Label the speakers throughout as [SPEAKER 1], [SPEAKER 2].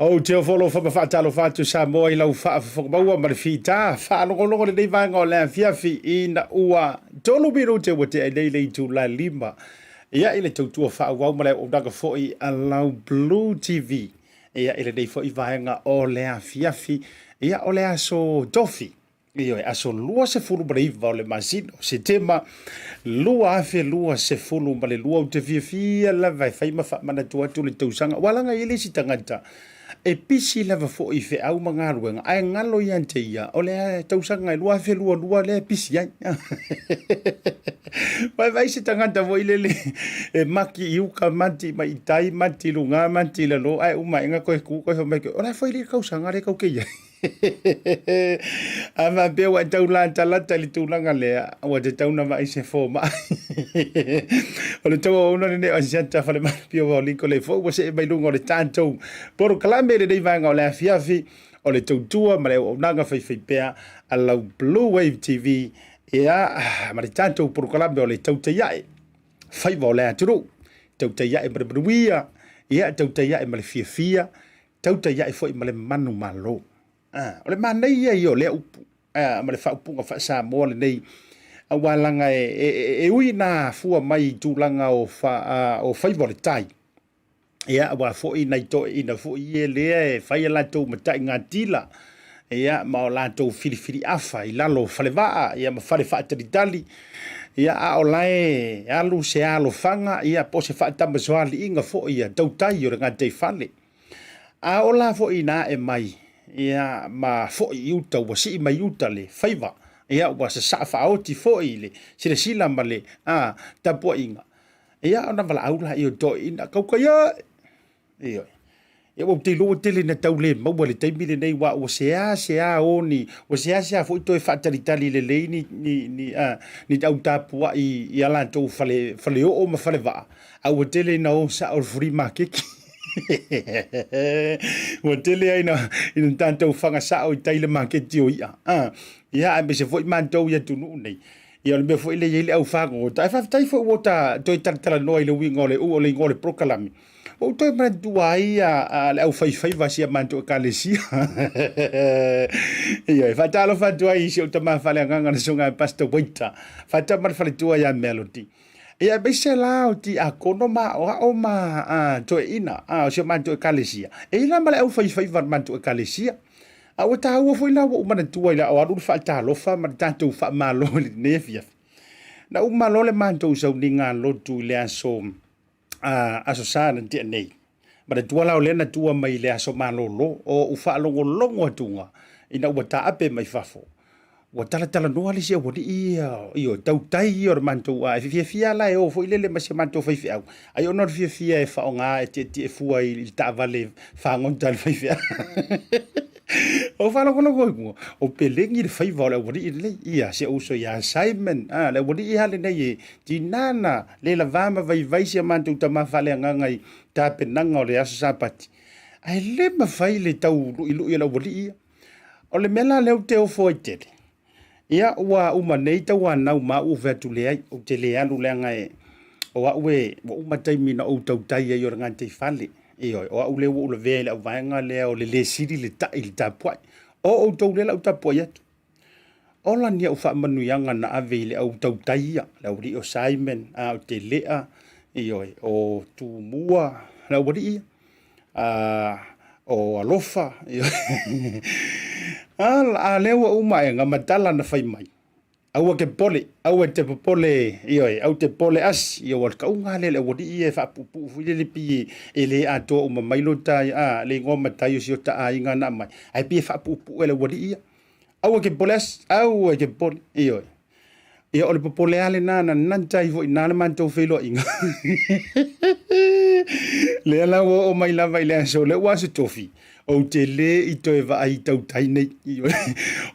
[SPEAKER 1] Ou te ofo alofa ma faatalofa atu Samoa i lau faafofoga maua ma le fita faalogologo i lenei vaega o le afiafi ina ua 3 minute ua tea nei le itula 5. Ia, i le tautua faaauau ma le auaunaga foi a lau Blue TV. Ia, i lenei foi vaega o le afiafi, ia, o le aso Tofi. Ioe, aso 29 o le masina o Setema 2022. Ou te fiafia lava e fai ma faamanatu atu le tausaga. Ua laga i le isi tagata e pisi lava foi i feau ma galuega, ae galo ia te ia o le tausaga e 2022 lea e pisi ai. Vaivai se tagata foi lele e maki i uka, mati mai i tai, mati i luga, mati i lalo, ae uma aega koe ku koe fai mai koe, o la foi le tausaga lea kau ke i ai. A faapea ua e tau latalata i le tulaga lea, ua tatau ona vaai se fomai. O le tauauauna lenei o Asiata Falemalapia o Liko le foi ua see mai luga o le tatou porokalame i lenei vaega o le afiafi o le tautua ma le auaunaga faifaipea a lau Blue Wave TV, ia, ma le tatou porokalame o le tautai ae faiva o le atunuu, tautai ae ma le manuia, ia, tautai ae ma le fiafia, tautai ae foi ma le manumalo. Ah, o le manaia ia o lea upu ma le faaupuga faa-Samoa lenei, aua laga e ui na afua mai i tulaga o faiva o le tai. Ia, aua foi nai toeaiina foi ia lea e fai a latou mataigatila, ia, ma o latou filifiliafa i lalo o falevaa, ia, ma fale faatalitali, ia, a o la e alu se alofaga, ia, po o se faatamasoaliiga foi ia tautai o le gataifale. A oo la foi ina ae mai, ia, ma foi i uta, ua sii mai i uta le faiva, ia, ua sasaa faaoti foi i le silasila ma le tapuaiga, ia, ona valaau laia o toeaiina, tautai e, ioe. Ia, ua ou te iloa ua tele ina tau le maua i le taimi lenei, aua ua seasea o ni, ua seasea foi toe faatalitali lelei ni au tapuai i a latou fale, faleoo ma falevaa, a ua tele ina o sao i le free maketi. Ua tele ai ina tatou faga sao i tai le maketi o i'a. Ia, aemaise foi matou i atunuu nei. Ia, o le mea foi lea e i ai le au fagogota. Ae faafetai foi ua ta toe talatalanoa i le uiga o le o le igoa o le polokalame. Ua ou toe manatua ai le au faifaiva a si a matou ekalesia. Ia, e faatalofa atu ai i si ou tama faaleagaga le susuga ia Pastor Waiter. Faatama le faletua ia Melody. Ia, aemaise la o tiakono ma aoao ma toeaiina o si o matou ekalesia. E i ai la ma le au faifaiva a le matou ekalesia. A ua taua foi la ua ou manatua i le ao alu le faatalofa ma le tatou faamalo i lenei afiafi. Na uma loa le matou sauniga lotu i le aso Aso Sa na tea nei. Manatua la o lea na tua mai i le aso malolo o ou faalogologo atuga ina ua taape mai fafo. Ua talatalanoa le isi aualii ia, ioe, tautai ia o le matou, e fiafia la e o foi lele ma si a matou faifeau. Ai ona o le fiafia e faaaoga e tietie fua i le taavale fagota a le faifeau. O faalogologo i mua, o pelegi le faiva o le aualii lenei. Ia, si ou uso ia Simon, le aualii lava lenei e tiga na le lava ma vaivai si a matou tama faaleagaga i tapenaga o le aso Sapati. Ae le mafai le tau luilui o le aualii ia. O le mea la lea ou te ofo ai tele, ia ua uma nei tauanau ma au ou fai atu leai, ou te le alu leaga e o au e ua uma taimi na ou tautai ai o le gataifale. Ioe, o au lea ua ou lavea i le auvaega lea o le le sili le tai i le tapuai. O outou lea la ou tapuai atu. Ola ni au faamanuiaga na ave i le au tautai ia, le aualii o Simon, a o Telea, ioe, o Tumua, le aualii ia, o Alofa, ioe. A lea ua uma aega ma tala na fai mai, aua ke pole, aua te popole, ioe, au te pole asi, ia ua le kauga lea le aualii ia e faapuupuu foi lele pei e le atoa uma mai lo ta, le igoa matai o si o ta aiga na aumai, ae pei e faapuupuu e le aualii ia. Aua ke popole asi, aua ke popole, ioe. Ia, o le popole lava lena na nanta ai foi i ina le matou feiloaiga. Lea la ua oo mai lava i le aso lea ua aso tofi, ou te le i toe vaai i tautai nei.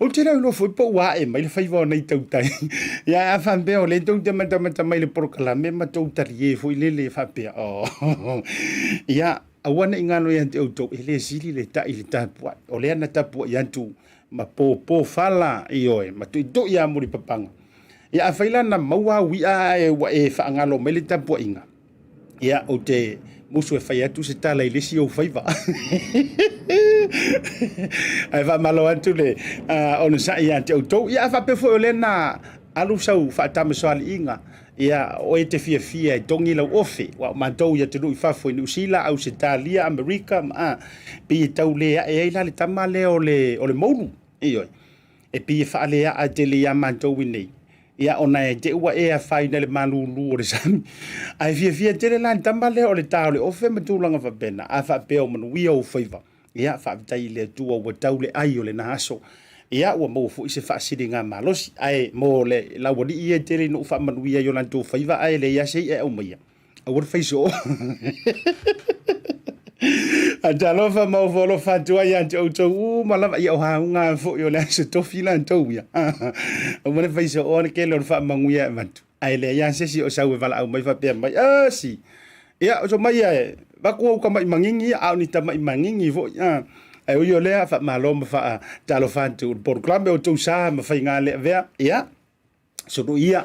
[SPEAKER 1] Ou te le o iloa foi po ua ae mai le faiva o nei tautai. Ia, a faapea o lea tou te matamata mai i le polokalame ma tou talie foi lele faapea, oh. Ia, aua ne i galo ia te outou, e le sili le tai i le tapuai. O lea na tapuai atu ma pōpō fala, ioe, ma tuitui lava mulipapaga. Ia, afai la na maua au i'a ae ua e faagalo mai le tapuaiga, ia, ou te Musu e fai atu se tala i le isi ou faiva. Ae faamalo atu le onosai ia te outou. Ia a faapea foi o lea na alu sau faatamasoaliiga, ia o oe e te fiafia e togi lau ofe, aua o matou i atunuu i fafo i Niu Sila, Ausetalia, Amerika ma a, pei e tau le ae ai la le tama lea o le moulu. Ioe. E pei e faaleaa tele ia matou i inei. Ia ona e te i ua e afaina i le malulu o le sami. Ae fiafia tele la le tama lea o le ta o le ofe ma tulaga faapena. A faapea o manuia ou faiva, ia faafetai i le Atua ua tau le ai o lena aso. Ia ua maua foi se faasiligamalosi. Ae mo le laualii ia e tele ina ou faamanuia i o latou faiva ae leai lava se i'a e aumaia. Aua le fai soo. Talofa ma ofo alofa atu ai ia te outou uma lava. Ia o hauga foi o le aso tofi latou ia. Aua le fai soo le tele o le faamanuia e avatu. Ae leai lava se isi o sau e valaau mai faapea mai, Asi! Ia, oso mai e vaku au tama'i magigi ia, a o ni tama'i magigi foi. Ae ui o lea, faamalo ma faatalofa atu i le polokalame o outou sa ma faiga le avea. Ia, suluia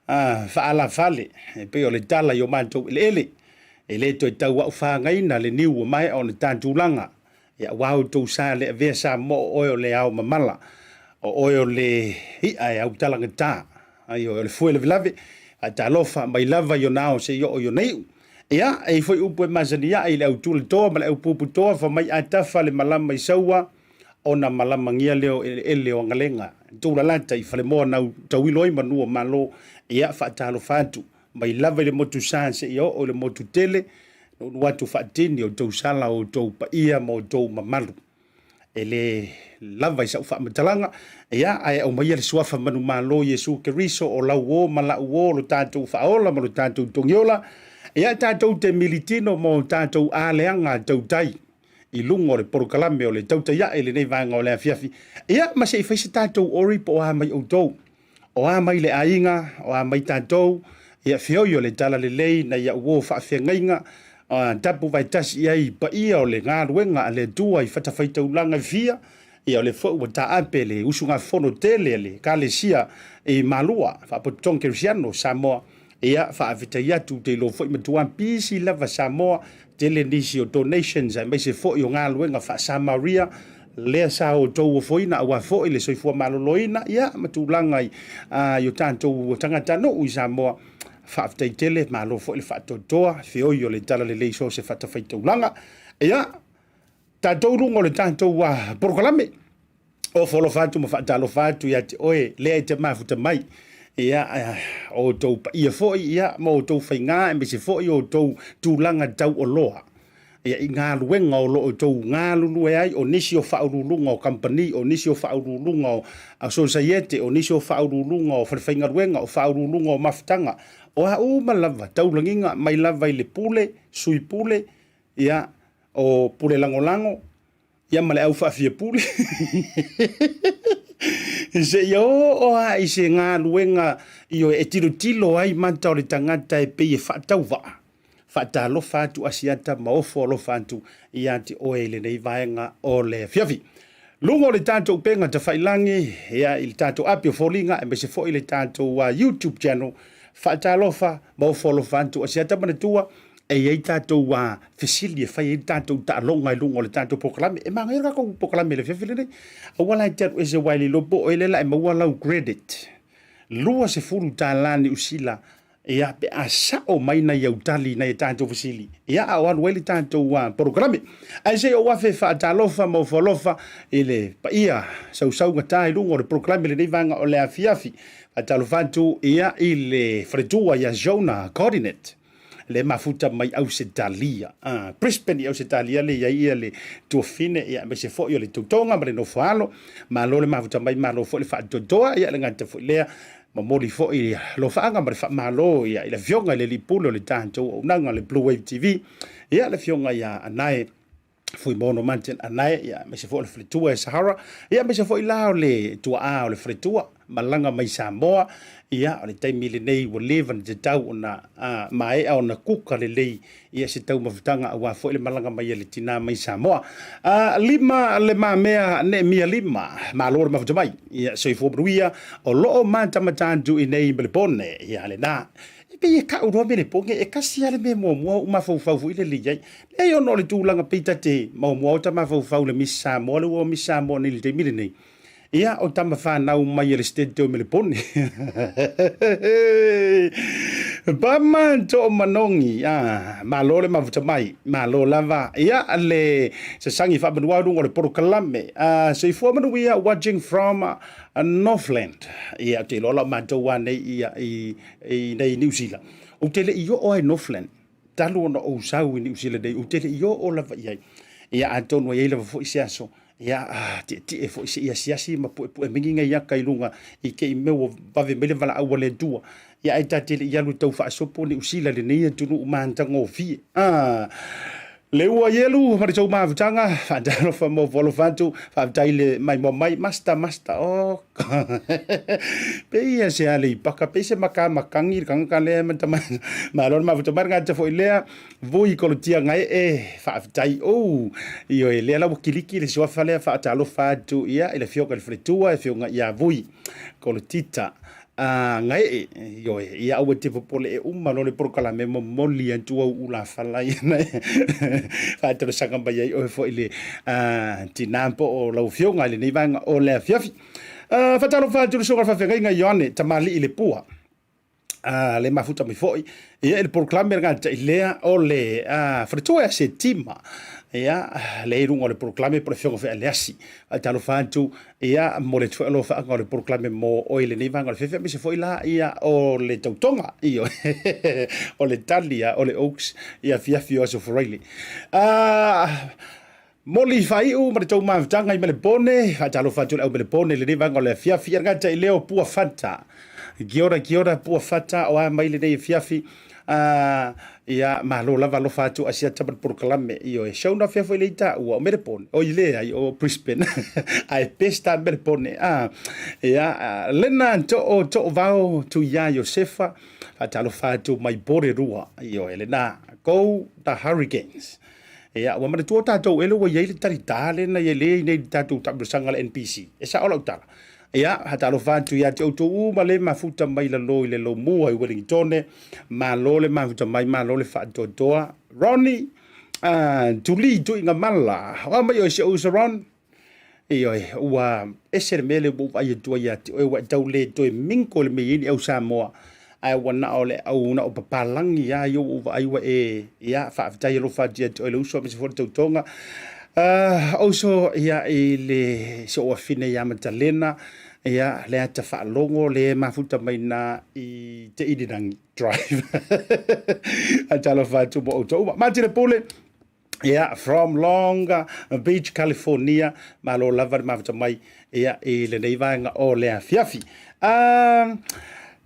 [SPEAKER 1] faalafale e pei o le tala i o matou eleele. E le toe tauaufagaina le niu ua maea ona tatulaga. Ia aua outou sa le avea Samoa o oe o le ao mamala, o oe o le i'a e autalagata, ioe, o le fue lavelave, faatalofa mai lava i ona ao seia oo i ona iu. Ia, e i ai foi upu e masani ae i le autulatoa ma le aupuputoa, fai mai a tafa le malama i Saua, ona malamagia lea o eleele o Agalega, Tulalata i Falemoa nau tauilo ai manu o Malo, ia faatalofa atu mai lava i le motu sa seia oo i le motu tele, nuunuu atu faatini o outou sala o outou paia ma outou mamalu. E le lava i sau faamatalaga, ia ae aumaia le suafa manumalo Iesu Keriso o lau uo ma la'u uo lo tatou faaola ma lo tatou togiola, ia tatou te militino ma o tatou aleaga tautai i luga o le polokalame o le tautai ae i lenei vaega o le afiafi. Ia, ma se i fai se tatou ori po o a mai outou. O a mai le aiga, o a mai tatou, ia feoi o le talalelei nai au uo faafeagaiga, tapu vaetasi i ai i paia o le galuega a le Atua i fatafaitaulaga e fia, ia o le foi ua taape le usugafono tele a le Ekalesia i Malua, Faapotopotoga Kerisiano o Samoa, Ia, faafetai atu, ou te iloa foi matua pisi lava Samoa, tele nisi o donations aemaise foi o galuega faa-Samaria lea sa outou ofoina aua foi le soifua maloloina, ia, ma tulaga i, i o tatou tagatanuu i Samoa. Faafetai tele, malo foi le faatoatoa, feoi o le talalelei so o se fatafaitaulaga. Ia, tatou luga o le tatou polokalame. Ofo alofa atu ma faatalofa atu ia te oe lea e te mafuta mai. Ia, o outou paia foi, ia, ma outou faiga, aemaise foi o outou tulaga taualoa. Ia, i galuega o lo o outou galulue ai, o nisi o faauluuluga o kamupani, o nisi o faauluuluga o sosaiete, o nisi o faauluuluga o falefaigaluega, o faauluuluga o mafutaga, o a uma lava taulagiga mai lava i le pule, sui pule, ia, o pule lagolago, ia ma le au faafiapule seia oo lava i se galuega ioe e tilotilo ai mata o le tagata e pei e faatauvaa. Faatalofa atu Asiata ma ofo alofa atu ia te oe i lenei vaega o le afiafi. Luga o le tatou upega tafailagi, ia, i le tatou api o foliga, aemaise foi le tatou YouTube channel. Faatalofa ma ofo alofa atu Asiata manatua e i ai tatou fesili e fai ai le tatou taaloga i luga o le tatou polokalame. E manaia le tatou polokalame i le afiafi lenei. Aua la e te alu ese aua e le iloa po o ai lea o le a e maua lau credit. $20 Niu Sila ia pe a sao mai nai au tali i nai a tatou fesili. Ia a o alu ai le tatou polokalame. Ae se i ou afe faatalofa ma ofo alofa i le paia sausaugata i luga o le polokalame i lenei vaega o le afiafi. Faatalofa atu ia i le faletua ia Jonah Coordinate. le mafuta mai Ausetalia, Brisbane i Ausetalia le i ai ia le tuafine, ia aemaise foi o le tautoga ma le nofoalo. Malo le mafuta mai, malo foi le faatoatoa, ia le gata foi lea, momoli foi alofaaga ma le faamalo ia i le afioga i le alii pule o le tatou auaunaga le Blue Wave TV, ia le afioga ia Anae Fuimono Martin Anae, ia aemaise foi o le faletua e Sahara, ia aemaise foi la o le tuaa o le faletua malaga mai Samoa, ia o le taimi lenei ua leva ona tatau ona maea ona kuka lelei ia se taumafataga aua foi le malaga mai a le tina mai Samoa. Lima le mamea Neemia lima, malo le mafuta mai, ia soifua manuia o loo matamata atu i nei Melebone, ia lena. E pei e kau loa Melepone, e kasi lava le mea muamua ou mafaufau foi lele i ai. Leai ona o le tulaga pei ta te muamua o ta mafaufau i le Miss Samoa, lea ua Miss Samoa nei i le taimi lenei. Ia, o tama fanau mai a le State o Melepone. Pama Toomanogi, ah, malo le mafuta mai, malo lava. Ia, le sasagi faamanua luga o le polokalame. Ah, soifua manuia watching from Northland. Ia, ou te iloa la o matou lava nei ia, i, i nei Niu Sila. Ou te le i oo lava i Northland, talu ona ou sau i Niu Sila nei, ou te le i oo lava i ai. Ia, atonu e i ai lava foi se aso, ia, ah, tietie foi se i asiasi ma puepue mingi ngai aka i luga i ke i mea ua vave mai le valaau a le Atua. Ia, ae ta te le i alu e tau faasopo Niu Sila lenei atunuu matagofie. Ah, Le ua ielu ma le tou mafutaga, faatalofa mo alofa atu, faafetai le maimoa mai, master, master, oh. Pei ia se ale i paka, pei se maka makangi le kangaka lea ma tama, malo le mafuta mai ngata foi lea, vui kolotia ngai e, faafetai, oh, io e lea la ua kiliki le suafa lea, faatalofa atu, ia, i le fioga i le faletua, e fioga ia vui, kolotita, A gae ioe, ia aua te popole e uma loa le polokalame momoli atu au ulafala ia na faatalosaga mai ai oe foi le tinā po o lau afioga i lenei vaega o le afiafi. Faatalofa atu i le susuga i le faafeagaiga Ioane Tamalii Lepua, le mafuta mai foi ia i le polokalame le gata'i lea o le faletua ia Setima, ia le i luga o le polokalame po o le afioga foi ia Leasi. Faatalofa atu Ia, mo le atu foi alofaaga o le polokalame mo oe i lenei vaega o le fefe, aemaise foi la ia o le tautoga, ioe, o le tali ia o le Oaks i afiafi o Aso Faraile. Moli faaiu ma le tou mafutaga i Melepone, faatalofa atu i le au Melepone i lenei vaega o le afiafi. Ia gata i leo Pua Fata. Kia ora, kia ora Pua Fata, o a mai lenei afiafi. Ia, malo lava alofa atu a sia tama le polokalame. Ioe, show na fea foi le ita ua o Melepone. O i leai, o Brisbane. Ae pesta Melepone. Ia, lena to o vao tu ia Josefa. Faatalofa atu mai Porirua. Ioe, lena, go the Hurricanes. Ia, ua manatua tatou ele ua iai le talita lena ia le nei tatou taamilosaga le NPC. E sao lau tala. Ia, faatalofa atu ia te outou uma le mafuta mai lalo i le lomua i Wellingtone. Malo le mafuta mai, malo le faatoatoa. Ronnie, tuli tuiga mala. Oa mai oe si ou uso Ron. Ioe, ua ese le mea lea ua ou vaai atu ai ia te oe, ua e tau le toe mingo le mea e i ai ni au Samoa. Ae ua na o le au na o papalagi lava ia ua ou vaai ua e, ia, faafetai alofa atu ia te oe le uso aemaise foi le tautoga. Uso, ia, i le si ou afine ia Matalena, ia, le ata faalogo le mafuta mai na i Te Irirangi Drive. Talofa atu mo outou uma. Matile Pule, ia, from Long Beach, California, malo lava le mafuta mai ia, i lenei vaega o le afiafi.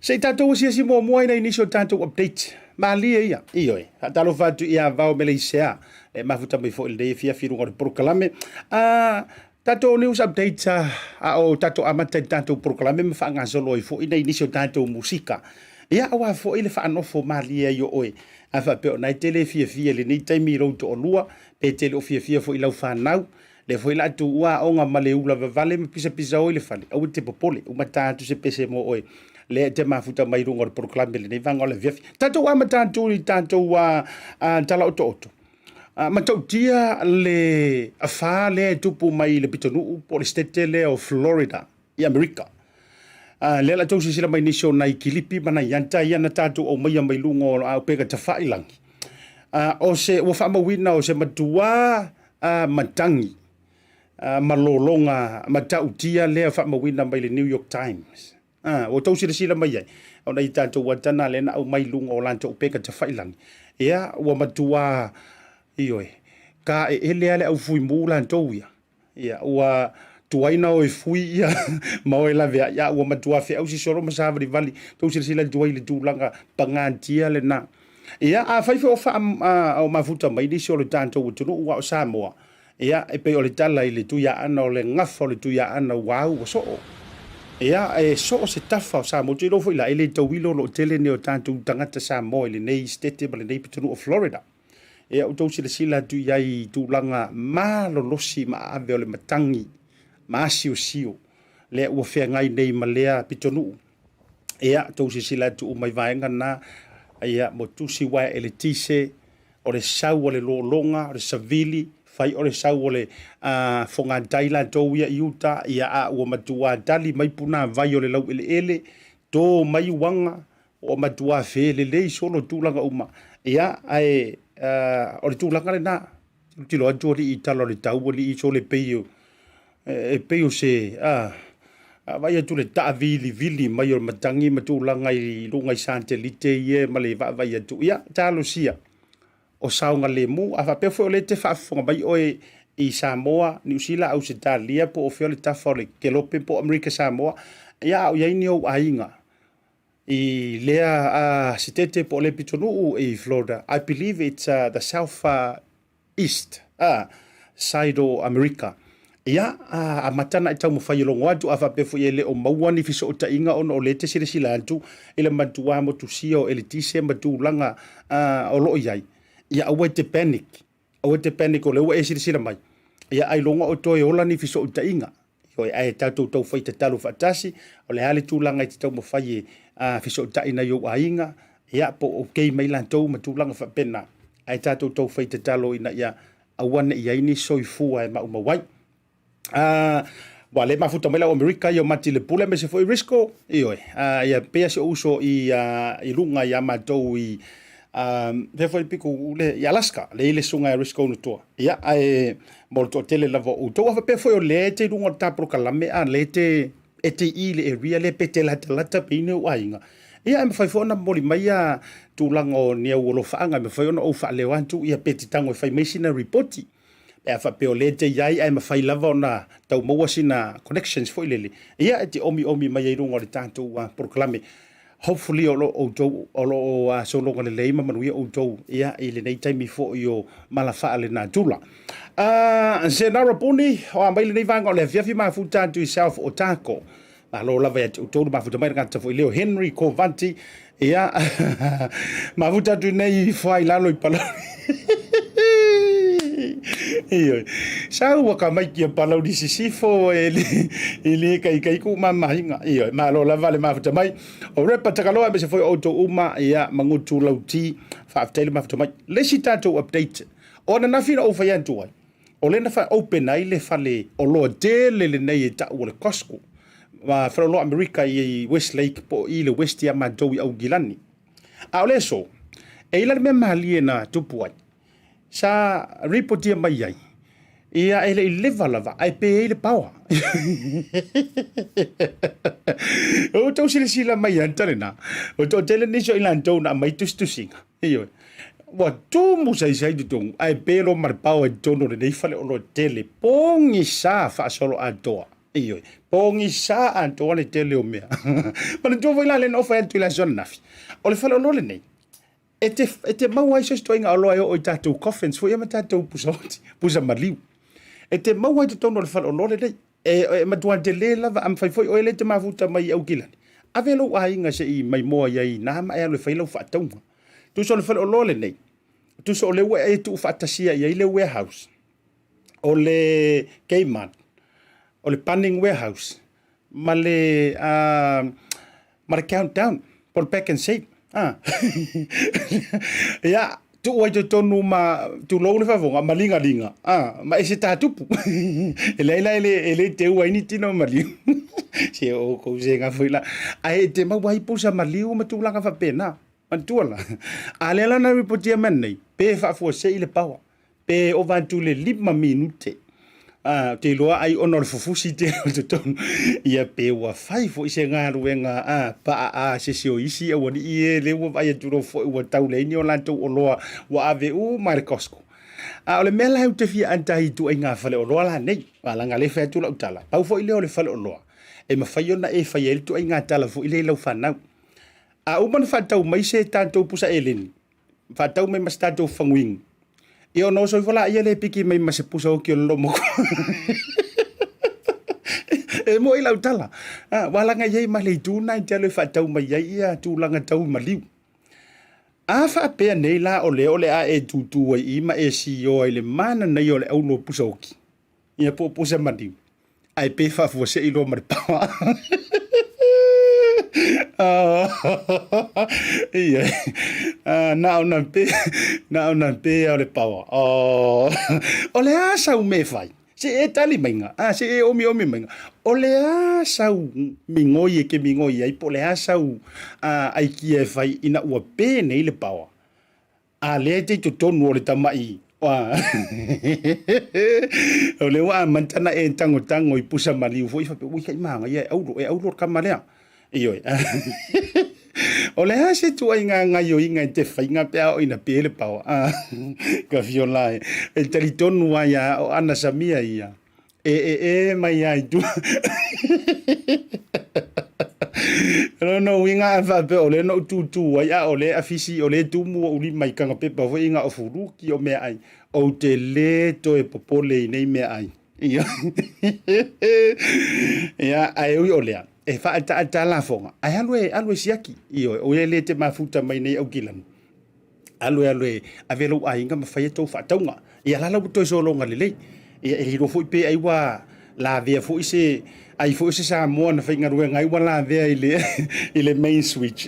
[SPEAKER 1] Se i tatou asiasi muamua i nai nisi o tatou update. Malie ia, ioe. Faatalofa atu ia Vao Meleisea, e mafuta mai foi i lenei afiafi i luga o le polokalame. Tatou news update a o tatou amata i le tatou polokalame ma faagasolo ai foi nai nisi o tatou musika. Ia, aua foi le faanofo malie ai o oe. A faapea o na e te le fiafia i lenei taimi i lou toalua, pe te le o fiafia foi i lau fanau, lea foi la tuua aoga ma le ula vavale ma pisapisa o i le fale, aua te popole, uma ta atu se pese mo oe. Lea e te mafuta mai luga o le polokalame lenei vaega o le afiafi. Tatou amata atu i tatou tala otooto. Matautia le afa lea e tupu mai i le pitonuu po o le state lea o Florida i Amerika. Lea la tou silasila mai nisi o nai kilipi ma nai ata ia na tatou aumaia mai luga o aupega tafailangi. O se ua faamauina o se matua matagi ma lologa matautia lea faamauina mai le New York Times. Ua outou silasila mai ai, ona i tatou ata na lea na aumai i luga o latou upega tafailangi, ia, ua matua, ioe, kaeele lava le au fuimu latou ia. Ia, ua tuai na o e fui ia ma o e laveai, a ua matua feausi solo ma savalivali. Tou silasila atu ai i le tulaga pagatia lena. Ia, afai foi o faa, o mafuta mai nisi o le tatou atunuu, aua o Samoa, Ia, e pei o le tala i le Tuiaana, o le gafa o le Tuiaana ua au ua soo. Ia, e soo se tafa o Samoa. Ou te iloa foi la, e le tauilo o lo o tele nei o tatou tagata Samoa i lenei sitete ma lenei pitonuu o Florida. Ia, ua outou silasila atu i ai i tulaga malolosi ma aave o le matagi ma asiosio lea ua feagai nei ma lea pitonuu. Ia, outou silasila atu uma i vaega na. Ia, mo tusi uaea eletise, o le sau o le lologa, o le savili, fai o le sau o le fogatai latou ia i uta, ia a ua matuā tali mai punavai o le laueleele, to mai uaga, ua matuā felelei solo tulaga uma. Ia, ae o le tulaga lena, tilotilo atu alii i tala o le tau, alii sole pei o, e pei o se a vaai atu le taavilivili mai o le matagi ma tulaga i luga i satelite ia ma le vaavaai atu, ia talosia o saogalemu. A faapea foi o lea e te faafofoga mai oe i Samoa, Niu Sila, Ausetalia, po o fea o le tafa o le Kelope po o Amerika Samoa, ia a o i ai ni ou aiga i lea sitete po o lea pitonuu i Florida, I believe it's the south east side o Amerika. Ia, amata ona e taumafai e logo atu, a faapea foi e le o maua ni fesootaiga ona o lea e te silasila atu i le matua motusia o eletise ma tulaga o lo o i ai, ia aua e te panic, aua e te panic o lea ua e silasila mai, ia ailoga o toe ola ni fesootaiga. Ioe, ae tatou taufai tatalo faatasi, o le a le tulaga e te taumafai e fesootai nai ou aiga, ia po o okay mai latou ma tulaga faapena, ae tatou taufai tatalo ina ia aua ne i i ai ni soifua e maumau ai. Ua le mafuta mai lau Amerika ia o Mati le Pule aemaise foi Risco, ioe, ia pea si ou uso i luga ia matou i fea foi piko le i Alaska, le i le susuga ia Risco Unutoa. Ia, ae mo le toatele lava o outou, a faapea foi o lea e te i luga o le ta polokalame, a lea e te e te i le area lea pe te latalata pe i ni ou aiga, ia e mafai foi ona momoli mai ia tulaga o ni au alofaaga e mafai ona ou faaleo atu, ia pe te tago e fai mai sina ripoti. Pe a faapea o lea e te i ai ae mafai lava ona tau maua sina connections foi lele, ia e te omiomi mai ai i luga o le tatou polokalame. Hopefully o lo o outou o lo o sologa lelei ma manuia outou ia i lenei taimi foi o mala faalenatura. Zenara Puni, o a mai lenei vaega o le afiafi mafuta atu i South Otago. Malo lava ia te outou le mafuta mai le gata foi leo Henry Kovanti. Ia, mafuta atu nei i whai lalo i Palauli. Ioe. Sau ua ka mai kia Palauli sisifo e le, i le kai kai ku mamahinga. Ioe, malo lava le mafuta mai. O repa takaloa aemaise foi o outou uma, ia, magutu lauti, faafetai le mafuta mai. Le isi tatou update, o ananafi na ou fai atu ai, o lea na fa open ai le fale oloa tele lenei e tau o le Costco, ma fale oloa Amerika i Westlake po o i le West ia matou i Aukilani. A o le aso, e i la le mea malie na tupu ai, sa ripotia mai ai, ia e le i leva lava ae pe ai le paoa. O outou silasila mai ata lena, o toatele nisi o i latou na aumai tusitusiga. Ioe. Ua tumu saisai totonu ae pe loa ma le paoa i totonu o lenei faleoloa tele, pogisa faasolo atoa. Ioe, pogisa atoa le tele o mea. Manatua foi la lea na ou fai atu i le aso ananafi, o le faleoloa lenei, e te, e te maua ai so o se ituaiga oloa e oo i tatou coffins foi ia ma tatou pusa oti, pusa maliu. E te maua ai totonu o le faleoloa lenei. E, e matua tele lava, a mafai foi oe lea e te mafuta mai i Aukilani, ave lou aiga se i maimoa i ai i ina ma e alu e fai lau faatauga. Tusa o le faleoloa lenei, tusa o lea ua e tuufaatasia i ai le warehouse, o le Kmart, o le Bunnings Warehouse, ma le, ma le Countdown, po o le Pack and Save. Ia, tuu ai totonu ma, tulou le faafofoga, ma ligaliga, ma ese tatupu. E leai la e le, e le teu ai ni tino maliu. Se o outou sega foi la. Ae e te maua ai pusa maliu ma tulaga faapena. Manatua la, a lea la na ripotia mai nei, pe faafuasei le paoa. Pe ova atu i le 5 minute. Ou te iloa ai ona o le fufusi tele o totonu. Ia pe ua fai foi se galuega paa a se isi o isi aualii e lea ua vaai atu loa foi ua tau leai ni o latou oloa ua ave uma i le Costco. A o le mea la ou te fia anta ai i ituaiga faleoloa la nei, aua leaga o lea e fai atu lau tala, pau foi lea o le faleoloa e mafai ona e fai ai le ituaiga tala foi lea i lau fanau. A uma ona faatau mai se tatou pusa eleni, faatau mai ma se tatou faguinu, ia ona oso ifo laia lea e piki mai ma se pusa oki o le lomo. E mo'i lau tala. Ua laga i ai ma le itu lena e te alu e faatau mai ai ia tulaga tau maliu. A faapea nei la o lea o le a e tūtū ai i ma e sioa i le mananaia o le aulo o pusa oki, ia po o pusa maliu, ae pe faafuasei loa ma le paoa. Ia, na ona pe, na ona pe o le pawa. Oh, o le a sau me fai. Se e tali mainga, a se e omi omi mainga. O le a sau migoi e ke migoi ai, po o le a sau aikia e fai ina ua pe nei le pawa. A lea e te i totonu o le tama'i o lea ua amata ona e tagotago i pusa maliu foi faapea, ui kai magaia e auro, e auro le kama lea. Ioe. O le a se tuaiga gaioiga e te faiga pe a oo ina pe le paoa? Ka fiola e. E talitonu lava ia o ana samia ia. E e e mai ai tua. Lona uiga a faapea o lea na ou tūtū ai, a o lea afisi, o lea tumu ou lima i kagapepa foi na o fuluki o meaai, ou te lē toe popole i nei meaai. Ia, ia ae ui o lea, e faaataata lafoga, ae alu e, alu e siaki. Ioe, o ia le te mafuta mai nei Aukilani. Alu e alu e ave lou aiga ma fai a tou faatauga. Ia la la ua toe sologa lelei. Ia e le iloa foi pe ai ua lavea foi se ai foi se Samoa na faigaluega ai ua lavea i le i le main switch.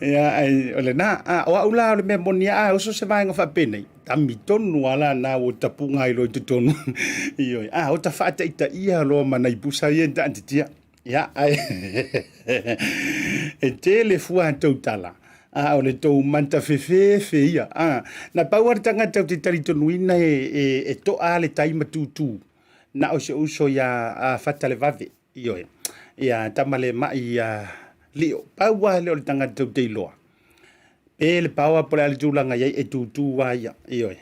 [SPEAKER 1] Ia ai o lena. A o au la o le mea moni a oso se vaega faapenei. Tami tonu lava la na ua tapuga ai loa i totonu. Ioe. A o ta faataitaia loa ma nai pusa ia e taatitia. Ia, ae e tele fua a tou tala, a o le tou matafefefe ia. A, na pau lava le tagata ou te talitonuina e, e, e toa le tai ma tūtū, na o si ou uso ia a Fatalevave, ioe, ia Tamalemai ia Lio. Pau lava lea o le tagata ou te iloa. Pe le paoa po o le a le tulaga i ai e tūtū lava ia, ioe.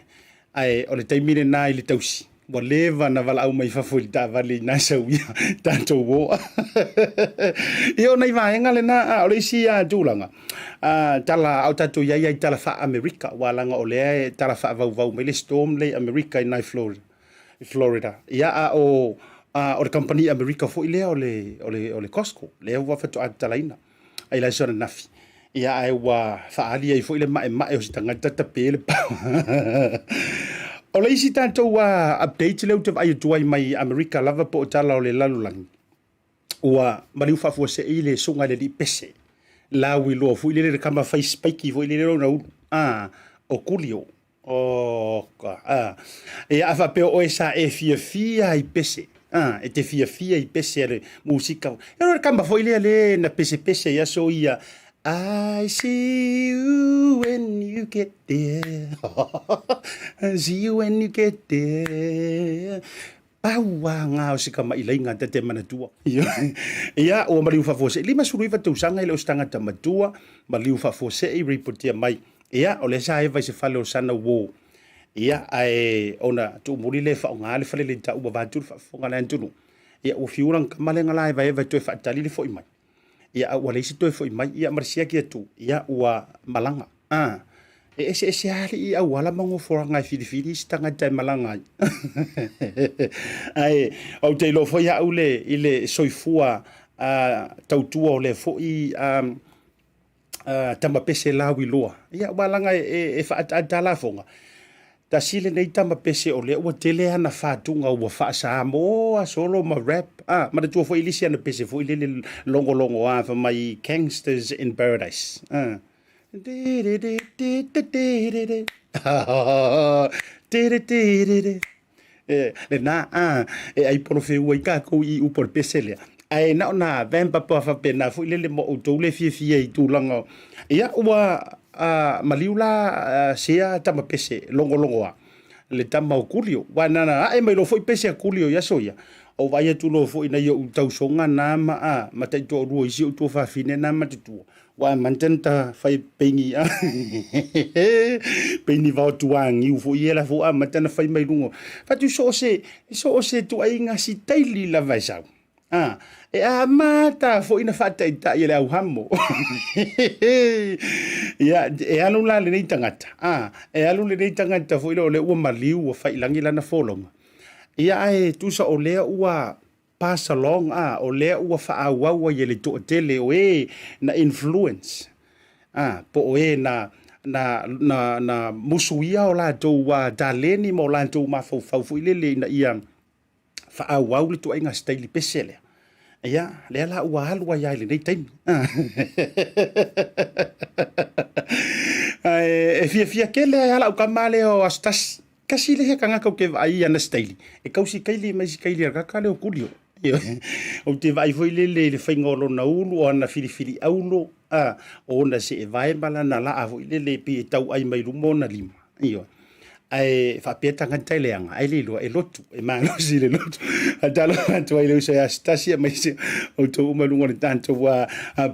[SPEAKER 1] Ae o le taimi lena i le tausi, ua leva na valaau mai fafo i le taavale i sau ia tatou o. Ia o nai vaega lena, a o le isi a tulaga, a tala a o tatou i ai i tala faa-Amerika, ua laga o lea e tala faavauvau mai le storm lea i Amerika i nai Florida. Florida. Ia a o a o le kamupani Amerika foi lea o le o le o le Costco, lea ua faatoa tatalaina. Ai la se ananafi. Ia ae ua faaali ai foi le maemae o se tagata tape le pau. O le isi tatou update lea ou te vaai atu ai mai Amerika lava po o tala o le lalolagi, ua maliu faafuasei le susuga i le alii pese lauiloa foi lele le kama fai spiky foi lele lona ulu, o Kulio. Oh, ka, a. Ia, a faapea o oe sa e fiafia i pese, a, e te fiafia i pese a le musika. E le kama foi lea le na pesepese i aso ia, I see you when you get there. I see you when you get there. Pau a ngā o se kamaʻilaiga ta te manatua. Ia, ua maliu faafuasei, 59 tausaga e le o se tagata matua, maliu faafuasei, ripotia mai. Ia, o lea sa eva i se fale o sana uō. Ia, ae ona tuumuli lea e faaaoga le fale le taua vaeatu le faafofoga a le atunuu. Ia, ua fiu lana tama lea na laevaeva e toe faatali le foi mai. Ia, a ua leai se toe foi mai, ia ma le siaki atu, ia, ua malaga. A, e eseese lava alii auala ma nofoaga e filifili isi tagata e malaga ai. Ae ou te iloa foi au le, i le soifua tautua o lea foi tama pese lauiloa. Ia, aua leaga e faaataata lafoga. Tasi lenei tama pese o lea ua tele ana fatuga ua faa-Samoa solo ma rap. Ah, manatua foi le isi ana pese foi lele logologo a fai mai Gangsters in Paradise. Ah. Lena, a, e ai polofeu ai kākou i upu o le pese lea. Ae na ona vamp up a faapena foi lele mo outou le fiafia i tulaga o... Ia, ua maliu la sea tama pese logologoa le tama o Kulio. Ua na na ae mai loa foi pese a Kulio i aso ia. O vaai atu loa foi nai ou tausoga na ma a ma taitoalua o isi ou tuafafine na matutua. Ua amata ona ta fai peini a peini vao tuagiu foi ia la foi amata ona fai mai luga. Fatu so o se so o se tuaiga sitaili lava e sau. A e amata foi na faataitai e le auhamo. Ia e alu la lenei tagata. A e alu lenei tagata foi lea o lea ua maliu ua faiilagi lana folauga. Ia ae tusa o lea ua pass along a o lea ua faaauau ai e le toatele o e na influence a po o e na na na na musuia o latou taleni ma o latou mafaufau foi lele ina ia faaauau le tuaiga sitaili pese lea. Ia, lea la ua alu ai lava i lenei taimi. Ae e fiafia tele ai lava lau tama lea o Aso Tasi. Tasi le tagata ou te vaai i ana sitaili, e tau sitaili mai sitaili a le tagata lea o Tulio. Ou te vaai foi lele i le faiga o lona ulu, o ana filifili aulo, a, o ona seevae ma lana laa foi lele pei e tauai mai luma ona lima. Ioe. Ae faapea tagata e leaga, ae le iloa e lotu, e malosi le lotu. Faatalofa atu ai i le uso ia Aso Tasi aemaise outou uma i luga o le tatou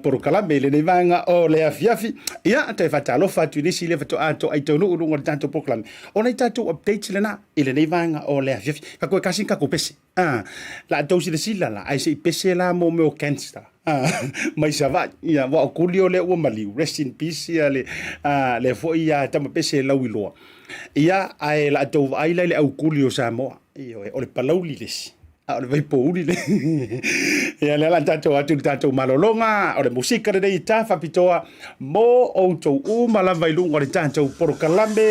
[SPEAKER 1] polokalame i lenei vaega o le afiafi. Ia, toe faatalofa atu i nisi lea faatoa toai taunuu i luga o le tatou polokalame. O nai tatou updates lena i lenei vaega o le afiafi. Ka toe kasi ni tatou pese. Ah, la tou silasila la, ai se i pese la mo mea o cancer. Ah, mai Savaii. Ia, aua o Kulio lea ua maliu. Rest in peace ia le, ah, le foi ia tama pese lau iloa. Ia, ae la tou vaai la i le au kuli o Samoa. Ioe, o le palauli le isi. A o le vaipouli le. Ia, lea la tatou atu i le tatou malologa, o le musika lenei i ta faapitoa mo outou uma lava i luga o le tatou polokalame.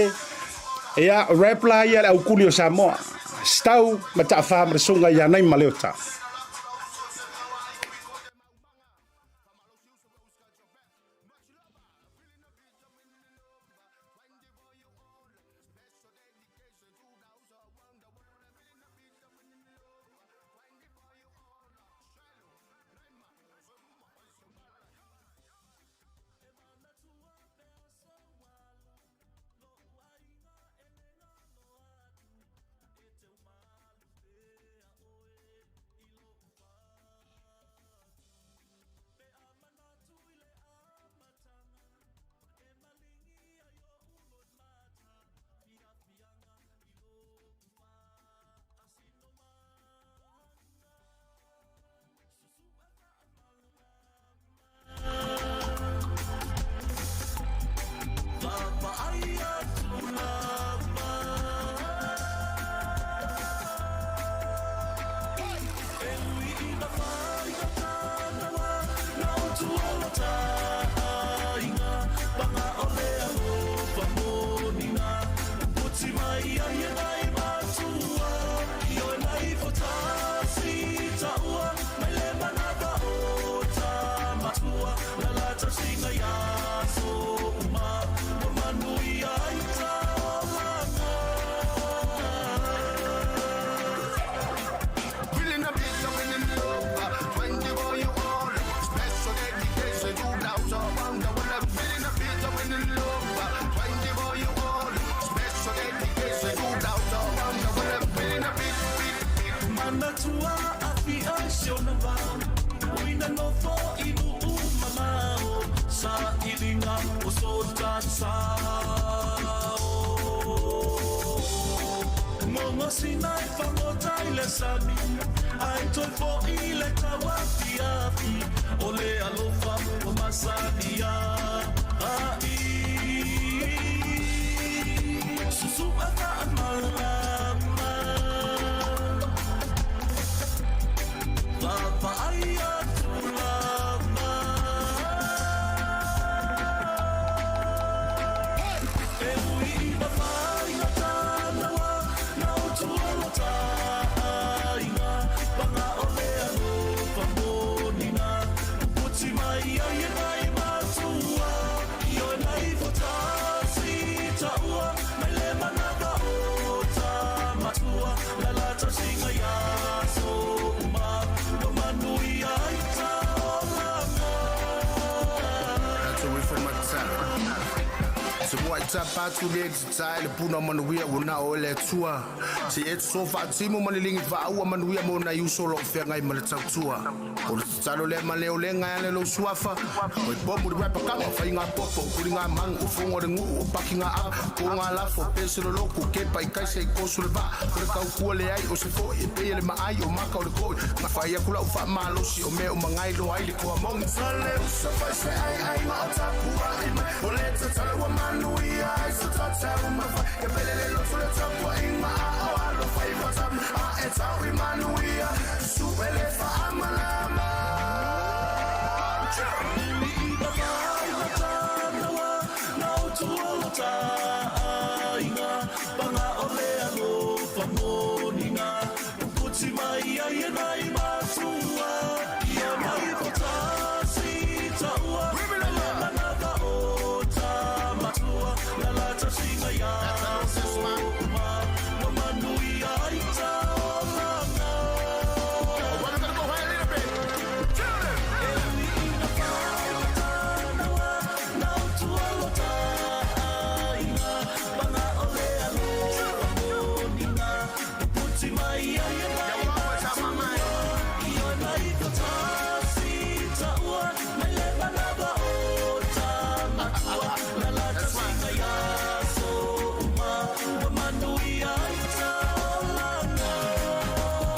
[SPEAKER 1] Ia, rap la ia le au kuli o Samoa. Stau Mataafa ma le susuga ia Naima Leota.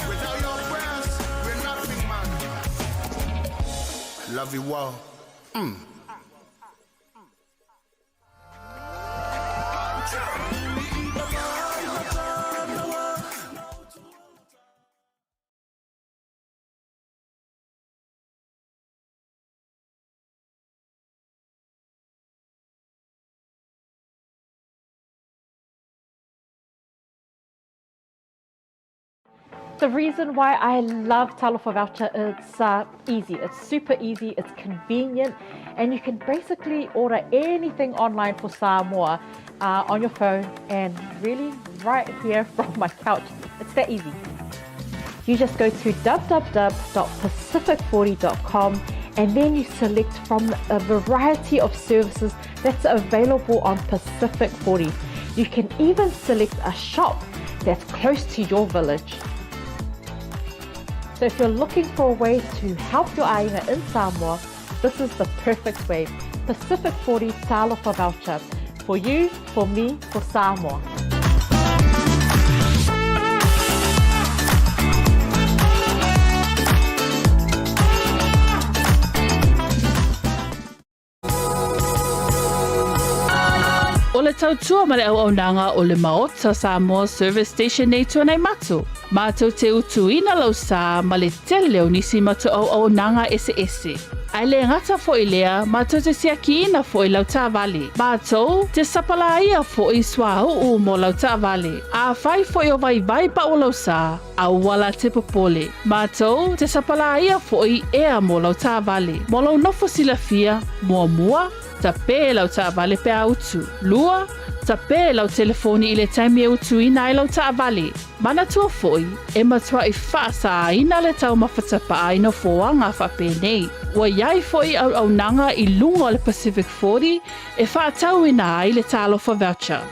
[SPEAKER 2] Without your prayers, we're nothing, man. I love you all.
[SPEAKER 3] The reason why I love Talofa Voucher, it's easy. It's super easy, it's convenient, and you can basically order anything online for Samoa on your phone and really right here from my couch. It's that easy. You just go to www.pacific40.com and then you select from a variety of services that's available on Pacific 40. You can even select a shop that's close to your village. So if you're looking for a way to help your aiga in Samoa, this is the perfect way. Pacific 40 Talofa Voucher. For you, for me, for Samoa.
[SPEAKER 4] O le tautua ma le auaunaga o le Maota Samoa Service Station nei Tuanaimato, mātou te utuina lau sā ma le tele o nisi matou auaunaga eseese. Ae le gata foi lea, mātou te siakiina foi lau taavale. Mātou te sapalāia foi suauu mo lau taavale. Afai foi o vaivai pau lau sā, aua la te popole. Mātou te sapalāia foi ea mo lau taavale. Mo lou nofo silafia, muamua, tapē lau taavale pe a utu. Lua, tapē lau telefoni i le taimi e utuina ai lau taavale. Manatua foi, e matuai faasāina le taumafa tapaa i nofoaga faapenei. Ua i ai foi auaunaga i luga o le Pacific 40 e faatauina ai le Talofa Voucher.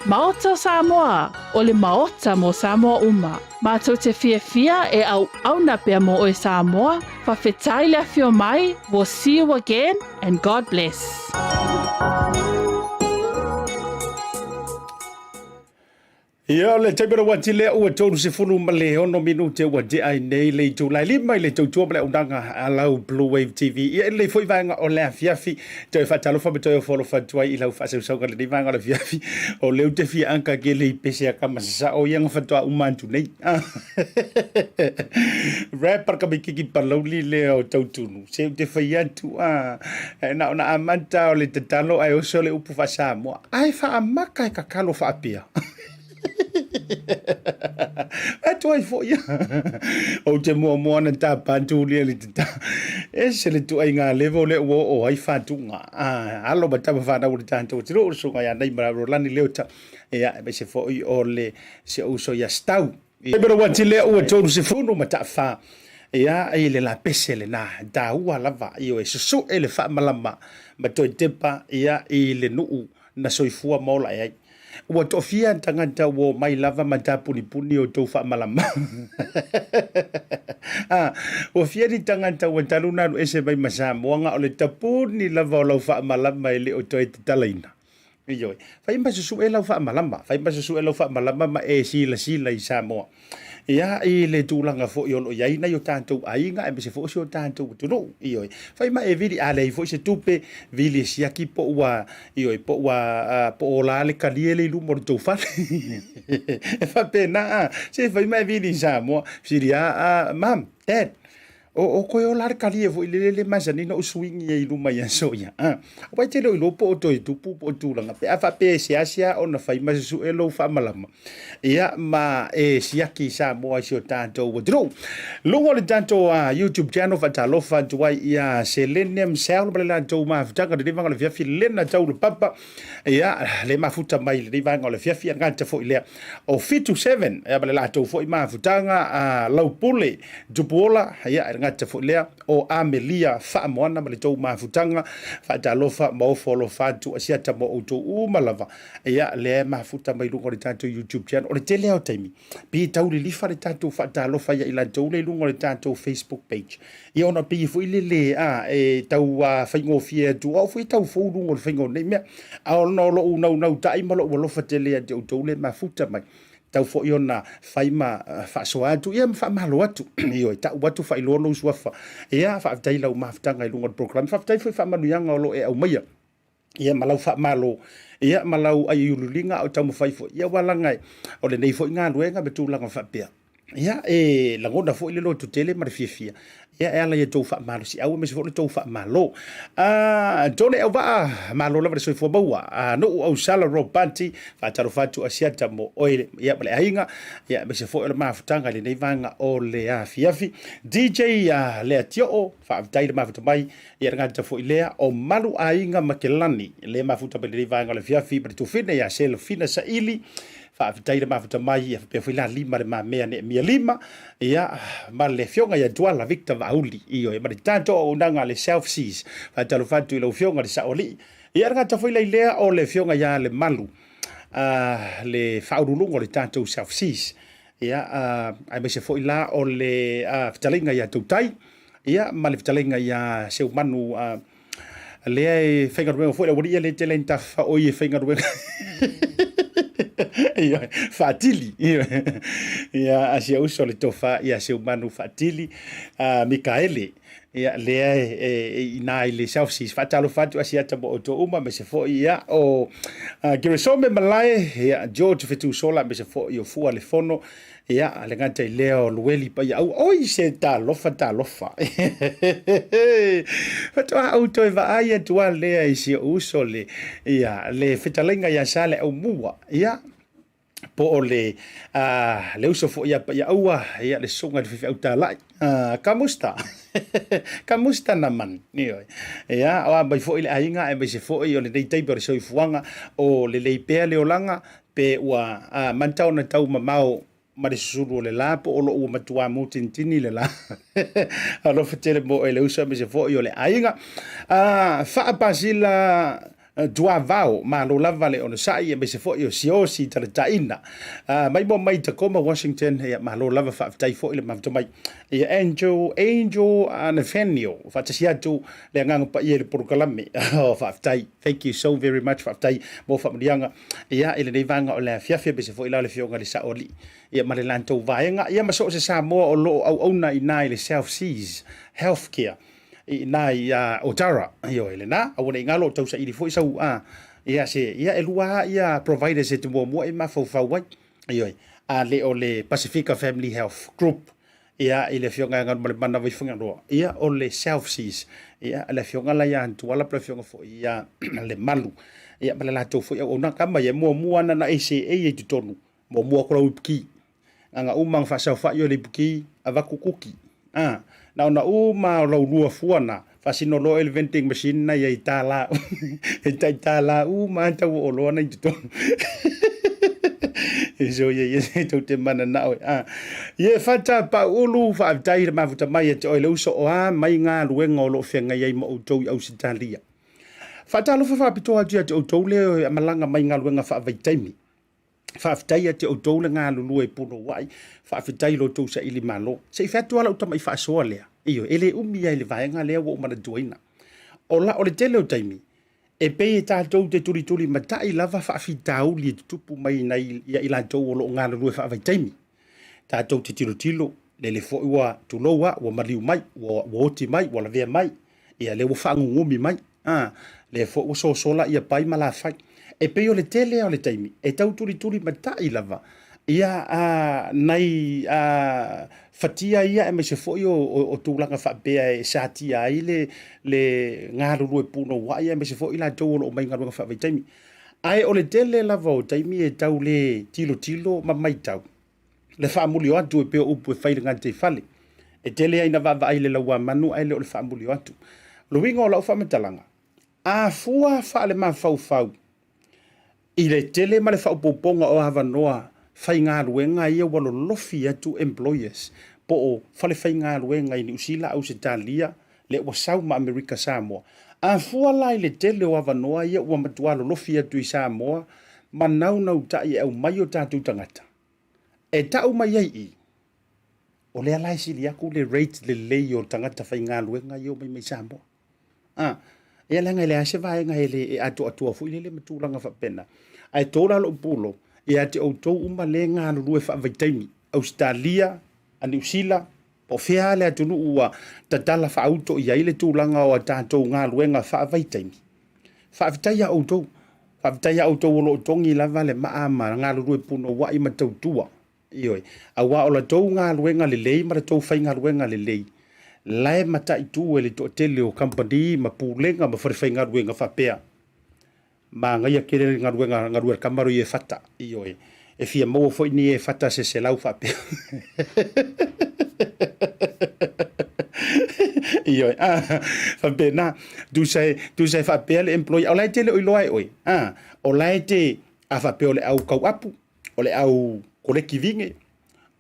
[SPEAKER 4] Maota o Samoa, o le Maota mo Samoa uma. Matou te fiafia e auauna pea mo oe Samoa, fafetai le afio mai, we'll see you again and God bless.
[SPEAKER 1] Ia, o le taimi o le uati lea ua 36 minute ua tea ai nei le itulai 5 i le tautua ma le auaunaga a lau Blue Wave TV. Ia, i lenei foi vaega o le afiafi, toe faatalofa ma toe ofoalofa atu ai i lau faasausauga i lenei vaega o le afiafi. O lea ou te fia aka ke le i pese a kama sasao ia nga faatoa uma atu nei. Rapper ka mikiki palauli lea o Tautunu. Se ou te fai atu, a, na ona amata o le tatalo ae oso le upu faa-Samoa. Ae faamaka e kakalo faapea. Atu ai foi ia. Ou te muamua na tapa atu lia le tata. Ese le tuaiga level lea ua oo ai fatuga. Ah, alo ma tama whanau o le tātou tiro o sunga ia nei mara Rolani Leota. Ia, aemaise foi o le se uso ia Stau. Ia, mero wati lea ua tolu se funu ma taawha. Ia, i le lapese le nā, tāua lava, ioe, susu'e le faamalama ma toe tepa, ia, i le nuu na soifua ma ola e ai. Ua toafia tagata ua omai lava ma tapunipuni o tou faamalama. A, ua fia ni tagata ua talu ona alu ese mai ma Samoa ga o le tapuni lava o lau faamalama e le o toe tatalaina. Ioe. Fai ma susu'e lau faamalama, fai ma susu'e lau faamalama ma e silasila i Samoa. Ia, i le tulaga foi o lo o i ai nai o tatou aiga aemaise foi o si o tatou atunuu. Ioe. Fai ma e vili, a leai foi se tupe, vili e siaki po ua, ioe, po ua, po o ola le kalie le i luma o le tou fale. E faapena, a, se fai ma e vili i Samoa, fesili, a, a, mum, dad, O, o koe ola le kalie foi lele le masani ona ou swing ai i luma i aso ia. A, aua e te le o iloa po o toe tupu po o tulaga. Pe a faapea e seasea ona fai ma susue lou faamalama. Ia, ma e siaki i Samoa i si o tatou atunuu. Luga o le tatou YouTube channel faatalofa atu ai ia Selene Msel ma le latou mafutaga lenei vaega o le afiafi Lena Taulapapa. Ia, le mafuta mai lenei vaega o le afiafi a gata foi lea o 77 ia ma le latou foi mafutaga a Laupule Tupuola, ia, e gata foi lea o Amelia Faamoana ma le tou mafutaga, faatalofa ma ofo alofa atu asiata mo outou uma lava, ia, lea e mafuta mai luga o le tatou YouTube channel. O le tele lava o taimi, pei e tau lilifa le tatou faatalofa ia i latou lea i luga o le tatou Facebook page. Ia ona pei foi lele a, e tau faigofie atu, o au foi e tau fou luga o le faiga o nei mea. A ona o lou naunauta'i ma lou alofa tele ia te outou lea e mafuta mai, tau foi ona fai ma faasoa atu, ia ma faamalo atu. Ioe, tau atu faailoa lou suafa. Ia, faafetai i lau mafutaga i luga o le program. Faafetai foi i faamanuiaga o lo o e aumaia. Ia ma lau faamalo, ia ma lau aiululiga a o taumafai foi. Ia aua leaga o lenei foi galuega ma tulaga faapea. Ia, e lagona foi le lototele ma le fiafia, ia, e ala i a outou faamalosiau aemaise foi o le tou faamalo. Ah, Tone Auvaa, malo lava le soifua maua. Ah, Nuu Ausala Robati, faatalofa atu Asiata mo oe, ia, ma le aiga, ia, aemaise foi o le mafutaga i lenei vaega o le afiafi. DJ ah, Leatioo, faafetai le mafuta mai, ia, le gata foi lea o Malu Aiga Makelani, le mafuta mai lenei vaega o le afiafi, ma le tufine ia Selofina Saili, Faafetai le mafuta mai, ia faapea foi la lima le mamea Neemia Lima, ia, ma le afioga ia Tuala Victor Vaauli, ioe, ma le tatou auaunaga a le South Seas. Faatalofa atu i lau afioga le Saoalii. Ia, le gata foi la i lea o le afioga ia Lemalu, le faauluuluga o le tatou South Seas, ia, aemaise foi la o le fetalaiga ia Tautai, ia, ma le fetalaiga ia Seumanu, lea e faigaluega foi le aualii lea e tele ina tafafao e faigaluega ia faatili ia a si uso le tofa ia Seumanu faatili a Mikaele ia lea e ina i le South Seas. Faatalofa atu Asiata mo outou uma aemaise foi ia o Geresome Malae ia George Fetusola aemaise foi o Fua le Fono. Ia, le gata i lea o Lueli Paiaau, oi se talofa talofa. Faatoa ou toe vaai atu lava lea i si ou uso le, ia, le fetalaiga ia Saleaaumua, ia, po o le, uh, le uso foi ia Paiaaua, ia, le susuga i le faifeau talai, uh, kamusta, kamusta naman, ioe. Ia, o a mai foi le aiga, aemaise foi o lenei taimi o le soifuaga, o lelei pea le olaga, Pe ua amata ona tau mamao ma le susulu o le la po o lo ua matuā mutinitini le la. Alofa tele mo oe le uso aemaise foi o le aiga. Faapasila Tuavao, malo lava le onosai aemaise foi o Siaosi Talataina. Mai mo mai Tacoma, Washington, ia malo lava faafetai foi le mafuta mai. Ia Angel, Angel Nathaniel, faatasi atu le agaga paia i le polokalame. Oh, faafetai. Thank you so very much. Faafetai mo faamanuiaga. Ia, i lenei vaega o le afiafi, aemaise foi la o le Afioga i le Saoalii, ia ma le latou vaega, ia ma so o se Samoa o lo o auauna i ina i le South Seas Healthcare i ina i Otara. Ioe, lena, aua ne i galo o tausaili foi sau, a, ia se, ia e lua lava ia providers e te muamua e mafaufau ai. Ioe, a le o le Pasifika Family Health Group, Ia, i le Afioga ia Galumalemana Vaifagaloa, ia, o le South Seas, ia, le Afioga la ia Tuala po le Afioga foi ia Lemalu, ia, ma le latou foi auaunaga. Kama ia, muamua ana na ACA i totonu, muamua atu lau ipuki. Aga uma na faasaofai o le ipuki, avatu kuki. A, na ona uma o lau lua fua na, faasino loa i le vending machine na ia i tālā, e tai tālā uma lava tau o oloa na i totonu. So ia ia se tou te mananao e. A, ia e fata Pauulu, faafetai i le mafuta mai ia te oe le uso o a mai galuega o lo o feagai ai ma outou i Ausetalia. Faatalofa faapitoa atu ia te outou le malaga mai galuega faavaitaimi. Faafetai ia te outou le galulue punouai, faafetai i lo outou saili malo. Se i fai atu lava lau tamai faasoa lea, ioe, e le umi lava i le vaega lea ua ou manatuaina. O la, o le tele o taimi, e pei e tatou te tulitulimatai lava faafitauli e tutupu mai nai ia i latou o lo o galulue faavaitaimi. Tatou te tilotilo, lele foi ua, tulou lava, ua maliu mai, ua, ua oti mai, ua lavea mai, ia lea ua faagugumi mai, a, lea foi ua sosola ia pai ma lafai. E pei o le tele lava o le taimi, e tau tulituli matai lava ia a, nai a, fatia ia aemaise foi o, o, o tulaga faapea e satia ai le, le galulue punouai aemaise foi i latou o lo o mai galuega faavaitaimi. Ae o le tele lava o taimi e tau le tilotilo ma matau le faamulio atu e pei o upu e fai i le gataifale. E tele ai ina vaavaai i le lauamanu ae le o le faamulio atu. O le uiga o lau faamatalaga, a fua faalemafaufau i le tele ma le faaopoopoga o avanoa faigaluega ia ua lolofi atu employers po o falefaigaluega i Niu Sila, Ausetalia, lea ua sau ma Amerika Samoa. A fua la i le tele o avanoa ia ua matua lolofi atu i Samoa ma naunautai e aumai o tatou tagata, e tau mai ai i, o lea la e sili atu le rate lelei o tagata faigaluega ia e omai mai Samoa. A, ia leaga e leai se vaega e le e atoatoa foi lele ma tulaga faapena. Ae to la lou pulou ia te outou uma le galulue faavaitaimi, Ausetalia, a Niu Sila, po o fea le atunuu ua tatala faauto i ai le tulaga o a tatou galuega faavaitaimi. Faafetai ia outou. Faafetai ia outou o lo o togi lava le maa ma galulue punouai ma tautua. Ioe, aua o la tou galuega lelei ma la tou faigaluega lelei, la e mataitu e le toatele o kamupani ma pulega ma falefaigaluega faapea, manaia tele le galuega galue a le tama lea i Efata. Ioe, e fia maua foi ni Efata se 100 faapea. Ioe, ah, faapena, tusa e, tusa e faapea le employee, o la e te le o iloa e oe, ah, o la e te, a faapea o le au kau apu, o le au koleki vine,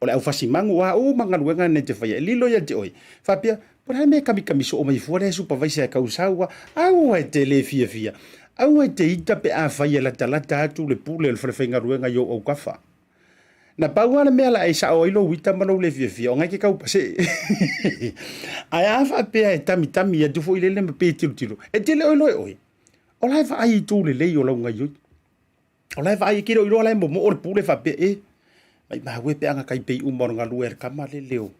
[SPEAKER 1] o le au fasi magu, o a uma galuega nei te faia, e lilo ia te oe. Faapea, po o le a le mea e kamikami soo mai fua lea supervisor e kau sau a, aua e te le fiafia, aua e te ita pe afai e latalata atu le pule o le falefaigaluega i ou aukafa. Na pau lava le mea la e sao ai lou ita ma lou le fiafia, o ngai ke kau pasee. Ae a faapea e tamitami atu foi lele ma pe tilotilo, e te le o iloa e oe. O la e vaai i itu lelei o lau gaioi. O la e vaai e ke le o iloa la e momoo le pule faapea e maimau e pe ana kai pei uma o le galue a le tama le leo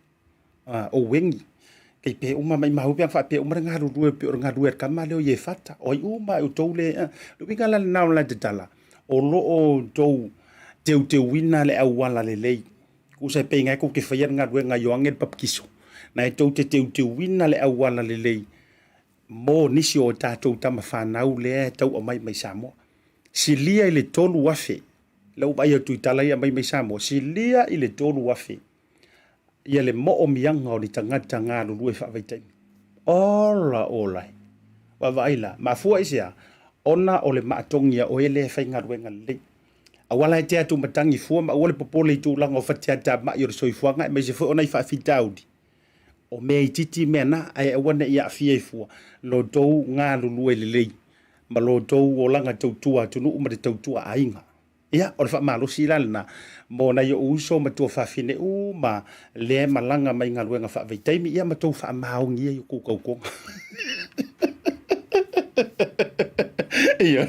[SPEAKER 1] o Uengi. Kei pe uma maimau pe ana faapea uma le galulue pei o le galue a le tama lea o Iefata. O ai uma e outou le le uiga la lena o le tatala o lo o outou teuteuina le auala lelei. Tusa e pei na e tou te faia le galuega a Ioane le Papatiso. Na e tou te teuteuina le auala lelei mo nisi o tatou tama fanau lea e tau aumai mai Samoa. Silia i le 3,000, lau vaai atu i tala ia aumai mai Samoa, silia i le 3,000 ia le moomiaga o ni tagata galulue faavaitaimi. Ola ola e. Vaavaai la, mafua i se a? Ona o le maatogi a oe lea e faigaluega lelei. Aua la e te atu matagi fua ma aua le popole i tulaga o fatiatamai o le soifuaga aemaise foi o nai faafitauli. O mea itiiti mea na, ae aua ne i aafia ai fua lo outou galulue lelei ma lo outou olaga tautua atunuu ma le tautua aiga. Ia, o le faamalosi la lena mo nai ou uso ma tuafafine uma lea e malaga mai galuega faavaitaimi, ia ma tou faamaoni ai o kou tautoga. Ioe.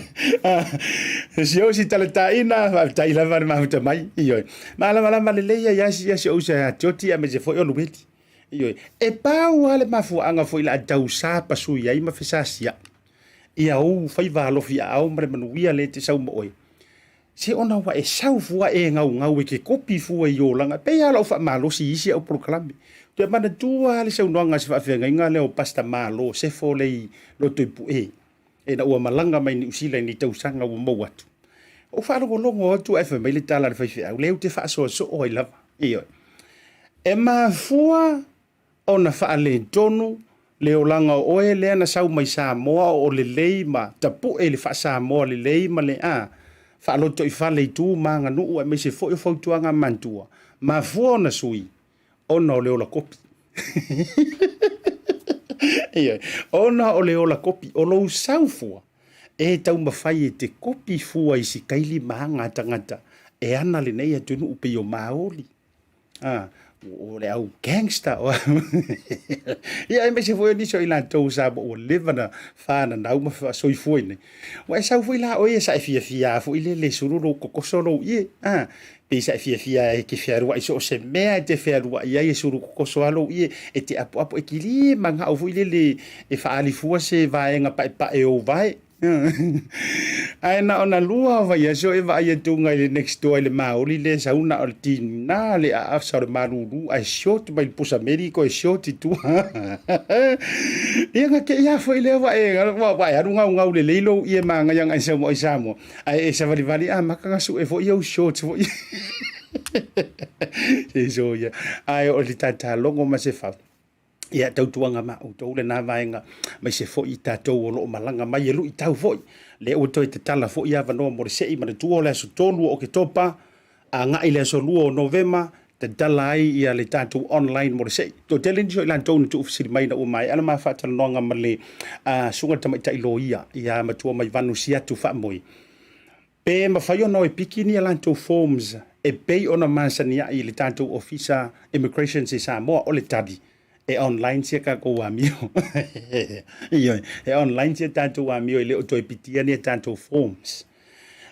[SPEAKER 1] Si ou si talataina, faafetai lava le mafuta mai. Ioe. Malamalama lelei ai lava si ou uso ia Tioti aemaise foi o Lueli. Ioe. E pau lava le mafuaaga foi o le a tau sapasui ai ma fesasia ia ou faiva alofi aao ma le manuia lea e te sau ma oe. Se ona ua e sau fua e gaugau e ke kopi fua i olaga. E pei lava o lau faamalosi i isi au polokalame. Ou te manatua lava le saunoaga a se faafeagaiga lea o Pastor Malo Sefo lea i Lotoipu'e ina ua malaga mai Niu Sila i ni tausaga ua mou atu. Ou faalogologo atu ae fai mai le tala a le faifeau, lea ou te faasoasoo ai lava. Ioe. E mafua ona faaletonu le olaga o oe lea na sau mai Samoa o lelei ma tapue i le faa-Samoa lelei ma le a faalotoifale i tu ma aganuu aemaise foi o fautuaga a matua, mafua ona sui ona o le ola kopi. Ioe, ona o le ola kopi, o lou sau fua e taumafai e te kopi fua i sikaili ma aga a tagata e ana lenei atunuu pei o Maoli. A, o le au gangster o ia aemaise foi o nisi o i latou sa ua leva na fananau ma soifua i inei. Ua e sau foi la oe sa e fiafia foi lele sulu lou kokoso lou ie. A, pei sa e fiafia e te fealuai so o se mea e te fealuai ai e sulu kokoso lava lou ie e te apoapo e kili manao foi lele e faalifua se vaega paepae o ou vae. Ae na ona lua o vaiaso e vaai atu i le next door i le maoli lea e sau na o le tiga le aasa o le malulu ae short mai le pusa meli koe short i tua. Ia na te i a foi lea ua e, ua e alu gaugau lelei lou ie magaia na e sau mai Samoa. Ae e savalivali amata na sue foi au shorts foi. Se soia. Ae o le tatalogo ma se fau. Ia, tautuaga ma outou lena vaega, aemaise foi i tatou o lo o malaga mai e luitau foi. Lea ua toe tatala foi avanoa mo le se'i manatua o le aso 3 o Oketopa, agai le aso 2 o Novema, tatala ai ia le tatou online mo le se'i. Toatele nisi o i latou na tuufesili mai ina ua maea le ma faatalanoaga ma le susuga i le tamaitai loia ia Matua Maivanu Siatu Faamoe, pe mafai ona o e piki ni a latou forms e pei ona masani ai i le tatou Ofisa Immigrations i Samoa. O le tali, e online sia tatou amio. Ioe, e online sia tatou amio, e le o toe pitia ni a tatou forms.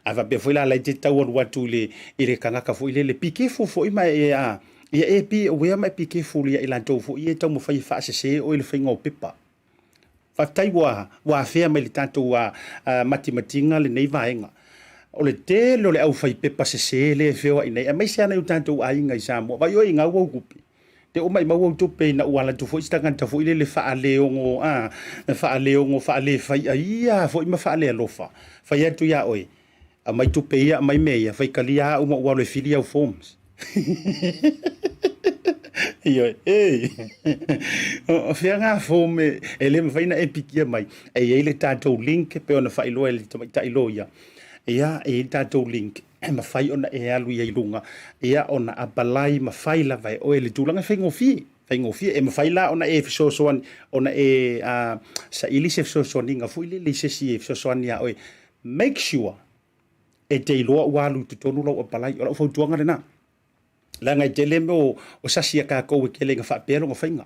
[SPEAKER 1] A faapea foi la la e te tau alu atu i le tagata foi lele, be careful foi ma e a ia e be aware ma e be careful ia i latou foi e taumafai e faasese oe i le faiga o pepa. Faafetai ua afea mai i le tatou matimatiga lenei vaega. O le tele o le aufaipepa sese lea e feoai nei, aemaise lava nai o tatou aiga i Samoa. Vaai oe i gau au tupe. Te uma i maua au tupe ina ua alu atu foi se tagata foi lele faaleogo, a, faaleogo, faalefai'a ia foi ma faalealofa. Fai atu iā oe, aumai tupe ia, aumai mea ia, faitalia au ma ou alu e fili au forms. Ioe, e, o fea ngā form e le mafai ona e pikia mai. E i ai le tatou link e pei ona faailoa e le tamaitai loia. Ia, e i ai le tatou link e mafai ona e alu i ai i luga, ia ona apalai ma fai lava e oe le tulaga e faigofie. Faigofie. E mafai la ona e fesoasoani, ona e saili se fesoasoaniga foi lele i se isi e fesoasoani iā oe. Make sure e te iloa ua alu i totonu lau apalai. O lau fautuaga lena. Leaga e tele mea o sasi a tatou e tele ina faapea lona faiga.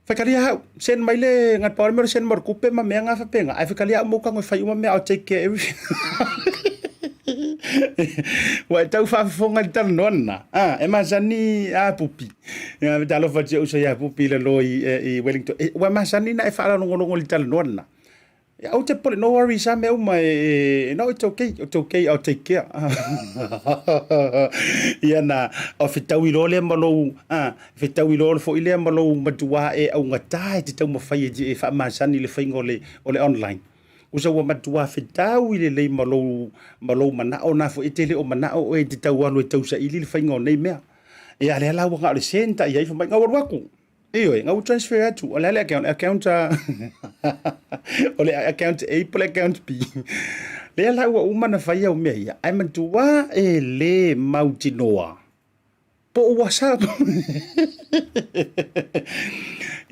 [SPEAKER 1] Faitalia au, send mai le na pau le mea o le send mai o le tupe ma mea na faapena, ae faitalia au ma ou tago e fai uma mea, I'll take care everything. Ua e tau faafofoga i le talanoa lena, a, e masani a Pupi. Ia, talofa atu i ou uso ia Pupi i lalo i Wellington. Ua masani ona e faalogologo i le talanoa lena. Ia aua te popole, no worries a mea uma e, no it's okay, it's okay, I'll take care. Ia na, o fetaui loa lea ma lou, a, fetaui loa foi lea ma lou matua e augata e te taumafai e, e faamasani i le faiga o le, o le online. Usa ua matua fetaui lelei ma lou, ma lou manao na foi e te le o manao oe e te tau alu e tausaili le faiga o nei mea. Ia lea la ua na o le send i ai fai mai, gau alu atu. Ioe, na ua transfer atu, o le a le account, account a, o le account A po o le account B. Lea la ua uma ona fai au mea ia, ae matua e le mautinoa po o ua sa.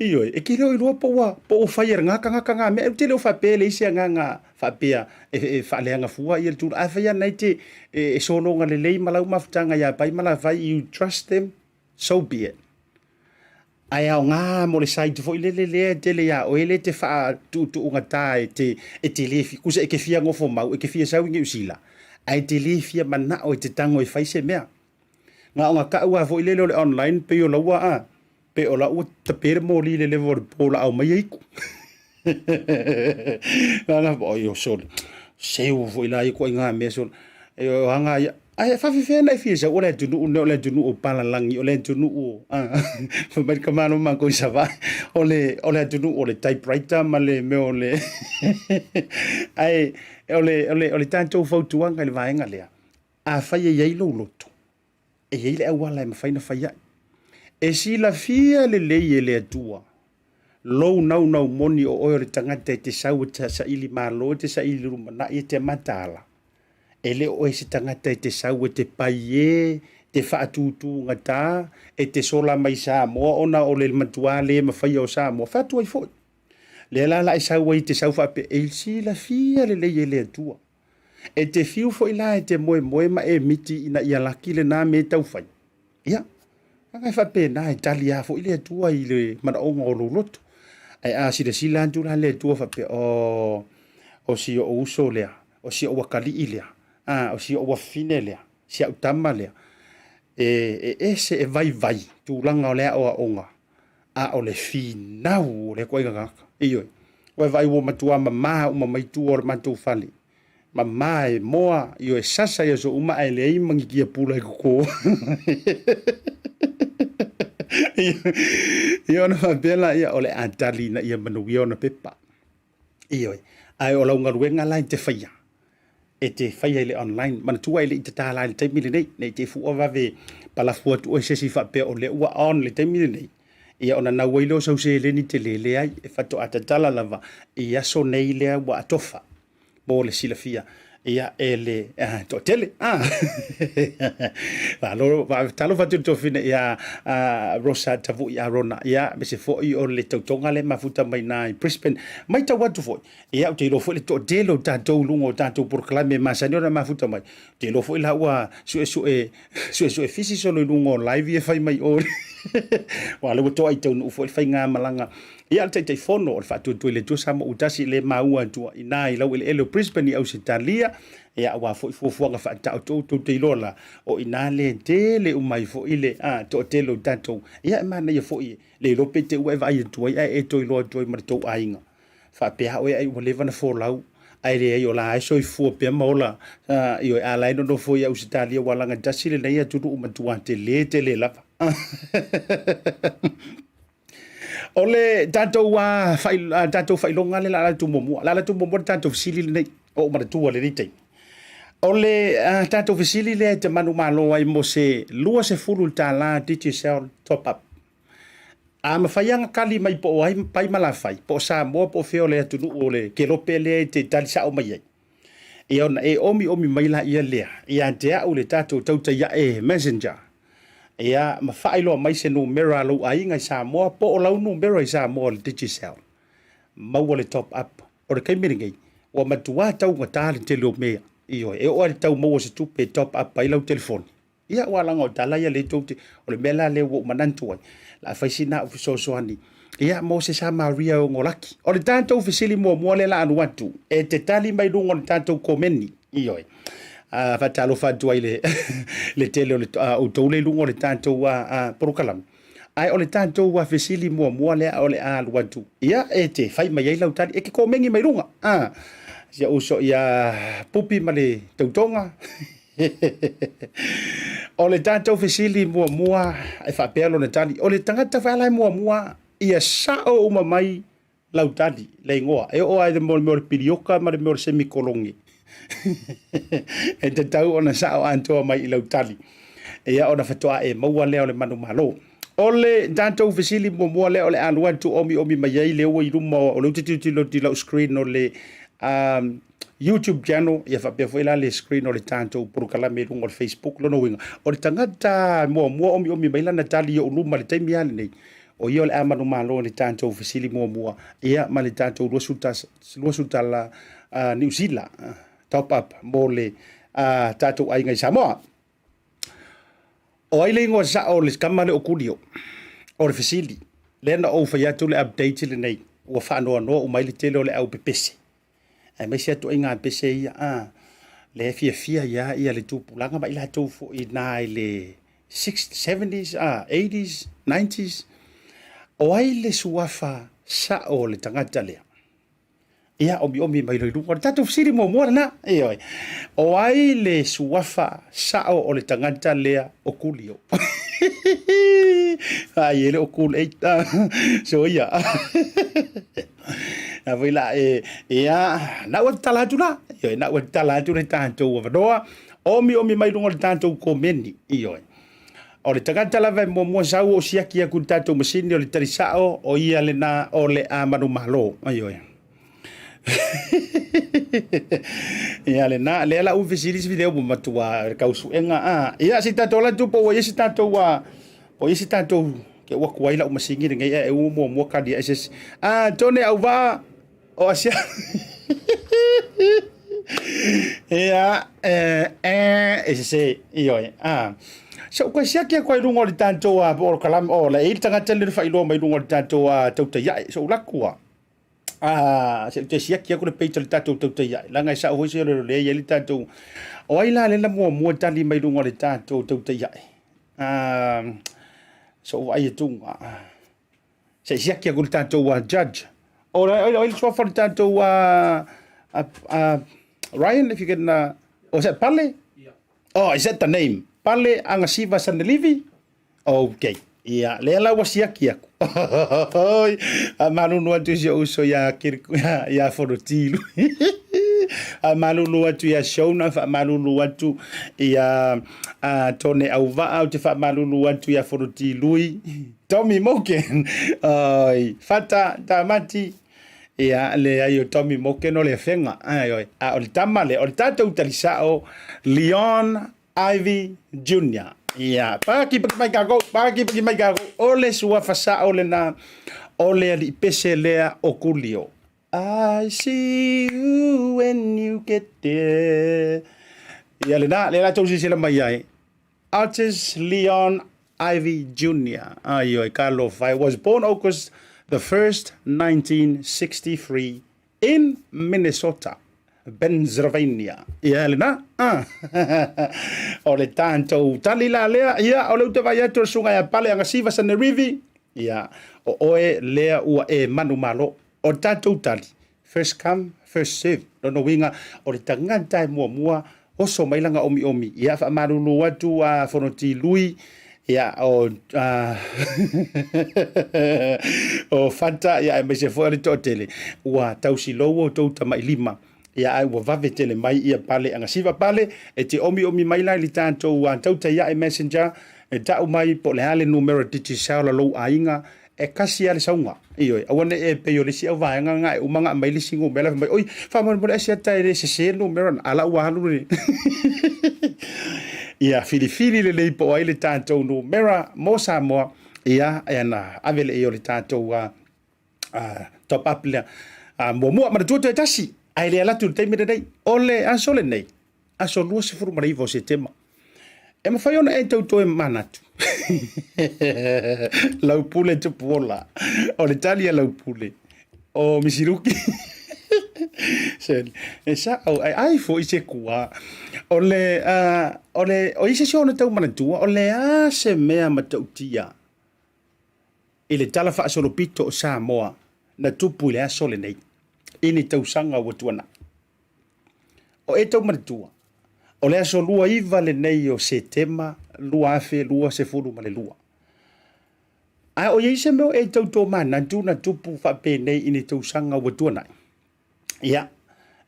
[SPEAKER 1] Ioe, e te le o iloa po ua, po ua fai e lena tagata na mea, ou te le o faapea e leai se agaga faapea e faaleaga fua ia le tulaga, ae fai lava na e te e sologa lelei ma lau mafutaga ia Pai ma Lafai, you trust them, So be it. Ae aoga mo le site foi lele lea e tele iā oe lea e te faatuutuugata e te, e te le, tusa e te fia nofo mau, e te fia sau i Niu Sila, ae te le fia manao e te tago e fai se mea. Na ona tau lava foi lele o le online pei o laua a, pei o la ua tape le moli i le level o le po o laau mai e itu. Na oi o sole. Seu foi la ia ituaiga mea sole. E o aga ia. Ae faafefea ona e fia sau o le atunuu lenei o le atunuu o palalagi, o le atunuu o fai mai le tamaloa ma matou i Savaii, o le o le atunuu o le typewriter ma le mea o le ae o le o le o le tatou fautuaga i le vaega lea, afai e i ai lou loto, e i ai le auala e mafai ona fai ai. E silafia lelei e le Atua lou naunau moni o oe o le tagata e te sau e te saili malo, e te saili lumanai, e te mataala. E le o oe se tagata e te sau e te pai e, te faatutugata, e te sola mai Samoa ona o le matua le mafaia o Samoa. Fai atu ai foi. Lea la la e sau ai e te sau faapea, e silafia lelei e le Atua. E te fiu foi la e te moemoe ma e miti ina ia laki lena mea e tau fai. Ia, leaga e faapena e tali lava foi le Atua i le manaoga o lou loto. Ae a silasila atu la le Atua faapea, oh, o si ou uso lea, o si ou atalii lea, a, o si ou afafine lea, si au tama lea, e, e ese e vaivai tulaga o le aoaoga, a o le finau o lea ituaiga tagata. Ioe. Ua e vaai ua matua mama uma mai tua o le matou fale. Mama e moa, ioe, sasa i aso uma ae leai ma ni kiapula e koko. Ia ona faapea laia o le a tali ina ia manuia ona pepa. Ioe. Ae o lau galuega la e te faia, e te faia i le online. Manatua e le i tatala i le taimi lenei, ne i te i fua vave palafu atu oe i se isi faapea o lea ua on i le taimi lenei, ia ona nau ai lea o sau seleni tele. Leai, e faatoa tatala lava i aso nei lea ua atofa mo le silafia. Ia, e le toatele. Malo, faatalofa atu i le tuafafine ia Rosa Tavui Arona, ia, aemaise foi o le tautoga lea e mafuta mai i Brisbane. Matau atu foi, ia, ou te iloa foi le toatele o tatou i luga o tatou polokalame e masani ona mafuta mai. Ou te iloa foi la ua suesue, suesue fisi solo i luga o live ia e fai mai o. Aua o lea ua toa i taunuu foi le faigamalaga. Ia, o le Taitaifono o le Faatuatua i le Atua Samoa ua tasi le maua atu i ina i laueleele o Brisbane i Ausetalia, ia, aua foi fuafuaga faataoto tou te iloa la, o i ina le tele uma ai foi le toatele o tatou. Ia, e manaia foi le iloa pe te i ua e vaai atu ai ae e toe iloa atu ai ma le tou aiga. Faapea oe ai ua leva ona folau, ae leai o la e soifua pea ma ola. Ioe, a la e nonofo i Ausetalia ua lagatasi lenei atunuu matua tele tele lava. O le tatou tatou faailoga lea o le a alu atu muamua. O le a alu atu muamua le tatou fesili lenei, ua ou manatua i lenei taimi. O le tatou fesili lea e te manumalo ai mo se $20 Digicel top up. A mafai lava ona tali mai po o ai Pai ma Lafai, po o Samoa po o fea o le atunuu o le kelope lea e te tali sao mai ai. Ia ona e omiomi mai laia lea ia te au le tatou tautai ae Messenger. Ia ma faailoa mai se numera a lou aiga i Samoa po o lau numera i Samoa o le Digicel. Maua le top up. O le taimi lenei, ua matua taugata le tele o mea. Ioe, e oo lava i le tau maua o se tupe e top up ai lau telefoni. Ia aua leaga o tala ia lea tou te, o le mea la lea ua ou manatu ai, o le a fai sina au fesoasoani, ia mo se Samaria e ono laki. O le tatou fesili muamua lea o le a alu atu, e te tali mai luga o le tatou komeni, ioe. Faatalofa atu ai i le, le tele o le, outou lea i luga o le tatou polokalame. Ae o le tatou fesili muamua lea o le a alu atu, ia e te fai mai ai lau tali, e te komeni mai luga. Si ou uso ia Pupi ma le tautoga. O le tatou fesili muamua e faapea lona tali, o le tagata foi la e muamua ia sao uma mai lau tali, le igoa. E oo lava i le mea o le pilioka ma le mea o le semikolone. E tatau ona sao atoa mai i lau tali. Ia ona faatoa e maua lea o le manumalo. O le tatou fesili muamua lea o le a alu atu omiomi mai ai lea ua i luma o lea ou te tilotilo atu i lau screen o le YouTube channel, ia faapea foi la le screen o le tatou polokalame i luga o le Facebook. Lona uiga, o le tagata muamua omiomi mai lana tali i ou luma i le taimi lava lenei, o ia o le a manumalo i le tatou fesili muamua, ia ma le tatou $20 Niu Sila top up mo le tatou aiga i Samoa. O ai le igoa sao o le tama lea o Kulio? O le fesili, lea na ou fai atu le update lenei, ua faanoanoa uma ai le tele o le au pepese. Aemaise lava ituaiga pese ia, a, lea e fiafia ai lava ia le tupulaga ma i latou foi i ina i le 70s, 80s, 90s. O ai le suafa sao o le tagata lea? Ia, omiomi mai loa i luga. O le tatou fesili muamua lena. Ioe. O ai le suafa sao o le tagata lea o Kulio? Ai, e le o Kool Aid. Soia. Na foi la e ia na ua tatala atu la. Ioe, na ua tatala atu le tatou avanoa. Omiomi mai luga o le tatou komeni. Ioe. O le tagata lava e muamua sau o siaki aku i le tatou masini o le tali sao, o ia lena o le a manumalo. Ioe. Ia lena, lea la u fesili se video matua le kau suega a. Ia se tatou la tu po ua i se tatou a po i se tatou ke ua kuai lau masini lenei e u muamua kali e se. A tone au va o asia. Ia e se se ioe a. So koe siaki aku ai luga o le tatou a po o kalam o la e le tagata le whailoa mai luga o le tatou a tautai ai. So ulaku a. A se te siaki aku le page o le tatou tautai ai. Leaga e sao foi se lolo lea i ai le tatou. O ai la le na muamua tali mai luga o le tatou tautai ai. A so vaai atu se siaki aku le tatou judge. O le o le suafa o le tatou Ryan, if you can oh, is that Pale? Yeah. Oh, is that the name? Pale Angasiva Sanelivi? Ok. Ia, lea la ua siaki aku. Oi, a malulu atu i si ou uso ia Kiriku, ia, ia Fonotilu. A malulu atu ia Shona, faamalulu atu ia a, Tone Auvaa, ou te faamalulu atu ia Fonotilui. Tommy Morgan. Oi, Fata, Tamati. Ia, leai o Tommy Morgan o le afega. Ioe. A o le tama lea, o le tatou talisao, Leon Ivy Jr. Ia, paki paki mai kākou, paki paki mai kākou. O le suafa sao lena, o le alii pese lea o Kulio. I see you when you get there. Ia lena, lea la tou silasila mai ai. Artist Leon Ivy Jr. Ioe, talofa e, was born August the 1st, 1963 in Minnesota, Pennsylvania. Ia lena. Ah. O le tatou tali la lea, ia, o le uta vai atu o le susuga ia Pale Agasiva Sanerivi, ia, o oe lea ua e manumalo. O le tatou tali, first come, first serve. Lona uiga, o le tagata e muamua oso mai lana omiomi. Ia, faamalulu atu a Fonoti Lui, ia, o, a, o Fanta, ia, aemaise foi o le toatele, ua tausilou outou tamailima. Ia, ae ua vave tele mai ia Pale Agasiva. Pale, e te omiomi mai la i le tatou tautai ae Messenger, e tau mai po o le a le numera Digicel a lou aiga, E kasi lava le sauga. Ioe, aua ne i e pei o le isi auvaega na e uma ona aumai le isi numera fai mai, oi, faamolemole ae siata e le sese le numera na, a la ua alu le Ia filifili lelei po o ai le tatou numera mo Samoa, ia, e ana ave lea i o le tatou uh, uh, top up lea. Uh, muamua, manatua toe tasi, ae le alu atu i le taimi lenei. O le aso lenei, aso 29 o Setema. E mafai ona e tau toe manatu. Lau pule tupuola. O le tali a lau pule. O Misiruki. Se, e sa au, ai, ai foi se kua. O le, uh, o le, o ise se ona tau manatua, o le a se mea matautia i le tala faasolopito o Samoa na tupu i le aso lenei, i ni tausaga ua tuanai. O e tau manatua, o le aso 29 lenei o Setema 2022. A o i ai se mea o e tau tomanatu na tupu faapenei i ni tausaga ua tuanai, ia,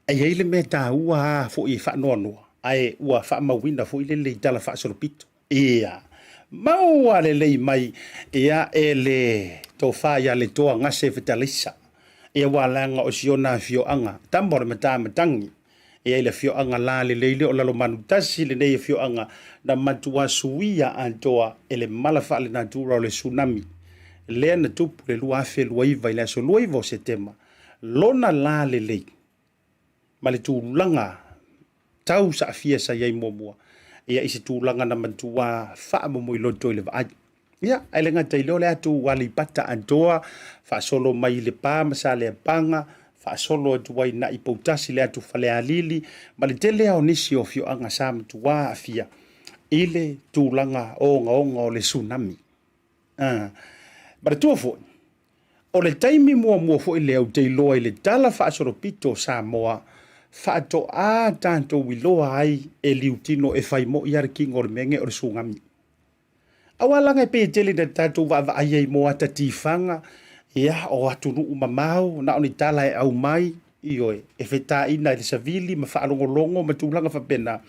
[SPEAKER 1] e i ai le mea taua lava foi e faanoanoa, ae ua faamauina foi lele i tala faasolopito. Ia, maua lelei mai ia e le tofa ia Letoa Gase Fetalaisa, ia ua leaga o si ona afioaga, tama o le Matamatagi, ia i le afioaga la lelei lea o Lalomanutasi lenei afioaga na matua suia atoa e le mala faalenatura o le tsunami lea na tupu i le 2029 i le aso 29 o Setema, lona la lelei ma le tulaga tau saafia sa i ai muamua, ia i se tulaga na matua faamomoiloto i le vaai. Ia, ae le gata i lea o le atu Aleipata atoa, faasolo mai i Lepa ma Saleapaga, faasolo atu ai na'i Poutasi le atu Falealili, ma le tele lava o nisi o afioaga sa matua aafia i le tulaga ogaoga o le tsunami. Ah, manatua foi, o le taimi muamua foi lea ou te iloa i le tala faasolopito o Samoa, faatoa tatou iloa ai e liutino e fai moi lava le kino o le mea nei o le tsunami. Aua laga e pei e tele ina tatou vaavaai ai mo ata tifaga, ia, o atunuu mamao, na o ni tala e aumai, ioe, e fetaina i le savili ma faalogologo ma tulaga faapena.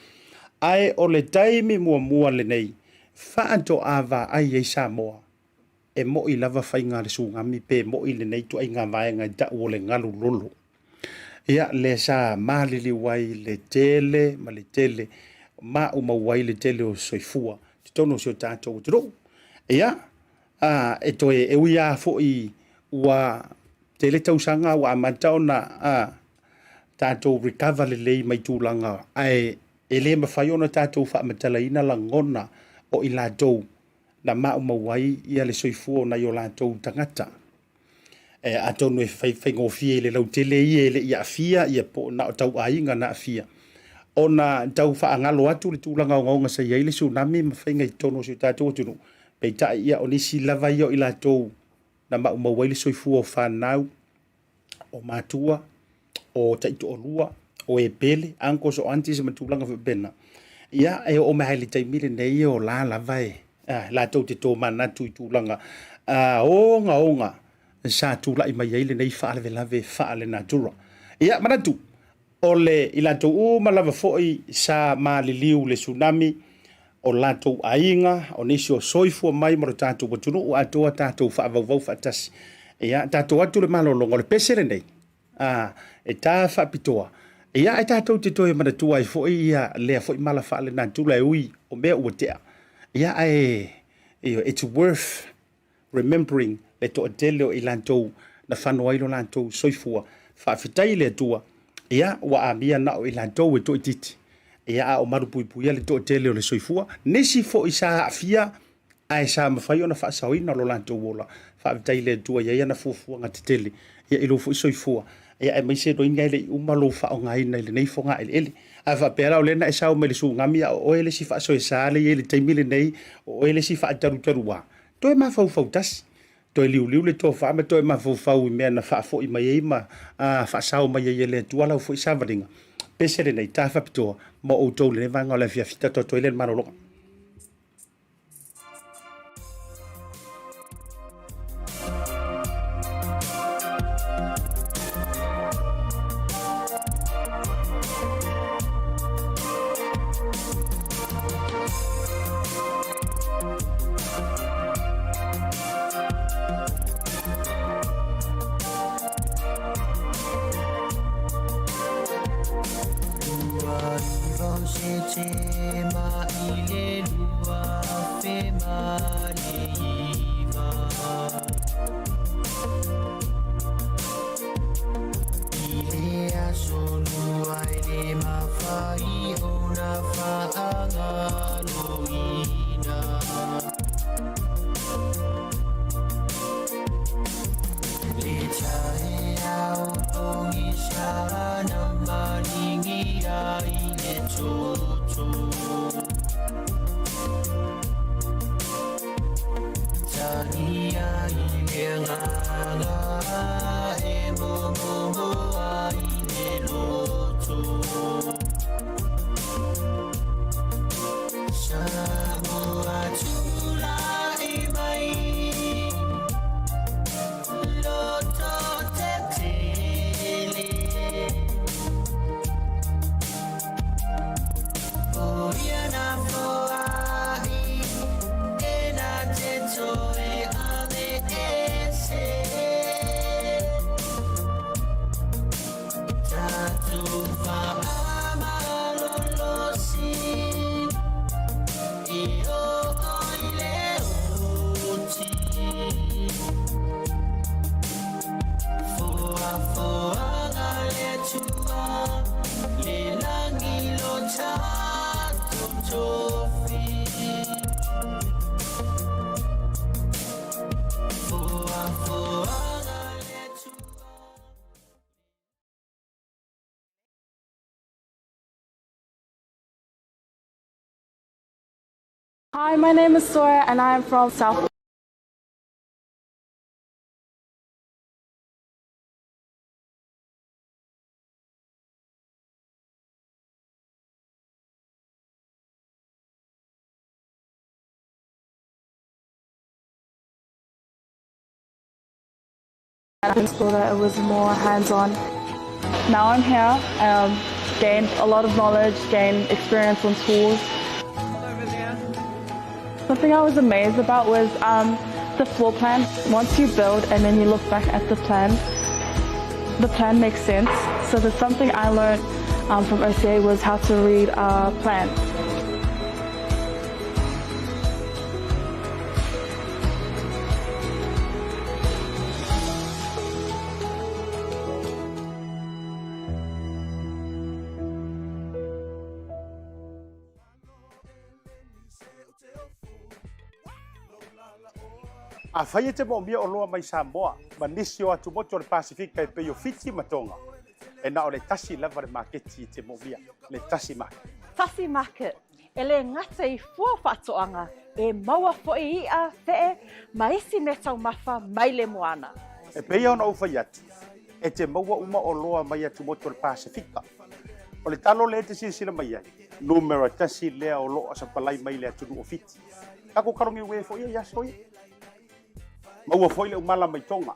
[SPEAKER 1] Ae o le taimi muamua lenei, faatoa vaai ai Samoa, e mo'i lava faiga a le tsunami pe mo'i lenei ituaiga vaega i ta'u o le galu lolo. Ia, lea sa maliliu ai le tele ma le tele, maumau ai le tele o soifua i totonu o si o tatou atunuu. Ia, a, e toe, e ui lava foi ua tele tausaga ua amata ona a, tatou recover lelei mai tulaga, ae e le mafai ona tatou faamatalaina lagona o i latou na maumau ai ia le soifua o nai o latou tagata. E, atonu e fai, faigofie i le lautele ia e le i aafia ia po o na o tauaiga na aafia ona tau faagalo atu le tulaga ogaoga sa i ai le tsunami ma faiga i totonu o si o tatou atunuu. Peitai ia o nisi lava ia o i latou na maumau ai le soifua o fanau, o matua, o taitoalua, o e pele, uncles o aunties ma tulaga faapena. Ia, e oo mai lava i le taimi lenei o la lava e latou te tomanatu i tulaga ogaoga sa tulai mai ai lenei faalavelave faalenatura. Ia, manatu, o le i latou uma lava foi sa maliliu le tsunami, o latou aiga, o nisi o soifua mai ma lo tatou atunuu atoa tatou faavauvau faatasi. Ia, tatou atu le malologa, o le pese lenei. A, e tā faapitoa, ia e tātou te toe manatua ai foi ia lea foi mala faalenatura e ui o mea ua tea. Ia ae, ioe, it's worth remembering le toatele o i latou na fano ai lo latou soifua. Faafetai i le Atua, ia ua amia na o i latou e toaitiiti, ia a o malupuipuia le toatele o le soifua. Nisi foi sa aafia ae sa mafai ona faasaoina lo latou ola. Faafetai i le Atua e i ai ana fuafuaga tetele ia i lou foi soifua, ia aemaise loiga e le i uma lou faaaogaina i lenei fogaeleele. A faapea la o lea na e sao mai le sugami a o oe le isi faasoesa lea e i ai i le taimi lenei, o oe le isi faatalutalua, toe mafaufau tasi, toe liuliu le tofa ma toe mafaufau i mea na faafoi mai ai ma faasao mai ai e le Atua lau foi savaliga. Pese lenei, ta faapitoa mo outou i lenei vaega o le afiafi. Tatou toe lea i le malologa.
[SPEAKER 5] Hi, my name is Sora and I am from South I saw that it was more hands-on. Now I'm here, um, gained a lot of knowledge, gained experience on tools. Something I was amazed about was um, the floor plan. Once you build and then you look back at the plan, the plan makes sense. So there's something I learned um, from OCA was how to read a plan.
[SPEAKER 1] Afai e te moomia oloa mai Samoa ma nisi o atumotu o le Pasifika e pei o Fiti ma Tonga, e na o le tasi lava le maketi e te moomia, le Tasi Market.
[SPEAKER 3] Tasi Market, e le gata i fua faatoaga, e maua foi i'a, fe'e, ma isi mea taumafa mai le moana.
[SPEAKER 1] E pei ona ou fai atu, e te maua uma oloa mai atumotu o le Pasifika. O le talo lea e te silasila mai ai, numera tasi lea o lo o sapalai mai le atunuu o Fiti. Takou kalogi uē foi ia i aso ia. Maua foi le umala mai Tonga.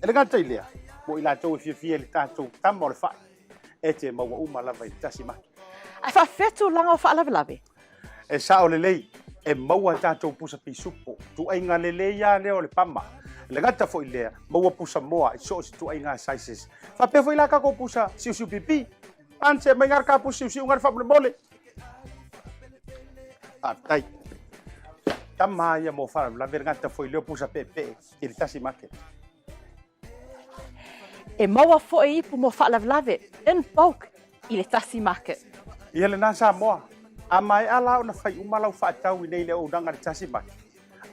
[SPEAKER 1] E le gata i lea, mo i latou e fiafia i le tatou tama o le fai, e te maua uma lava i le tasi maki.
[SPEAKER 3] Ae faafefea tulaga o faalavelave?
[SPEAKER 1] E sao lelei, e maua tatou pusa pisupo. Tuaiga lelei lava lea o le pama. Le gata foi lea, maua pusa moa i so o se ituaiga sizes. Faapea foi la tatou pusa siusiu pipi. Anse mai ngara ka pusa siusiu ngara faamolemole. Faafetai. Tama ia mo faalavelave le gata foi lea o pusa peepee i le tasi market.
[SPEAKER 3] E maua foi ipu mo faalavelave in bulk i le tasi market.
[SPEAKER 1] Ia lena Samoa, a maea la ona fai uma lau faatau i nei le auaunaga i le tasi market,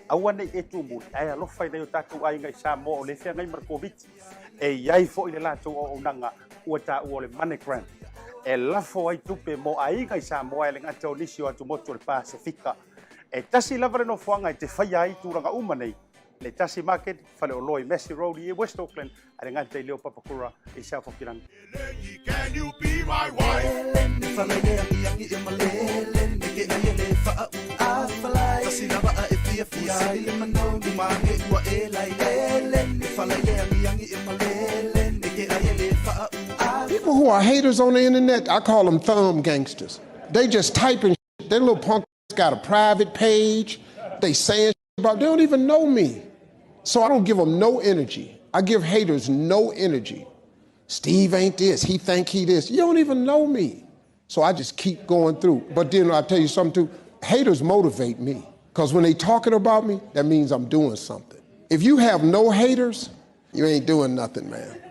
[SPEAKER 1] aua ne i e tumuli ae alofa i nai o tatou aiga i Samoa o lea e feagai ma le Koviti. E i ai foi le latou auaunaga ua taua o le MoneyGram e lafo ai tupe mo aiga i Samoa e le gata o nisi o atumotu o le Pasefika. E tasi lava le nofoaga e te faia ai tulaga uma nei, le Tasi Market, faleoloa i Massey Road i West Auckland, a le gata i leo Papakura i South Hokirangi.
[SPEAKER 6] People who are haters on the internet, I call them thumb gangsters. They just typing shit. They little punk got a private page. They saying about they don't even know me. So I don't give them no energy. I give haters no energy. Steve ain't this. He think he this. You don't even know me. So I just keep going through. But then I tell you something too. Haters motivate me. Because when they talking about me, that means I'm doing something. If you have no haters, you ain't doing nothing, man.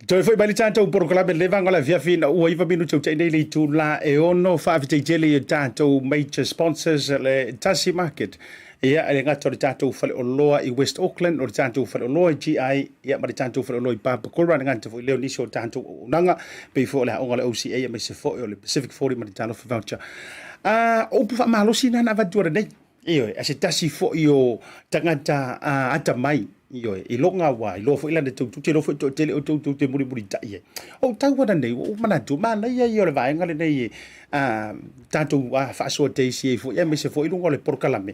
[SPEAKER 1] Toe foi mai le tatou porokalame le vaega o le afiafi ina ua iva minute o tai nei le itula e ono. Faafetai tele i o tatou major sponsors le Tasi Market, ia e le gata o le tatou faleoloa i West Auckland, o le tatou faleoloa i GI, ia ma le tatou faleoloa i Papakura, le gata foi lea o nisi o tatou auaunaga pei foi o le aoga o le OCA aemaise foi o le Pacific 40 ma le Talofa Voucher. Ah, upu faamalosi na na avatu nei. Ioe, a se tasi foi o tagata atamai, ioe, i loga wā, i loa foi lana tautu, te iloa foi toatele o tou te mulimulitai ai. O ou tau ana nei, ua ou manatu, manaia ia o le vaega lenei e tatou faasoa teisi ai foi, aemaise foi i luga o le polokalame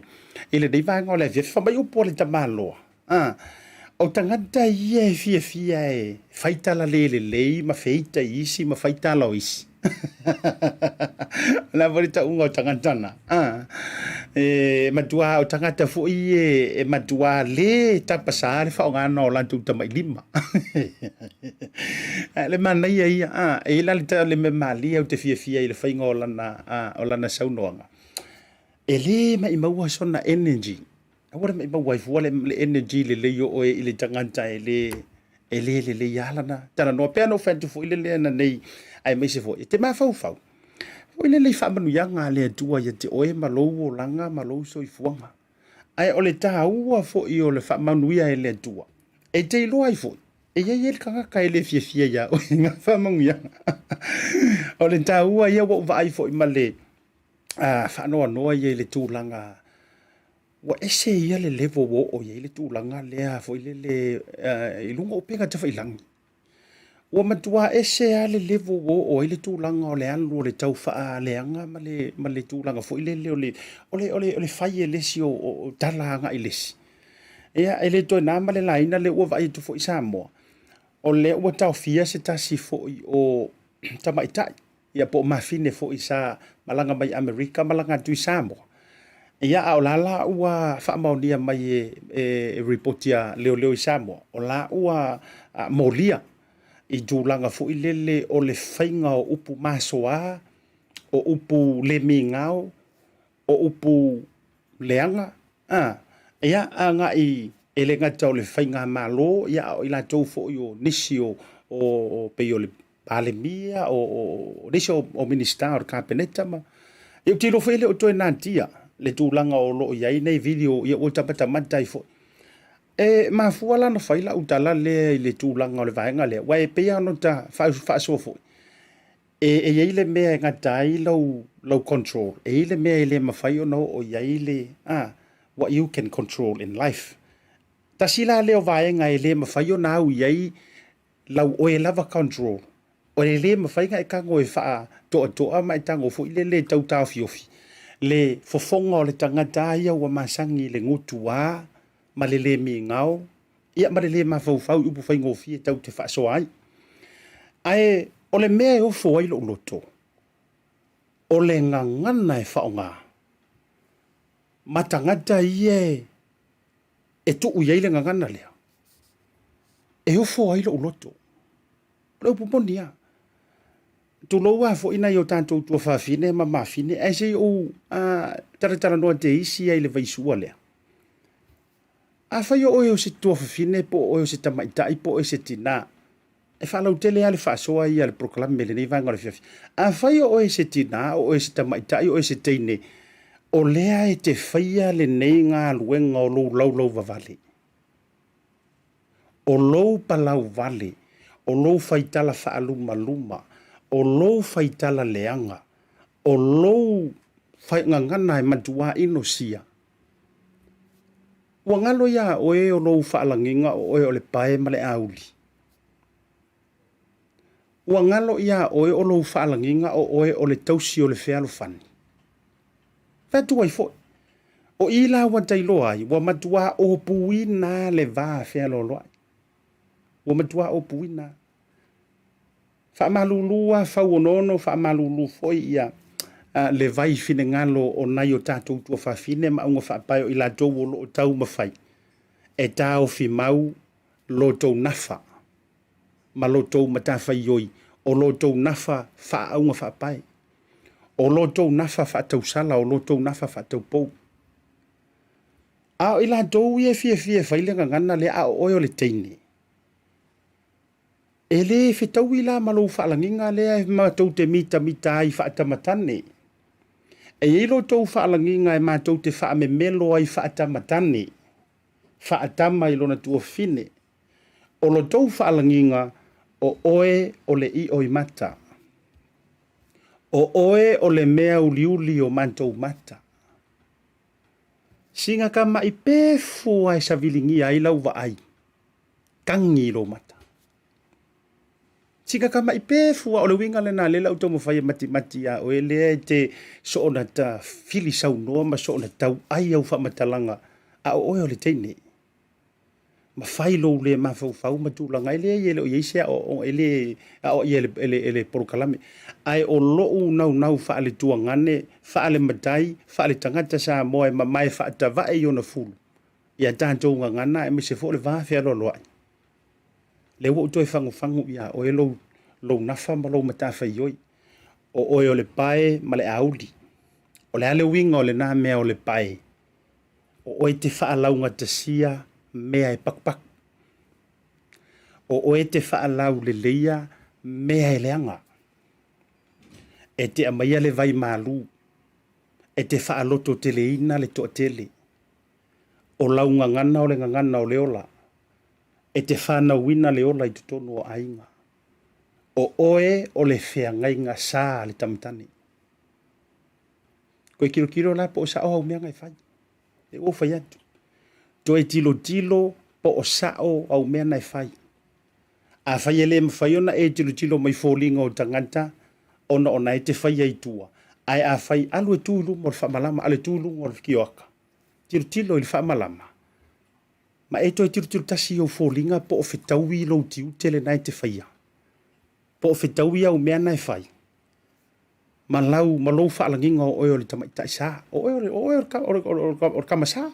[SPEAKER 1] i lenei vaega o le afiafi. Fai mai upu a le tamaloa, o tagata ia e fiafia e fai tala le lelei ma feita i isi ma fai tala o isi. O le a foi le tauga o tagata na? E matua o tagata foi e, e matua le tapasā le faaaogaina o latou tamailima. Le manaia ia, e i ai la le, le mea malie ou te fiafia i le faiga o lana, o lana saunoaga. E le maʻimau sona energy. Aua le maʻimau ai fua le, le energy lelei o oe i le tagata e le, e le lelei lava lana talanoa. Pei lava ona ou fai atu foi lele ananei aemaise foi e te mafaufau foi lele i faamanuiaga a le Atua ia te oe ma lou olaga ma lou soifuaga. Ae o le taua foi o le faamanuia e le Atua, e te iloa ai foi e i ai le tagata e le fiafia iā oe i ngā faamanuiaga. O le taua ia ua ou vaai foi ma le faanoanoa ia i le tulaga Ua ese ia le level ua oo i ai le tulaga lea foi lele i luga o upega tafailagi. Ua matua ese lava le level ua oo ai le tulaga o le alu o le tau faaleaga ma le, ma le tulaga foi lele o le, o le, o le, o le fai e le isi o, o tala agai i le isi. Ia, e le toe na ma le laina lea ua vaai atu foi Samoa, o lea ua taofia se tasi foi o tamaitai ia po o mafine foi sa malaga mai Amerika malaga atu i Samoa. Ia a o la la ua faamaonia mai e, e, e ripoti a leoleo i Samoa, o la ua a, molia i tulaga foi lele o le faiga o upu masoa, o upu le migao, o upu leaga, a, ia agai e le gata o le faigamalo, ia a o i latou foi o nisi o, o, o pei o le Palemia, o, o, o nisi o, o Minisita o le Kapeneta ma, ia ou te iloa foi e le o toe natia le tulaga o lo o i ai nei video, ia ua tamatamata ai foi. E mafua la ona fai lau tala lea i le tulaga o le vaega lea, aua e pei lava ona ta faasoa foi, E, e i ai le mea e gata ai lou, lou control, e i ai le mea e le mafai ona oo i ai le, ah, what you can control in life. Tasi la lea o vaega e le mafai ona au i ai lau oe lava control, o le le mafai ona e tago e faatoatoa ma e tago foi lele e tau taofiofi le fofoga o le tagata ia ua masani i le gutuā ma le le migao, ia ma le lē mafaufau i upu faigofie tatou te faasoa ai. Ae o le mea e ofo ai lou loto, o le gagana e faaaoga. Ma tagata ia e tuu i ai le gagana lea, e ofo ai lou loto. O le upu moni lava. Tulou lava foi nai o tatou tuafafine ma mafine, ae se i ou talatalanoa te isi ai i le vaisua lea. Afai o oe o se tuafafine po o oe o se tamaitai po o oe o se tinā, e faalautele lava le faasoa ia a le polokalame i lenei vaega o le afiafi. Afai o oe se tinā, o oe se tamaitai, o oe se teine, o lea e te faia lenei galuega o lou laulauvavale, o lou palauvale, o lou faitala faalumaluma, o lou faitala leaga, o lou gagana e matuā inosia, Ua galo iā oe o lou faalagiga o oe o le pae ma le auli. Ua galo iā oe o lou faalagiga o oe o le tausi o le fealofani. Fai atu ai foi, o i la ua tailoa ai, ua matuā opuina le va fealoaloai. Ua matuā opuina. Faamalulu lava fauonoono, faamalulu foi ia le vai finagalo o nai o tatou tuafafine ma auga faapae o i latou o lo o taumafai e taofi mau lo tou nafa ma lo tou matafaioi, o lo tou nafa faaauga faapae, o lo tou nafa faatausala, o lo tou nafa faataupou. A o i latou ia e fiafia e fai le gagana lea, a o oe o le teine, E le fetaui la ma lou faalagiga lea e matou te mitamita ai faatamatane. E i ai lo tou faalagiga e matou te faamemelo ai faatamatane, faatama i lona tuafafine. O lo tou faalagiga, o oe o le io i mata. O oe o le mea uliuli o matou mata. Singa ka maʻi pefu lava e saviligia ai lau vaai. Tagi i lou mata. Sika ka maʻi pefu lava, o le uiga lena lea la ou taumafai e matimati iā oe lea e te soona ta fili saunoa ma soona tauai au faamatalaga, a o oe o le teine. Mafai lou le mafaufau ma tulaga, e leai e le o i ai se aoaoga, e le aoaia e le, e le, e le polokalame. Ae o lou naunau faaletuagane, faalematai, faaletagata Samoa e mamae faatavae i ona fulu, ia tatou gagana aemaise foi o le va fealoaloai. Lea ua ou toe fagufagu iā oe lou, lou nafa ma lou matafaioi. O oe o le pae ma le auli. O le a le uiga o lena mea o le pae? O oe te faalaugatasia mea e pakupaku. O oe te faalauleleia mea e leaga. E te aumaia le vai malu. E te faalototeleina le toatele. O lau gagana o le gagana o le ola, e te fanauina le ola i totonu o aiga. O oe o le feagaiga sa a le tamatane. Toe tilotilo la po o sao au mea na e fai. E ua ou fai atu. Toe tilotilo po o sao au mea na e fai. Afai e le mafai ona e tilotilo mai foliga o tagata ona o na e te faia i tua, ae afai alu e tu i luma o le faamalama, alu e tu i luga o le kioaka, tilotilo i le faamalama, ma e toe tilotilo tasi i ou foliga po o fetaui lou tiute lena e te faia, po o fetaui au mea na e fai, ma lau ma lou faalagiga o oe o le tamaitai sa, o oe o le, o oe o le, o le, o le, o le tama sa.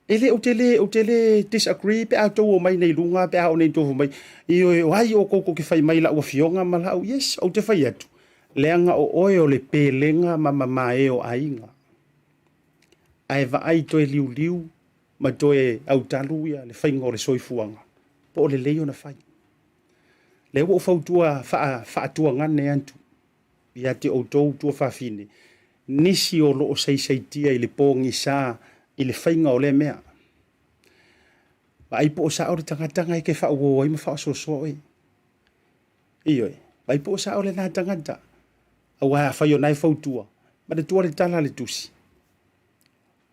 [SPEAKER 1] E le, ou te le, ou te le disagree pe a outou omai nei i luga pe a oo nei outou mai, ioe, o ai outou tou te fai mai i lau afioga ma lau, yes, ou te fai atu, leaga o oe o le pelega ma mamae o aiga. Ae vaai toe liuliu ma toe autalu ia le faiga o le soifuaga, po o lelei ona fai. Lea ua ou fautua faa, faatuagane atu ia te outou tuafafine, nisi o lo o saisaitia i le pogisa i le faiga o lea mea. Vaai po o sao le tagata na e te faauo ai ma faaosoasoa oe. Ioe, vaai po o sao lena tagata. Aua afai o na e fautua, manatua le tala a le tusi.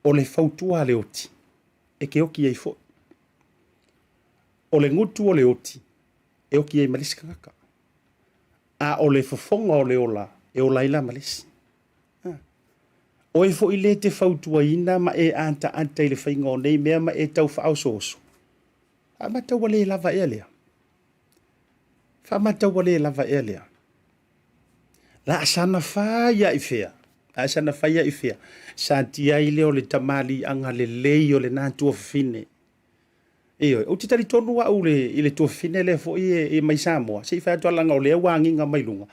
[SPEAKER 1] O le fautua a le oti, e te oti ai foi. O le gutu o le oti, e oti ai ma le isi tagata. A o le fofoga o le ola, e ola ai la ma le isi. Oe foi le te fautuaina ma e ataata i le faiga o nei mea ma e tau faaosooso. Faamata ua le lava ea lea? Faamata ua le lava ea lea? Laa sana fai lava i fea? Ae sana faia i fea? Satia ai lea o le tamaliiaga lelei o lena tuafafine. Ioe, ou te talitonu au le, i le tuafafine lea foi e, e mai Samoa, se i fai atu alaga o lea ua agiga mai luga.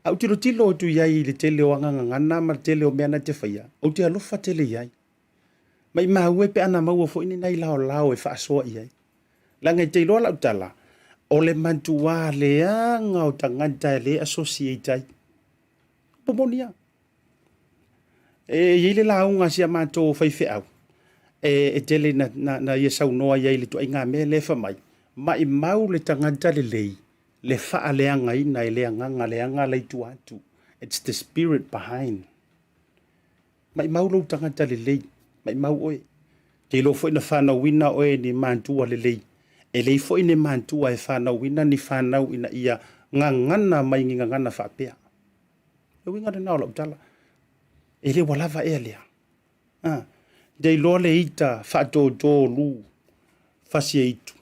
[SPEAKER 1] A ou tilotilo atu i ai i le tele o aga gagana ma le tele o mea na te faia, ou te alofa tele i ai. Maimau e pe ana maua foi ni nai laolao e faasoa i ai. Leaga e te iloa lau tala, o le matuā leaga o tagata e le associate ai. Upu moni lava. E i ai le lauga a si a matou faifeau, e, e tele na, na, na ia saunoa i ai i le tuaiga mea lea fai mai, maimau le tagata lelei, le faaleagaina e le agaga leaga la i tua atu. It's the spirit behind. Maimau lou tagata lelei, maimau oe. Te iloa foi na fanauina oe ni matua lelei. E leai foi ni matua e fanauina ni fanau ina ia gagana mai ni gagana faapea. Le uiga lena o lau tala. E le ua lava ea lea. Ha. Te iloa le ita faatōtō lu fasi e itu.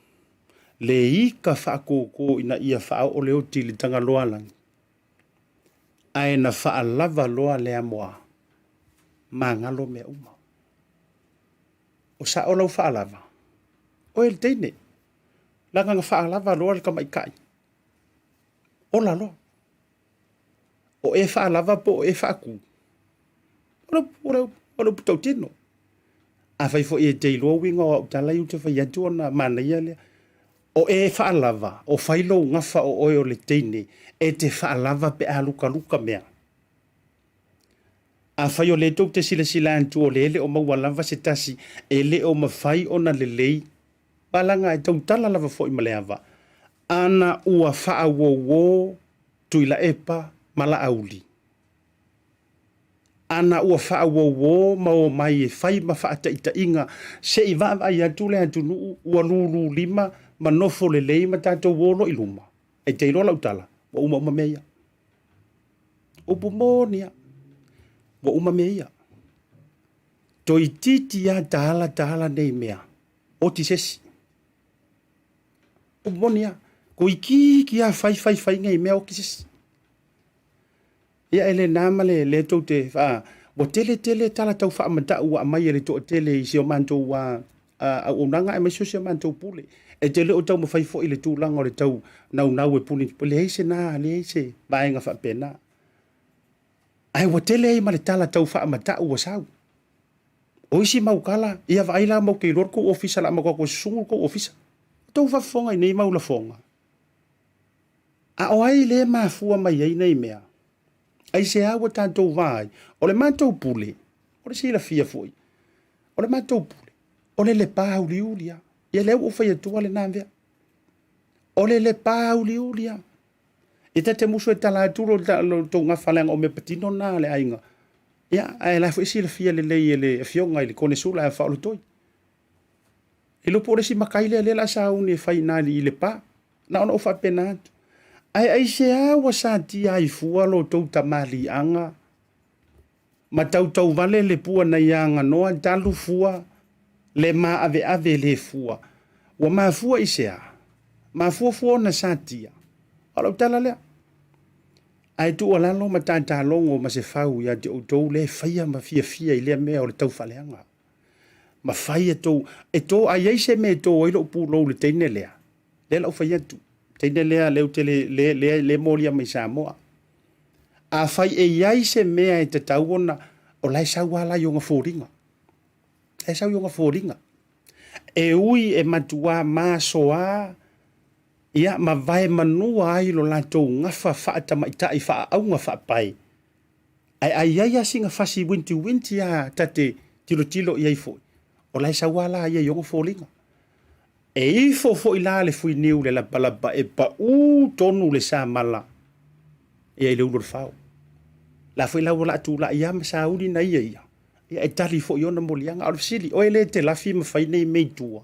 [SPEAKER 1] Le ika faakōkō ina ia faaoo le oti i le Tagaloa lagi. Ae na faalava loa le amoa, magalo mea uma. O sa'o lau faalava, oe le teine, leaga na faalava loa le tamaitai, ola loa. O e faalava po o e faatu, o le, o le, o le upu tautino. Afai foi e te iloa uiga o au tala ia ou te fai atu ona manaia lea. O e faalava, o fai lou gafa o oe o le teine, e te faalava pe a lukaluka mea. Afai o lea tou te silasila atu o lea e le o maua lava se tasi e le o mafai ona lelei, palaga e tautala lava foi ma le ava, ana ua faauouo Tuilaepa ma Laauli. Ana ua faauouo ma omai e fai ma faataitaiga se i vaavaai atu le atunuu ua lulu lima ma nofo lelei ma tatou o loa i luma. E te iloa lau tala, ua uma uma mea ia. Upu moni lava, ua uma mea ia. Toeitiiti lava taala taala nei mea, oti se isi. Upu moni lava, toeitiiti lava fai fai fai nei mea, oti se isi. Ia e le na ma le lea tou te a ua tele tele tala tau faamatau ua aumai e le toatele i si o matou a auaunaga aemaise o si a matou pule. E te le o taumafai foi i le tulaga o le tau naunau e puni, leai se na, leai se vaega faapena. Ae ua tele ai ma le tala tau faamatau ua sau. O isi mau tala, ia vaai la matou te iloa le tou ofisa o le a matou o atu e susugu le tou ofisa. Tou faafofoga i nei mau lafoga. A o ai lea e mafua mai ai nei mea? Aisea ua tatou va ai? O le matou pule, o le silafia foi, o le matou pule, o le lepā uliuli lava. Ia lea ua ou fai atua lena mea. O le lepā uliuli lava. Ia ta te musu e tala atu lo, lo tou gafa leaga o mea patino na a le aiga. Ia, ae la foi silafia lelei e le afioga i le Konesula a Faaolotoi. E iloa po o le isi matai lea lea la sauni e fai ina i Lepa. Na ona ou faapena atu. Ae aisea ua satia ai fua lo tou tamaliiaga ma tautauvale le pua nai aganoa talu fua le maaveave le fua. Ua mafua i se a? Mafua fua ona satia. O lau tala lea. Ae tuualalo ma tatalogo ma se fau ia te outou le faia ma fiafia i lea mea o le taufaaleaga. Ma fai e tou, e to, a i ai se mea e to ai lou pulou i le teine lea, lea la ou fai atu, teine lea lea ou te le, le, le, le molia mai Samoa. Afai e i ai se mea e tatau ona, o la e sau lava la i ona foliga. La e sau i ona foliga. E ui e matuā masoa, ia, ma vae manua ai lo latou gafa faatamaitai faaauga faapae, Ae a i ai lava sina fasi uintiuinti lava ta te tilotilo i ai foi, o la e sau lava la ia i ona foliga. E ifo foi la le fuiniu i le lapalapa e pau tonu le samala ia i le ulu o le fao. La foi la ua laa tulai lava ma sauni na ia ia, ia e tali foi i ona moliaga. A o le fesili, oe le te lafi ma fai nei mea i tua?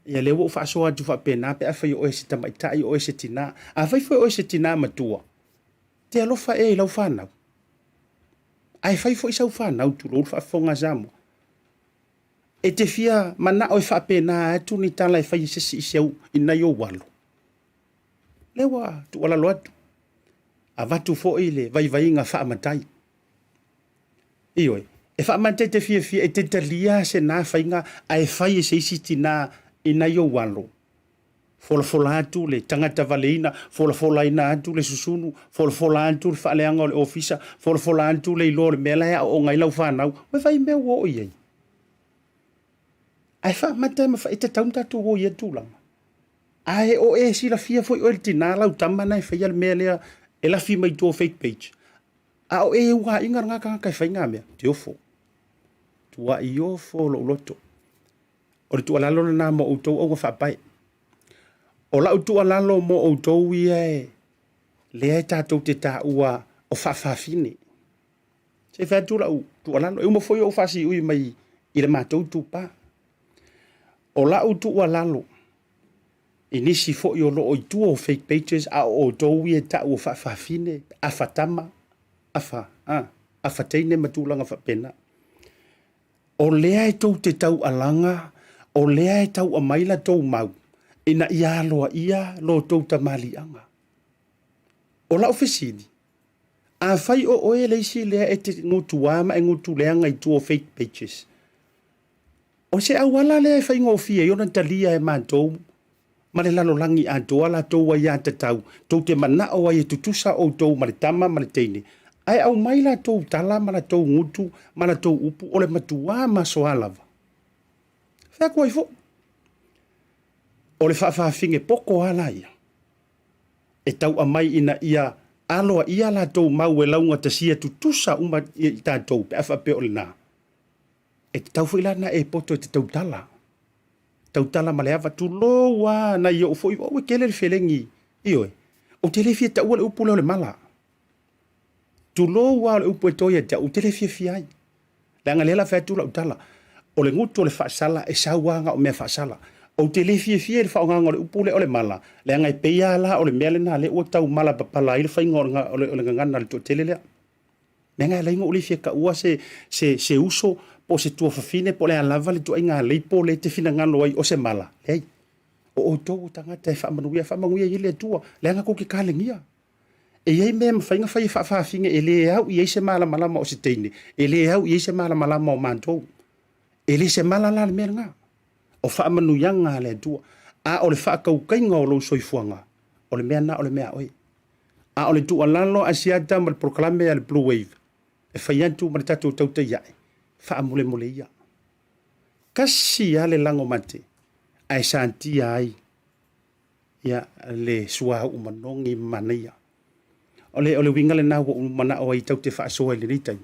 [SPEAKER 1] Ia lea ua ou faasoa atu faapena pe afai o oe se tamaitai, o oe se tinā. Afai foi o oe se tinā matua, Te alofa ea i lau fanau. Ae fai foi sau fanau, tulou le faafofoga a Samoa. E te fia manao e faapena atu ni tala e fai e se isi i si au, i nai ou alo. Lea ua tuualalo atu. Avatu foi le vaivaiga faamatai. Ioe, e faamata e te fiafia e te talia se na faiga ae fai e se isi tinā i nai ou alo. Folafola atu le tagata valeina, folafolaina atu le susunu, folafola atu le faaleaga o le ofisa, folafola atu le iloa o le mea la e aooga ai lau fanau. Ua fai mea ua oo i ai. Ae faamata e mafai, e tatau ona tatou o i ia tulaga. Ae o e silafia foi oe le tinā lau tama na e faia le mea lea e lafi mai tua o fake page. A o e uaina lena tagata e fai na mea, te ofo. Tuai ofo lou loto. O le tuualalo lena mo outou auga faapae. O lau tuualalo mo outou ia e lea e tatou te taua o faafafine. Se i fai atu lau tuualalo, e uma foi ou faasiui mai i le matou itupa. O lau tuualalo i nisi foi o loo i tua o fake pages a o outou ia e tau o faafafine, afa tama, afa, a, afa teine ma tulaga faapena. O lea e tou te taualaga, o lea e tau aumai la tou mau ina ia aloaia lo tou tamaliiaga. O lau fesili, afai o oe le isi lea e te gutuā ma e gutuleaga i tua o fake pages, o se auala lea e faigofie ai ona talia e matou ma le lalolagi atoa latou aiatatau, tou te manao ai e tutusa outou ma le tama ma le teine, ae aumai latou tala ma latou gutu ma latou upu o le matuā masoa lava. Fai atu ai foi, o le faafafine poto lava la ia, e tau aumai ina ia aloaia latou mau e laugatasia tutusa uma i tatou pe a faapea o lena. E tatau foi la ona e poto e te tautala. Tautala ma le ava, tulou lava nai ou foi, ua tele le felegi, ioe, ou te le fia taua le upu lea o le mala. Tulou lava o le upu e toe ia te au, ou te le fiafia ai. Leaga lea la fai atu lau tala, o le gutu o le faasala e sau lava na o mea faasala. Ou te le fiafia i le faaaogaina o le upu lea o le mala, leaga e pei lava la o le mea lena lea ua tau mala papala ai le faiga o le gagana a le toatele lea. Leaga e ala ai ona ou le fia taua se, se, se uso po o se tuafafine po o le a lava le ituaiga leipo lea e te finagalo ai o se mala. Leai. O outou o tagata e faamanuia, faamanuia i ai le Atua, leaga tou te talegia. E i ai mea e mafai ona fai e faafafine e le au i ai se malamalama o se teine, e le au i ai se malamalama o matou. E le se mala la le mea lena. O faamanuiaga a le Atua. A o le faatautaiga o lou soifuaga, o le mea lena o le mea a oe. A o le tuualalo a Asiata ma le polokalame a le Blue Wave, e fai atu ma le tatou tautai ae, faamolemole ia. Tasi lava le lago mate, ae satia ai ia le suauu manogi ma manaia. O le, o le uiga lena ua ou manao ai tatou te faasoa i lenei taimi.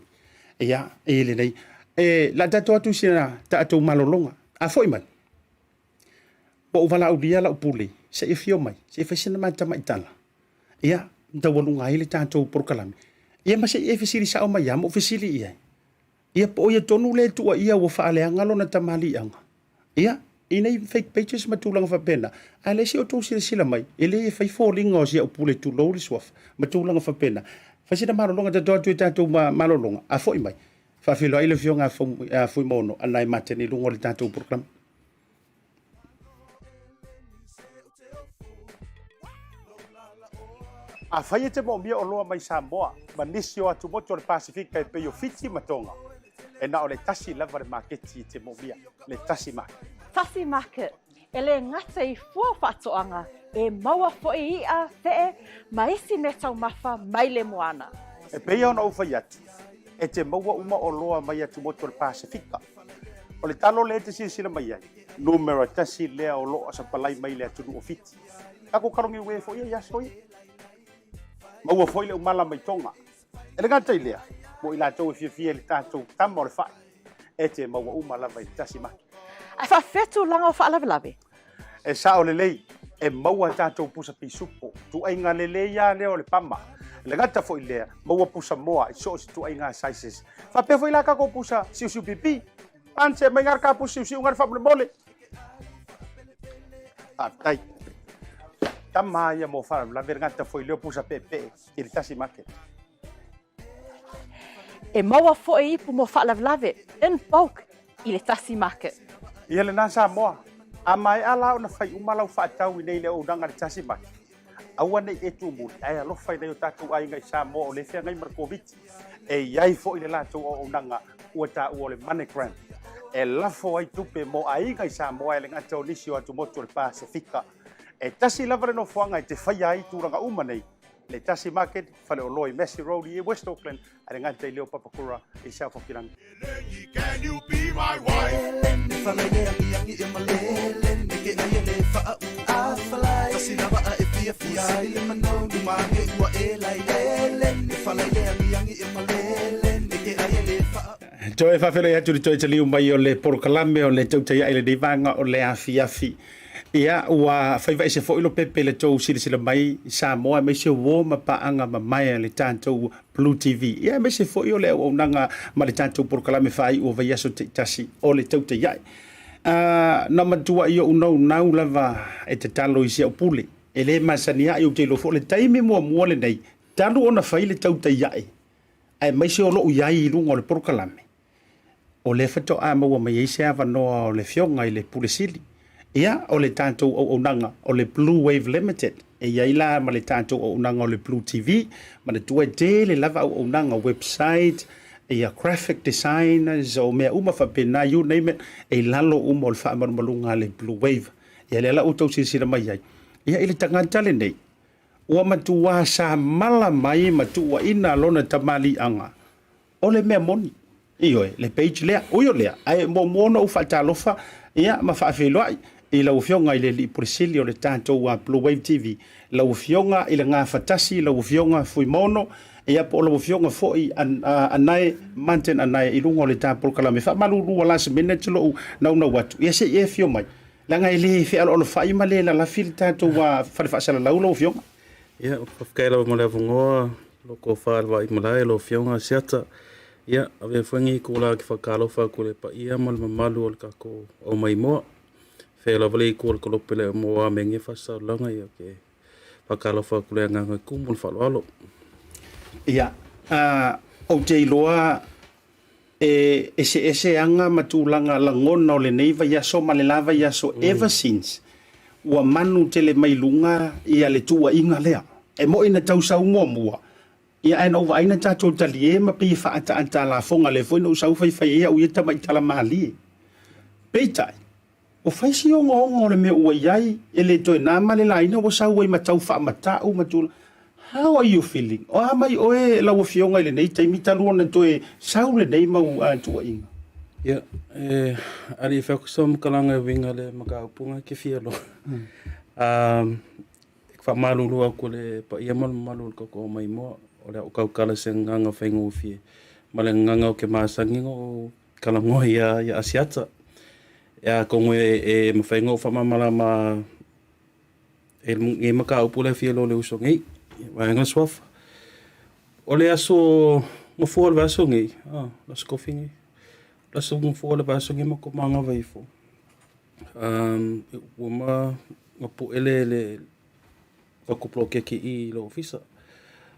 [SPEAKER 1] Ia, e lelei. E, la tatou atu i sina tatou malologa. A foi mai, ua ou valaaulia lau pule, se i afio mai, se i fai sina ma tamaitala. Ia, taualuga ai le tatou polokalame. Ia ma se i e fesili sao mai ia, ma ou fesili i ai. Ia po o ia tonu lea e tuuaia ua faaleaga lona tamaliiaga. Ia, i nei fake pages ma tulaga faapena, a le se i outou silasila mai, e le fai foliga o si au pule tulou le suafa ma tulaga faapena. Fai sina malologa tatou atu i tatou malologa, a foi mai, faafeiloai le afioga a Fuimaono Anae Mateni i luga o le tatou polokalame. Afai e te moomia oloa mai Samoa ma nisi o atumotu o le Pasefika e pei o Fiti ma Tonga, e na o le tasi lava le maketi e te moomia, le Tasi Market.
[SPEAKER 3] Tasi Market, e le gata i fua faatoaga, e maua foi i'a, fe'e, ma isi meataumafa mai le moana.
[SPEAKER 1] E pei ona ou fai atu, e te maua uma oloa mai atumotu o le Pasefika. O le talo lea e te silasila mai ai, numera tasi lea o lo o sapalai mai le atunuu o Fiti. Tatou kalogiue foi ia i aso ia. Maua foi le umala mai Tonga. E le gata i lea, mo i latou e fiafia i le tatou tama o le fai, e te maua uma lava i le tasi maki.
[SPEAKER 3] Ae faafefea tulaga o faalavelave?
[SPEAKER 1] E sao lelei, e maua tatou pusa pisupo, tuaiga lelei lava lea o le pama. E le gata foi i lea, maua pusa moa i so o se tuaiga sizes. Faapea foi la tatou pusa siusiu pipi. Panse mai ngā ka pusa siusiu ngā faamolemole. Faafetai. Tama ia mo faalavelave le gata foi lea o pusa peepee i le tasi market.
[SPEAKER 3] E maua foi ipu mo faalavelave in bulk i le tasi market.
[SPEAKER 1] Ia lena Samoa, a maea la ona fai uma lau faatau i nei le auaunaga i le tasi market, aua ne i e tumuli, ae alofa i nai o tatou aiga i Samoa o lea e feagai ma le Koviti. E i ai foi le latou auaunaga ua taua o le MoneyGram e lafo ai tupe mo aiga i Samoa e le gata o nisi o atumotu o le Pasefika. E tasi lava le nofoaga e te faia ai tulaga uma nei, le Tasi Market, faleoloa i Massey Road i West Auckland, a le gata i Leo Papakura i South Hokirangi.
[SPEAKER 2] Can you be my wife?
[SPEAKER 1] Toe faafeiloai atu i le toe taliu mai o le polokalame o le Tautai Ae i lenei vaega o le afiafi. Ia, ua faiva ese foi Lopepe i le tou silasila mai i Samoa aemaise uo ma paaga mamae a le tatou Blue TV. Ia, aemaise foi o le auaunaga ma le tatou polokalame faaiu o vaiaso taitasi o le Tautai Ae. Na matuai ou naunau lava e tatalo i si au pule. E le masani ai, ou te iloa foi o le taimi muamua lenei talu ona fai le Tautai Ae, aemaise o lou i ai i luga o le polokalame. O lea faatoa maua mai ai se avanoa o le Afioga i le Pule Sili. Ia, o le tatou auaunaga o le Blue Wave Limited, e i ai la ma le tatou auaunaga o le Blue TV, manatua e tele lava auaunaga, website, ia graphic designers, o mea uma faapena, you name it, e i lalo uma o le faamalumaluga a le Blue Wave. Ia, lea la ua outou silasila mai ai, ia, i le tagata lenei, ua matua samala mai ma tuuaina lona tamaliiaga O le mea moni, ioe, le page lea. Ui o lea, ae muamua ona ou faatalofa ia ma faafeiloai i lau Afioga i le Alii Pule Sili o le tatou Blue Wave TV, lau Afioga i le Gafatasi, lau Afioga Fuimaono, ia po o lau Afioga foi Anae Martin Anae i luga o le ta polokalame. Faamalulu ua last minute lou naunau atu, ia se i e afio mai, leaga e le fealoalofai ma le lalafi le tatou fale faasalalau lau Afioga.
[SPEAKER 7] Ia, faafetai lava mo le avanoa, lau tofa i le Vaaimalae, lau Afioga Asiata. Ia, avea foi lenei itula ou te faatalofa atu i le paia ma le mamalu o le tatou aumaimoa. Fea lava le itu o le kolope le moa me nei faasaulaga, ia, ou te faatalofa atu i le agaga i tumu o le faaaloalo.
[SPEAKER 1] Ia, ou te iloa e eseese aga ma tulaga lagona o lenei vaiaso ma le la vaiaso ever since ua manu tele mai luga ia le tuuaiga lea. E moi na tau sau muamua, ia ae na ou vaai na tatou talie ma pei e faaataata lafoga lea foi na ou sau faifai ai au ia tamai tala malie. Peitai, Ua fai si ogaoga o le mea ua i ai, e le toe na ma le laina ua sau ai ma tau faamatau ma tulaga. How are you feeling? O a mai oe lau Afioga i lenei taimi talu ona toe sau lenei mau tuuaiga?
[SPEAKER 7] Ia, e alii fai atu se faamatalaga e uiga i le mataupu lena e te fia iloa. E faamalulu atu i le paia ma le mamalu o le tatou maimoa, o le a ou tautala i se gagana faigofie ma le gagana ou te masani ona ou talanoa ia Asiata. Atonu e mafai ona ou faamalamalama i lenei mataupu lea e fia iloa e le uso nei, vaega o le suafa. O le aso Gafua o le vaiaso nei, le aso Tofi nei, o le aso Gafua o le vaiaso nei matou manava ifo, ua uma ona pue le tatou poloketi i le ofisa.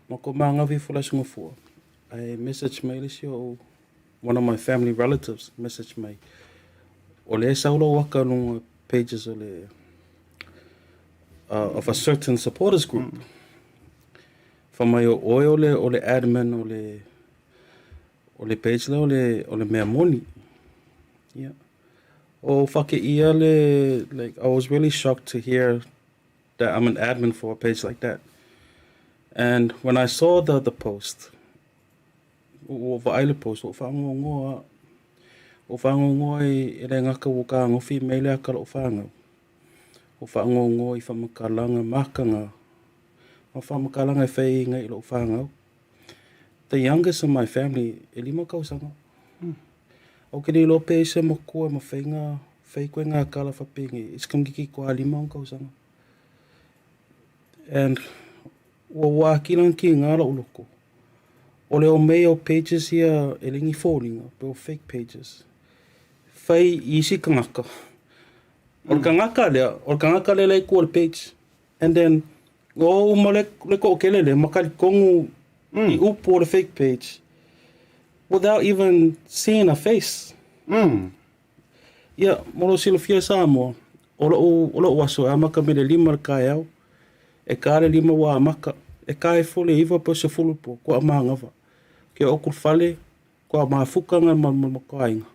[SPEAKER 7] Matou manava ifo i le aso Gafua, ae message mai le isi o one of my family relatives message mai, o lea e sau lou aka i luga o pages o le of a certain supporters group. Fai mai o oe o le, o le admin o le, o le page lea o le, o le mea moni. Yeah. O whakeia le, like, I was really shocked to hear that I'm an admin for a page like that. And when I saw the, the post, Ua vaai le post, ua faanoanoa, ua faanoanoa i le gata ua fetagofi mai le ata o lou fanau. Ua faanoanoa i faamatalaga mataga, ma faamatalaga e fai ai i lou fanau. The youngest of my family, e 5 tausaga. Ou te le iloa pe ai se matua e mafai ona fai ituaiga tala faapenei i se tamaititi toa 5 ona tausaga. And ua atili ona tiga lou loto. O le omai o pages ia e le ni foliga pe o fake pages fai i isi tagata. O le tagata lea, o le tagata lea la e i tua o le page and then ua o uma le toatele lea ma talitonu i upu o le fake page without even seeing a face. Ia, mo lou silafia Samoa, o lou, o lou aso e amata mai le 5 i le taeao, e ta le 5 ua amata, e ta ifo le 9 pe 10 po, kua manava. Ke oo atu i le fale, kua mafuka nga ma ma matou aiga.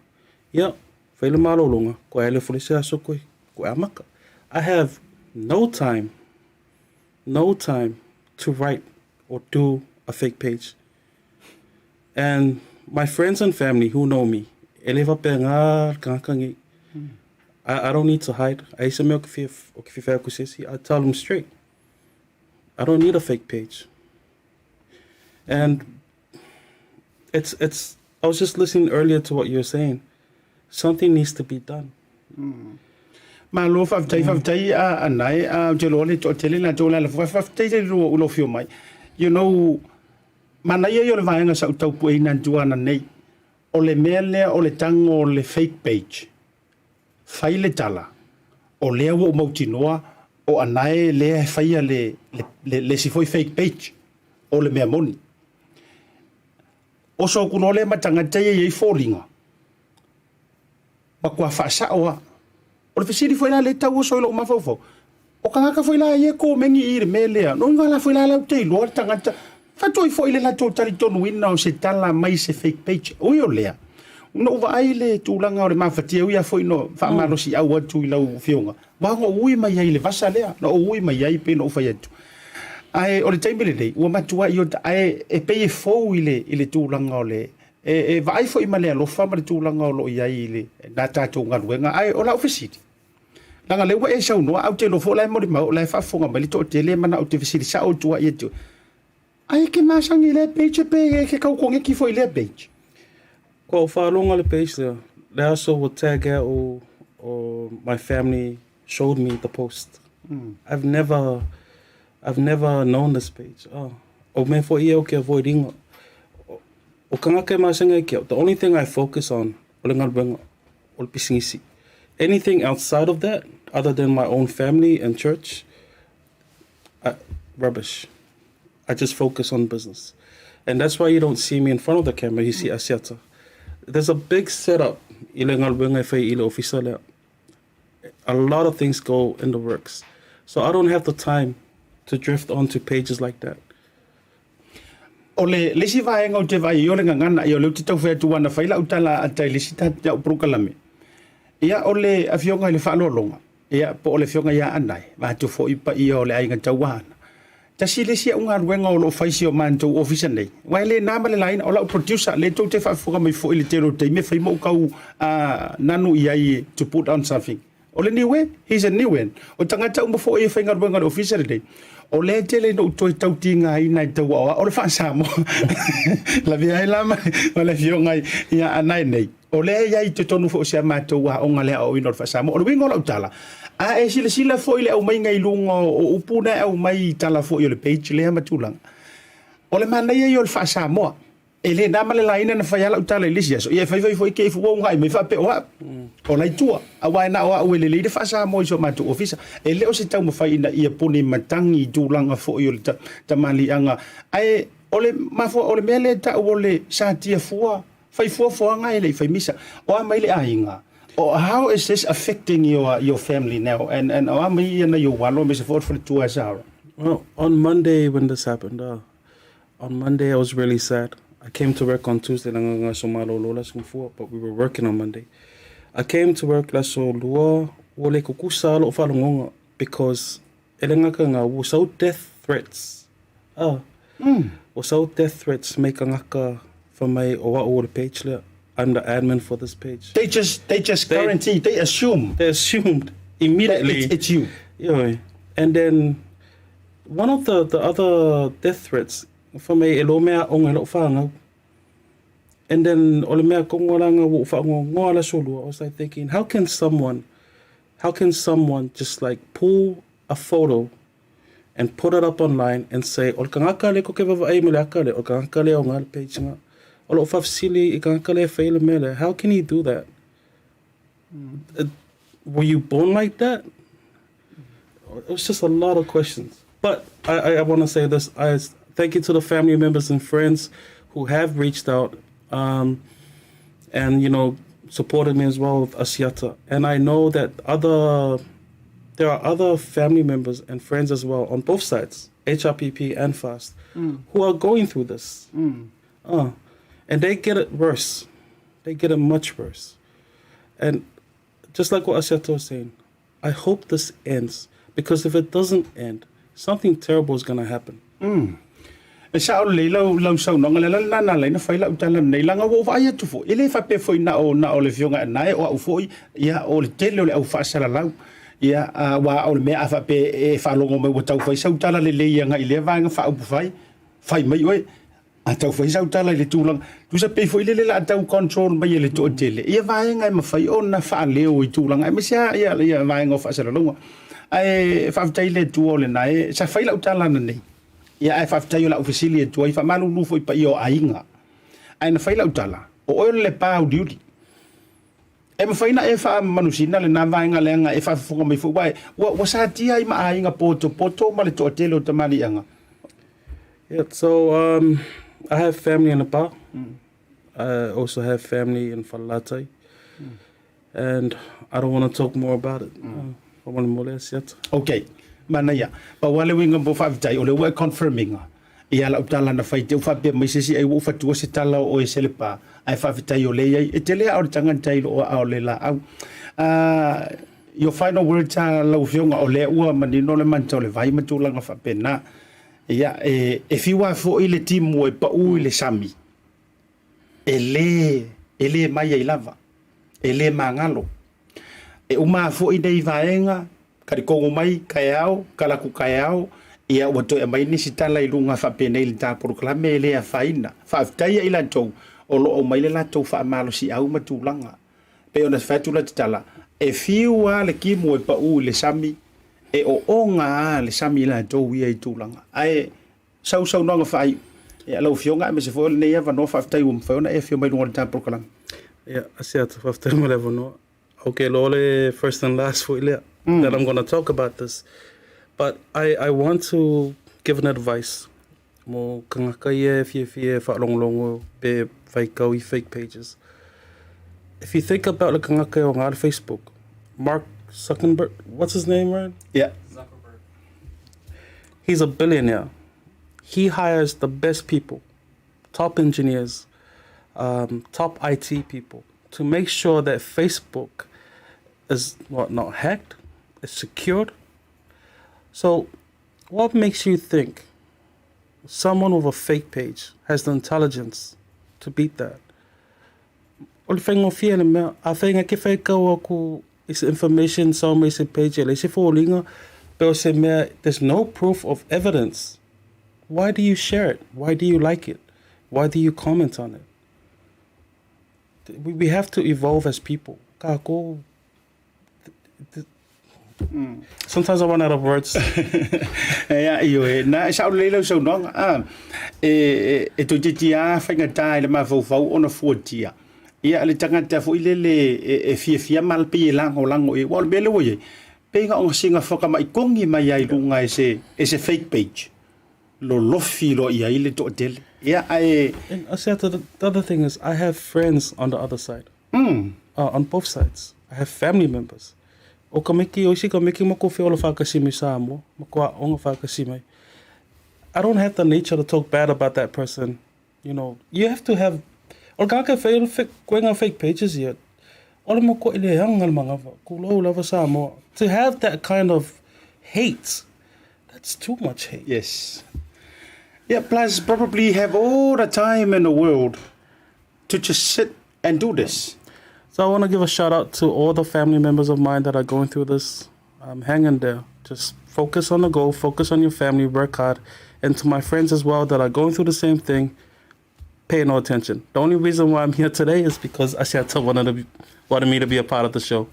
[SPEAKER 7] Ia, fai le malologa, koe ale fo le isi aso koe, koe amata. I have no time, no time to write or do a fake page. And my friends and family who know me, e le faapena le tagata nei. I, I don't need to hide. Ai se mea o ke fia, o ke fia fai atu i se isi, I tell them straight. I don't need a fake page. And it's it's I was just listening earlier to what you were saying. Something needs to be done.
[SPEAKER 1] Malo faafetai faafetai a Anae a ou te iloa le toatele latou o le ala fua faafetai le lua o lou afio mai. You know manaia ia o le vaega sa ou taupueina atu ananei o le mea lea o le tago o le fake page fai le tala o lea ua ou mautinoa o Anae lea e faia le le le isi foi fake page o le mea moni. Oso atu loa lea ma tagata ia e i ai foliga matua faasao lava. O le fesili foi la lea e tau oso i lou mafaufau, o tagata foi la ia e komeni i le mea lea, lona uiga foi la latou te iloa le tagata, faatoi foi le latou talitonuina o se tala mai se fake page. Ui o lea, na ou vaai i le tulaga o le mafatia, ui lava foi ina faamalosiau atu i lau Afioga, aua na ou ui mai ai i le vasa lea, na ou ui mai ai pei ona ou fai atu. Ae o le taimi lenei, ua matuai ota, ae e pei e fou i le, i le tulaga o le, E, e vaai foi ma le alofa ma le tulaga o lo o i ai i le a tatou galuega. Ae o lau fesili, leaga lea ua e saunoa, ae ou te iloa foi o la e molimau, o la e faafofoga mai le toatele e manao ou te fesili sao atu ai ia te oe. Ai e ke masani i lea page pe e ke tau koneki foi i lea page?
[SPEAKER 7] Kua ou faalogo le page lea, le aso ua tag au o my family showed me the post. I've never I've never known this page. Oh. O mea foi ia o ke avoid ina. O kangaka e masani ai ke au, the only thing I focus on o le galuega, o le pisinisi. Anything outside of that, other than my own family and church, I, rubbish. I just focus on business. And that's why you don't see me in front of the camera, you see Asiata. There's a big setup i le galuega e fai i le ofisa lea. A lot of things go in the works. So I don't have the time to drift onto pages like that.
[SPEAKER 1] O le le isi vaega ou te vaai ai o le gagana, ia o lea ou te tau fai atu ana fai lau tala ata i le isi au polokalame. Ia o le afioga i le faaaloaloga, ia po o le afioga ia Anae, vaeatu foi paia o le aiga Tauaana. Tasi le isi au galuega o lo o fai i si o matou ofisa nei, aua e le na ma le laina, o lau producer, lea tou te faafofoga mai foi i le tele o taimi e fai ma ou tau nanu i ai to put on something. O le Niue, he's a Niuean. O tagata uma foi e faigaluega i le ofisa lenei, o lea e tele ina ou toe tautigaina i tau aoao o le faa-Samoa. Lavea ai la ma le afioga ia Anae nei. O lea e i ai i totonu foi o si a matou aoga le aoaoina o le faa-Samoa. O le uiga o lau tala, a e silasila foi i le aumaiga i luga o upu na e aumai i tala foi o le page lea ma tulaga, o le manaia ia o le faa-Samoa. E le na ma le laina na fai lava lau tala i le isi aso, ia e fai fai foi ke ifo ua ugai mai faapea o au, o la i tua, aua e na o au e lelei le faa-Samoa i so matou ofisa. E le o se taumafai ina ia puni matagi i tulaga foi o le tamaliiaga, ae o le mafua, o le mea lea e tau o le satia fua, Fai fuafuaga e le i fai misa. O a mai le aiga? O how is this affecting your your family now and and o a mai ia nai ou alo aemaise foi o le faletua e Sarah?
[SPEAKER 7] Well, on Monday when this happened, uh, on Monday I was really sad. I came to work on Tuesday leaga na aso malolo le aso Gafua, but we were working on Monday. I came to work le aso Lua, ua le kukusa lou faalogoga because E le gata i nga, ua sau death threats. Ah. Ua sau death threats mai kangaka fa mai o a'u o le page lea. I'm the admin for this page.
[SPEAKER 1] They just, they just they, guarantee, they assume.
[SPEAKER 7] They assumed immediately.
[SPEAKER 1] That it's, it's you.
[SPEAKER 7] Yeah. And then one of the, the other death threats fa mai e lo mea aoga i la'u fanau. And then o le mea kongo la nga ua ou faagoagoa le aso lua, I was like thinking, how can someone How can someone just like pull a photo and put it up online and say o le kangaka lea koke vavaai ma le aka lea, o le kangaka lea o nga le page nga. O lou faafesili i kangaka lea e fai le mea lea, how can he do that? Mm. Were you born like that? It was just a lot of questions. But I, I, I want to say this. I thank you to the family members and friends who have reached out um, and, you know, supported me as well with Asiata. And I know that other there are other family members and friends as well on both sides, HRPP and FAST, mm. who are going through this. Mm. Uh, And they get it worse. They get it much worse. And just like what Asiata was saying, I hope this ends because if it doesn't end, something terrible is going to happen.
[SPEAKER 1] E sao lelei lau, lau saunoaga lea, lana na ala ai ona fai lau tala nei, leaga ua ou vaai atu foi, e le faapea foi na o, na o le Afioga ia Nae, o au foi, ia, o le tele o le au faasalalau, ia, aua o le mea a faapea e faalogo mai ua tau fai sau tala lelei agai i lea vaega faaupufai, fai mai oe, a tau fai sau tala i le tulaga, tusa pei foi lele o le a tau control mai e le toatele ia vaega e mafai ona faaleo i tulaga, aemaise lava ia, ia vaega o faasalalauga. Ae faafetai i le Atua o lena e, sa fai lau tala ananei, Ia ae faafetai o lau fesili atu ai, faamalulu foi i paia o aiga. Ae na fai lau tala, o oe o le Lepa uliuli. E mafai na e faamanusina lena vaega leaga e faafofoga mai foi, aua ua, ua satia ai ma aiga potopoto ma le toatele o tamaliiaga.
[SPEAKER 7] Yeah, so um, I have family in Lepa. I also have family in Falelatai. And I don't want to talk more about it. Faamolemole Asiata.
[SPEAKER 1] Ok, manaia. Pau lava le uiga mo faafetai, o lea ua e confirm ina ia lau tala na fai te u faapea mai se isi ai ua ou fatua se tala o oe se Lepa, ae faafetai o lea e i ai. E tele aa o le tagata i loo aao o le laau. Uh, your final words a lau afioga, o lea ua manino le manta o le vai ma tulaga faapena. Ia, e, e fiu lava foi le timu e pau i le sami, e lē, e lē mai ai lava, e lē magalo. E uma foi nei vaega, kalikonu mai kaeao, kalaku kaeao, ia ua toe aumai nisi tala i luga faapenei i le ta polokalame e lē afaina. Faafetai ia i latou o lo o aumai le latou faamalosiau ma tulaga. E pei ona fai atu lata tala, e fiu lava le timu e pau i le sami, e ooga lava le sami i latou ia i tulaga. Ae Sau saunoaga faaiu. Ia, lau Afioga, aemaise foi o lenei avanoa, faafetai ua mafai ona e afio mai luga o le ta polokalame.
[SPEAKER 7] Ia, Asiata, faafetai mo le avanoa. Okay, lo le first and last foi lea that I'm going to talk about this. But I, I want to give an advice mo kangaka ia e fiafia e faalogologo pe faitau i fake pages. If you think about le kangaka e o ngā le Facebook, Mark Zuckerberg, what's his name, Ryan?
[SPEAKER 1] Yeah.
[SPEAKER 7] He's a billionaire. He hires the best people, top engineers, um, top IT people to make sure that Facebook is what not hacked, is secured. So, what makes you think someone with a fake page has the intelligence to beat that? O le faigofie le mea, a whainga ke whaikau aku is information sao mai se page e leai se foliga pe o se mea there's no proof of evidence why do you share it why do you like it why do you comment on it we, we have to evolve as people kākou Sometimes I run out of words.
[SPEAKER 1] Ea, ioe, na e sao lelei lau saunoaga. Ah, e, e, e toeitiiti lava faigata i le mafaufau ona fuatia. Ia, le tagata foi lele e, e fiafia ma pei e lagolago i ai. Aua o le mea lea ua i ai, pei na ona siga whakamaikogi mai ai lunga e se, e se fake page. Lolofi loa i ai le toatele. Ia, ae...
[SPEAKER 7] And Asiata, the, the other thing is, I have friends on the other side. Mm. Uh, on both sides. I have family members. O ka miki, o isi ka miki ma ko whiola whakasimi Samoa, ma ko aonga whakasimi. I don't have the nature to talk bad about that person. You know, you have to have... O le kaka whai, koe ngā fake pages ia, o le mako i le hanga le mangawa, ku lou lava Samoa. To have that kind of hate, that's too much hate.
[SPEAKER 1] Yes. Yeah, plus probably have all the time in the world to just sit and do this.
[SPEAKER 7] So I want to give a shout out to all the family members of mine that are going through this. Um, hang in there. Just focus on the goal, focus on your family, work hard. And to my friends as well that are going through the same thing, pay no attention. The only reason why I'm here today is because Asiata wanted, to be, wanted me to be a part of the show.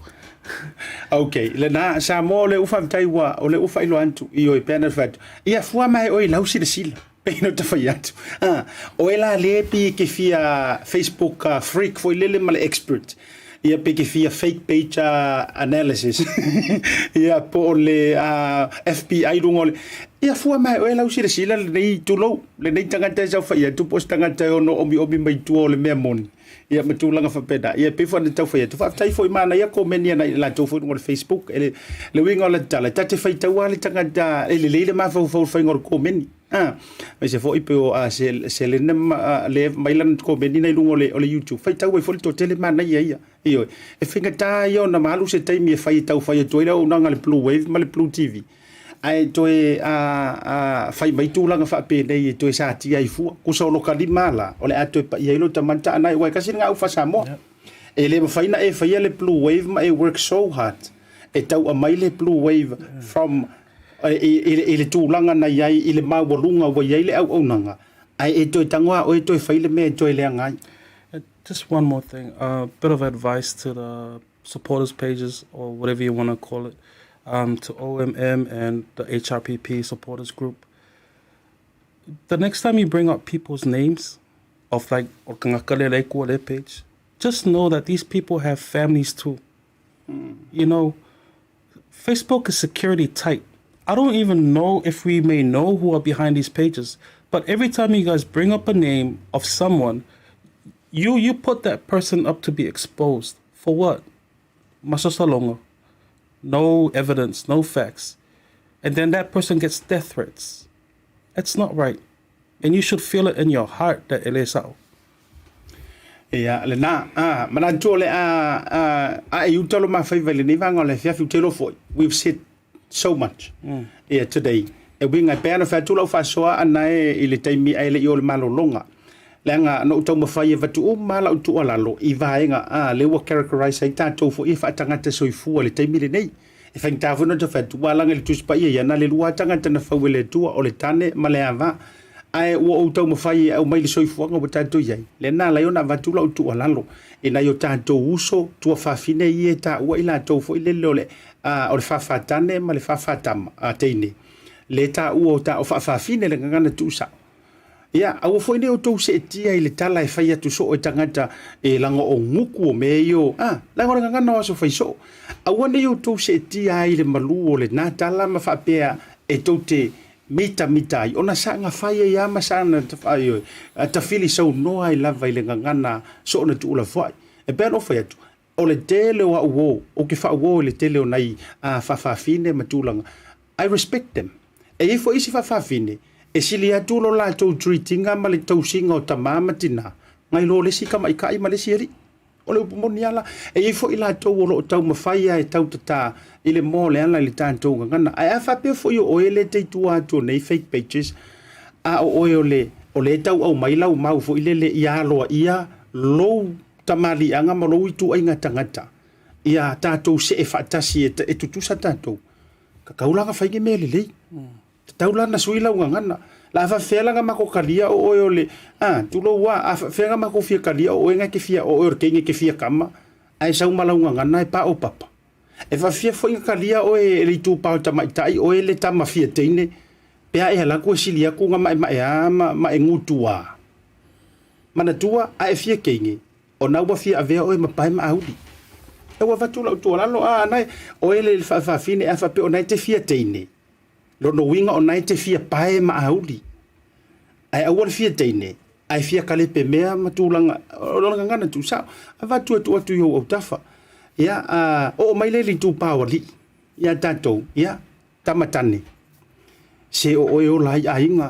[SPEAKER 1] Ok, lena Samoa o le u faafetai ua o le u faailoa atu i oi pea na fai atu. Ia fua mai oi lau silasila. Pei ona ta fai atu. Ah, oe la le pi ke fia Facebook uh, freak foi lele ma le expert. Ia pe ke fia fake page uh, analysis. Ia po o le uh, FBI lunga o le. Ia fua mai oe lau silasila lenei tulou, lenei tagata e sau fai atu po o se tagata e ono omiomi mai tua o le mea moni. Ia ma tulaga faapena. Ia pei foi ona tau fai atu. Faafetai foi manaia komeni ana i latou foi i luga o le Facebook. E le, le uiga o le tala, ta te faitau lava le tagata e lelei le mafaufau i le faiga o le komeni. Ah, aemaise foi pei o a Selena ma le mai lana komeni na i luga o le, o le YouTube. Faitau ai foi le toatele manaia ia. Ioe. E faigata ia ona malu se taimi e fai e tau fai atu ai le auaunaga a le Blue Wave ma le Blue TV. Ae toe a, a, fai mai tulaga faapenei e toe satia ai fua. Kusa o lo kalima la, o le a toe paia ai lo tamanta anai, ua e kasi le ngau fa-Samoa. Yeah. E le mafai na e faia le Blue Wave ma e work so hard e tau aumai le Blue Wave from i le tulaga na i ai i le maualuga ua i ai le auaunaga, ae e toe tago lava oe e toe fai le mea e toe leaga ai.
[SPEAKER 7] Just one more thing, a bit of advice to the supporters pages or whatever you want to call it, um, to OMM and the HRPP supporters group. The next time you bring up people's names of like their page, just know that these people have families too. Mm. You know, Facebook is security tight. I don't even know if we may know who are behind these pages, but every time you guys bring up a name of someone, you you put that person up to be exposed. For what? Masosalonga. No evidence, no facts. And then that person gets death threats. It's not right. And you should feel it in your heart that it is out.
[SPEAKER 1] Ia, lena, a, manatu o le a, a, a e uta lo mawhaiva i lenei vaega o le afiafi, ou te iloa foi, we've said so much mm. yeah, today. E uiga e pei ona fai atu lau faasoa ana e i le taimi ae le i o le malologa. Leaga na ou taumafai e avatu uma lava lau tuualalo i vaega a lea ua characterize ai tatou foi e faatagata soifua i le taimi lenei. E faigata foi ona fai atu, ua alaga i le Tusi Paia ia, na le lua lava tagata na fau e le Atua, o le tane ma le ava. Ae ua ou taumafai e aumai le soifuaga ua tatou i ai. Lea na ala ai ona avatu lau tuualalo i nai o tatou uso tuafafine ia e taua i latou foi lele o le, a, o le faafatane ma le faafatama, a, teine, le taua o ta, o faafafine le gagana tuusao. Ia, aua foi ne i outou seetia i le tala e fai atu soo e tagata e laga o guku o mea ia o, a, laga o le gagana o aso fai soo. Aua ne i outou seetia ai i le malu o lena tala ma faapea e tou te mitamita ai, ona saga fai ai lava ma saga tafili saunoa ai lava i le gagana soo na tuulafoai. E pei ona ou fai atu, o le tele o au uō, ou te faauō i le tele o nai faafafine ma tulaga, I respect them. E i ai foi isi faafafine e sili atu lo latou treat-iga ma le tausiga o tama ma tina nai lo le isi tamaitai ma le isi alii. O le upu moni lava la, e i ai foi latou o lo o taumafai lava e tautatā i le moa o le ala i le tatou gagana. Ae a faapea foi o oe lea e te i tua atu o nei fake pages, a o oe o le o lea e tau aumai lau mau foi lele ia aloaia lou tamaliiaga ma lou ituaiga tagata ia tatou see faatasi e tutusa tatou. Tatau la na fai ni mea lelei. Tatau la na sui lau gagana. La a faafefea la na matou talia o oe o le, a, tulou a, a faafefea na matou fia talia o oe na e te fia, o oe o le teine e te fia kama, ae sau ma lau gagana e paopapa. E faafefea foi na talia oe e le itupa o le tamaitai, oe le tama fia teine, pe a e alu atu e sili atu na maemaea ma, ma e gutuā. Manatua, a e fia teine, Ona ua fia avea oe ma pae ma auli. E ua avatu lau tuualalo, a na oe le faafafine a faapea ona e te fia teine. Lona uiga ona e te fia pae ma auli. Ae aua le fia teine, ae fia kalepe mea ma tulaga, o lona gagana tuusao. Avatu e tuu atu i ou autafa. Ia, a, oo mai lea i le itupa o alii, ia tatou, ia, Tama tane, se o oe ola ai aiga,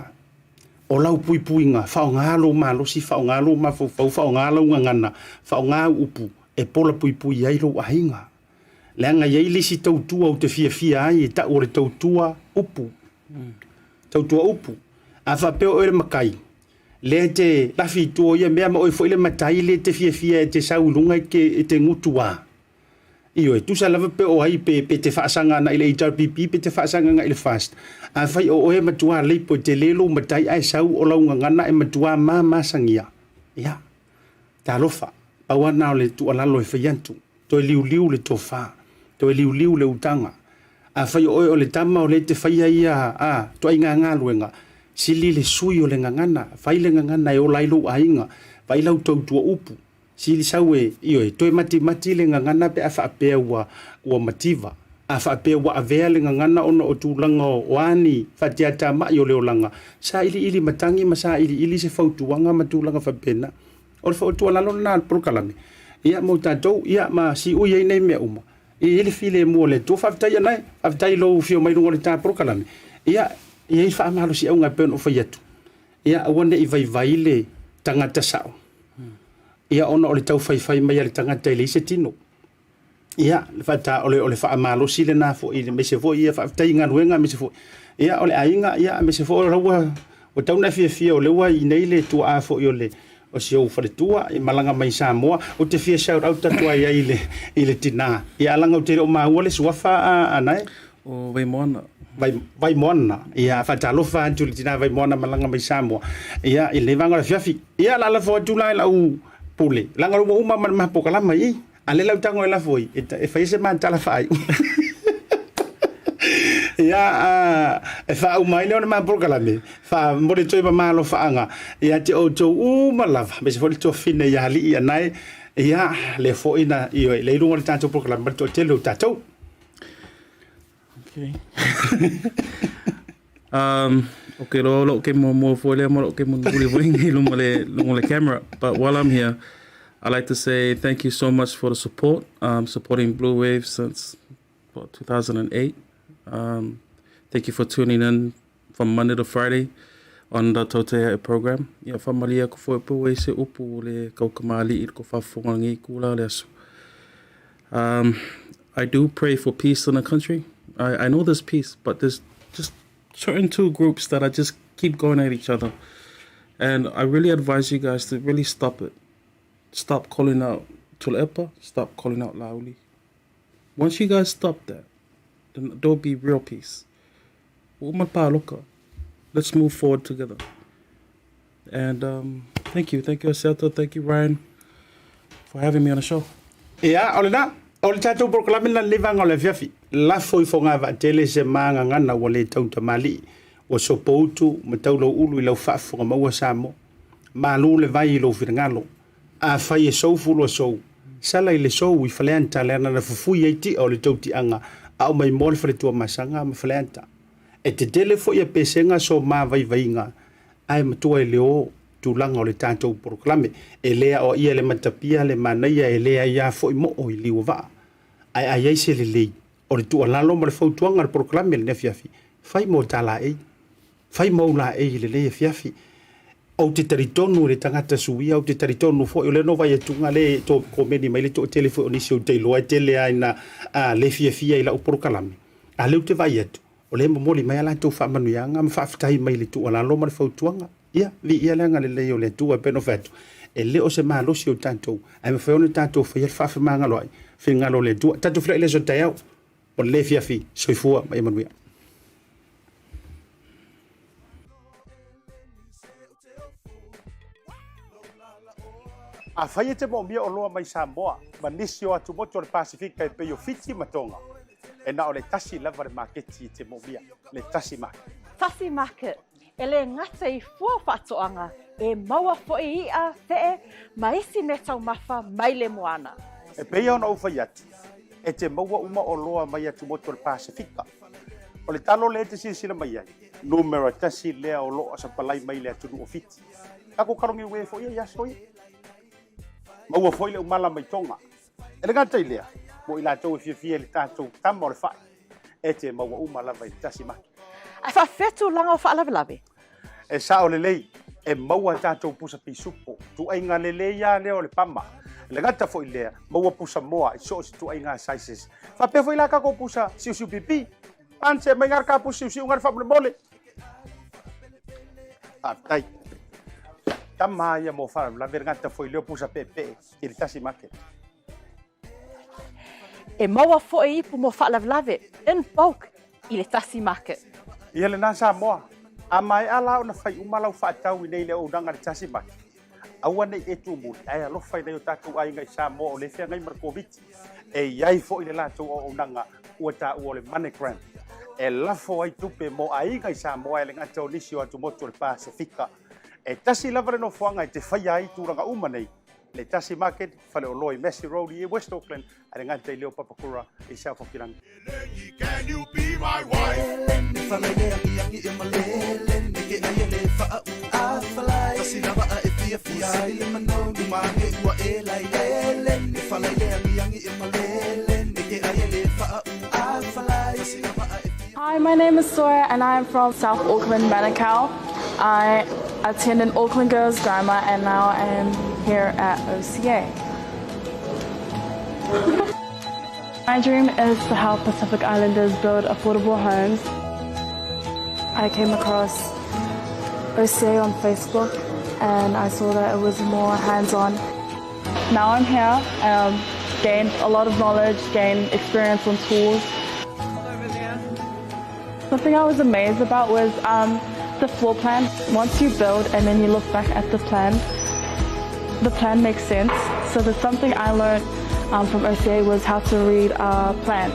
[SPEAKER 1] o lau puipuiga, faoga lou malosi, faoga lou mafaufau, faoga lau gagana, faoga au upu e pola puipui ai lou aiga. Leaga e i ai le isi tautua ou te fiafia ai e tau o le tautua upu. Tautua upu. A faapea o oe le matai, lea e te lafi i tua o ia mea ma oe foi le matai lea e te fiafia e te sau i luga e te gutuā. Ioe, tusa lava pe o ai pe, pe te faasaga agai i le HRPP pe te faasaga agai i le FAST. Afai o oe e matua leipo e tele lou matai ae sau o lau gagana e matua mamasagia, ia, talofa, pau lava na o le tuualalo e fai atu, toe liuliu le tofa, toe liuliu le utaga. Afai o oe o le tama o lea e te faia ia, a, ituaiga galuega, sili le sui o le gagana, fai le gagana e ola ai lou aiga, vaai lau tautua upu, Sili sau e, ioe, toe matimati le gagana pe a faapea ua, ua mativa. A faapea ua avea le gagana ona o tulaga o a ni fatiatamai o le olaga, sailiili matagi ma sailiili se fautuaga ma tulaga faapena. O le fautualalo lena a le polokalame, ia, mo tatou, ia, ma siui ai nei mea uma. E i ai le filemu o le Atua. Faafetai Anae, faafetai i lou afio mai i luga o le ta polokalame. Ia, e i ai faamalosiauga e pei ona ou fai atu. Ia, aua ne i vaivai le tagata sao, ia, ona o le tau faifai mai a le tagata e leai se tino. Ia, le faata, o le, o le faamalosi lena foi, aemaise foi, ia, faafetai i galuega, aemaise foi, ia, o le aiga, ia, aemaise foi o la ua, ua tatau ona e fiafia o lea ua i inei le tuaa foi o le, o si ou faletua e malaga mai i Samoa. Ou te fia shout out atu ai ai i le, i le tinā. Ia, a leaga ou te le o maua le suafa a, Anae.
[SPEAKER 7] O Vaimoana.
[SPEAKER 1] Vai, Vaimoana. Ia, faatalofa atu i le tinā Vaimoana malaga mai Samoa. Ia, i lenei vaega o le afiafi. Ia, o le a lafo atu la i lau pule. Leaga ua uma ma le ma polokalama i i. A lea la ou tago e lafo ai, e fai ai se ma tala faaiu. Ia, e faauma ai lea o le ma polokalame, faamomoli atu ai ma ma alofaaga ia te outou uma lava, aemaise foi le tuafafine ia Alii Anae, ia, lea foi na, ioe, lea i luga o le tatou polokalame ma le toatele o tatou.
[SPEAKER 7] Okay. um, okay, lo lo ke mo mo foi le mo lo ke mo nuli foi ngi luma le luma le camera. But while I'm here, I'd like to say thank you so much for the support, um, supporting Blue Wave since what, 2008. Um, thank you for tuning in from Monday to Friday on the Tautea program. Ia whamalia ko foi po e se upu o le kaukamali i ko whafonga ngi kula le aso. Um, I do pray for peace in the country. I, I know there's peace, but there's just certain two groups that I just keep going at each other. And I really advise you guys to really stop it. Stop calling out Tuilaepa, stop calling out Laauli. Once you guys stop that, then there'll be real peace. Let's move forward together. And um, thank you. Thank you, Asiata. Thank you, Ryan, for having me on the show.
[SPEAKER 1] Ia, o lena, o le tatou polokalame lena lenei vaega o le afiafi. Lafo i Fogavaatele se magagana ua le tautamalii, ua sopoutu ma taulouulu i lau faafofoga maua Samoa. Malu le vai i lou finagalo. Afai e sou fulu sou, sala i le sou i Faleata leaga na fufui ai tia o le tautiaga a o maimoa le faletua masaga ma Faleata. E tetele foi a pesega so mavaivaiga ae matua e le o tulaga o le tatou polokalame. E le aoaia le matapia le manaia e leai a foi moo i liu o vaa. Ae a iai se lelei, o le tuualalo ma le fautuaga a le polokalame i lenei afiafi, fai mo ta laei. Fai mau laei i lenei afiafi. Ou te talitonu i le tagata suia, ou te talitonu foi, o lea na ou vaai atu nga le to komeni mai le toatele foi o nisi ou te iloa e tele lava ina le fiafia i lau polokalame. A lea ou te vaai atu, o lea e momoli mai a latou faamanuiaga ma faafetai mai i le tuualalo ma le fautuaga. Ia, viia le agalelei o le Atua e pei ona fai atu, e le o se malosi o tatou, ae mafai ona tatou faia le faafemagaloai, finagalo o le Atua. Tatou feiloai i le aso taeao. O le afiafi, soifua ma ia manuia. Afai e te moomia oloa mai Samoa ma nisi o atumotu o le Pasefika e pei o Fiti ma Tonga, e na o le tasi lava le maketi e te moomia, le Tasi Market.
[SPEAKER 3] Tasi Market, E le gata i fua faatoaga, e maua foi iʻa, feʻe, ma isi meataumafa mai le moana.
[SPEAKER 1] E pei ona ou fai atu, e te maua uma oloa mai atumotu o le Pasefika. O le talo lea e te silasila mai ai, numera tasi lea o loo sapalai mai le atunuu o Fiti. Tatou kalogi ue foi ia i aso ia. Maua foi le umala mai Tonga. E le gata i lea, mo i latou e fiafia i le tatou tama o le fai, e te maua uma lava i le tasi maki.
[SPEAKER 3] Ae faafefea tulaga o faalavelave?
[SPEAKER 1] E sao lelei, e maua tatou pusa pisupo, tuaiga lelei lava lea o le pama. E le gata foi i lea, maua pusa moa i so o se tuaiga sizes. Faapea foi la tatou pusa siusiu pipi. Panse mai ngā ka pusa siusiu ngā faamolemole. Faafetai. Tama ia mo faalavelave le gata foi lea o pusa peepee i le tasi market.
[SPEAKER 3] E maua foi ipu mo faalavelave in bulk i le tasi market.
[SPEAKER 1] Ia lena Samoa, a maea la ona fai uma lau faatau i nei le auaunaga i le tasi market, aua nei e tumuli ae alofa i nai o tatou aiga i Samoa o lea e feagai ma le Koviti. E i ai foi le latou auaunaga ua taua o le MoneyGram e lafo ai tupe mo aiga i Samoa e le gata o nisi o atumotu o le Pasefika. E tasi lava le nofoaga e te faia ai tulaga uma nei. Le Tasi Market, faleoloa i Massey Road i West Auckland, ae le gata i lea o Papakura i South Hokirangi.
[SPEAKER 2] Can you be my wife?
[SPEAKER 5] Hi, my name is Sora and I am from South Auckland, Manukau. I attended Auckland Girls Grammar and now I am here at OCA. My dream is to help Pacific Islanders build affordable homes. I came across OCA on Facebook and I saw that it was more hands-on. Now I'm here, gained a lot of knowledge, gained experience on tools. Something I was amazed about was the floor plan. Once you build and then you look back at the plan, the plan makes sense. So there's something I learned from OCA was how to read a plan.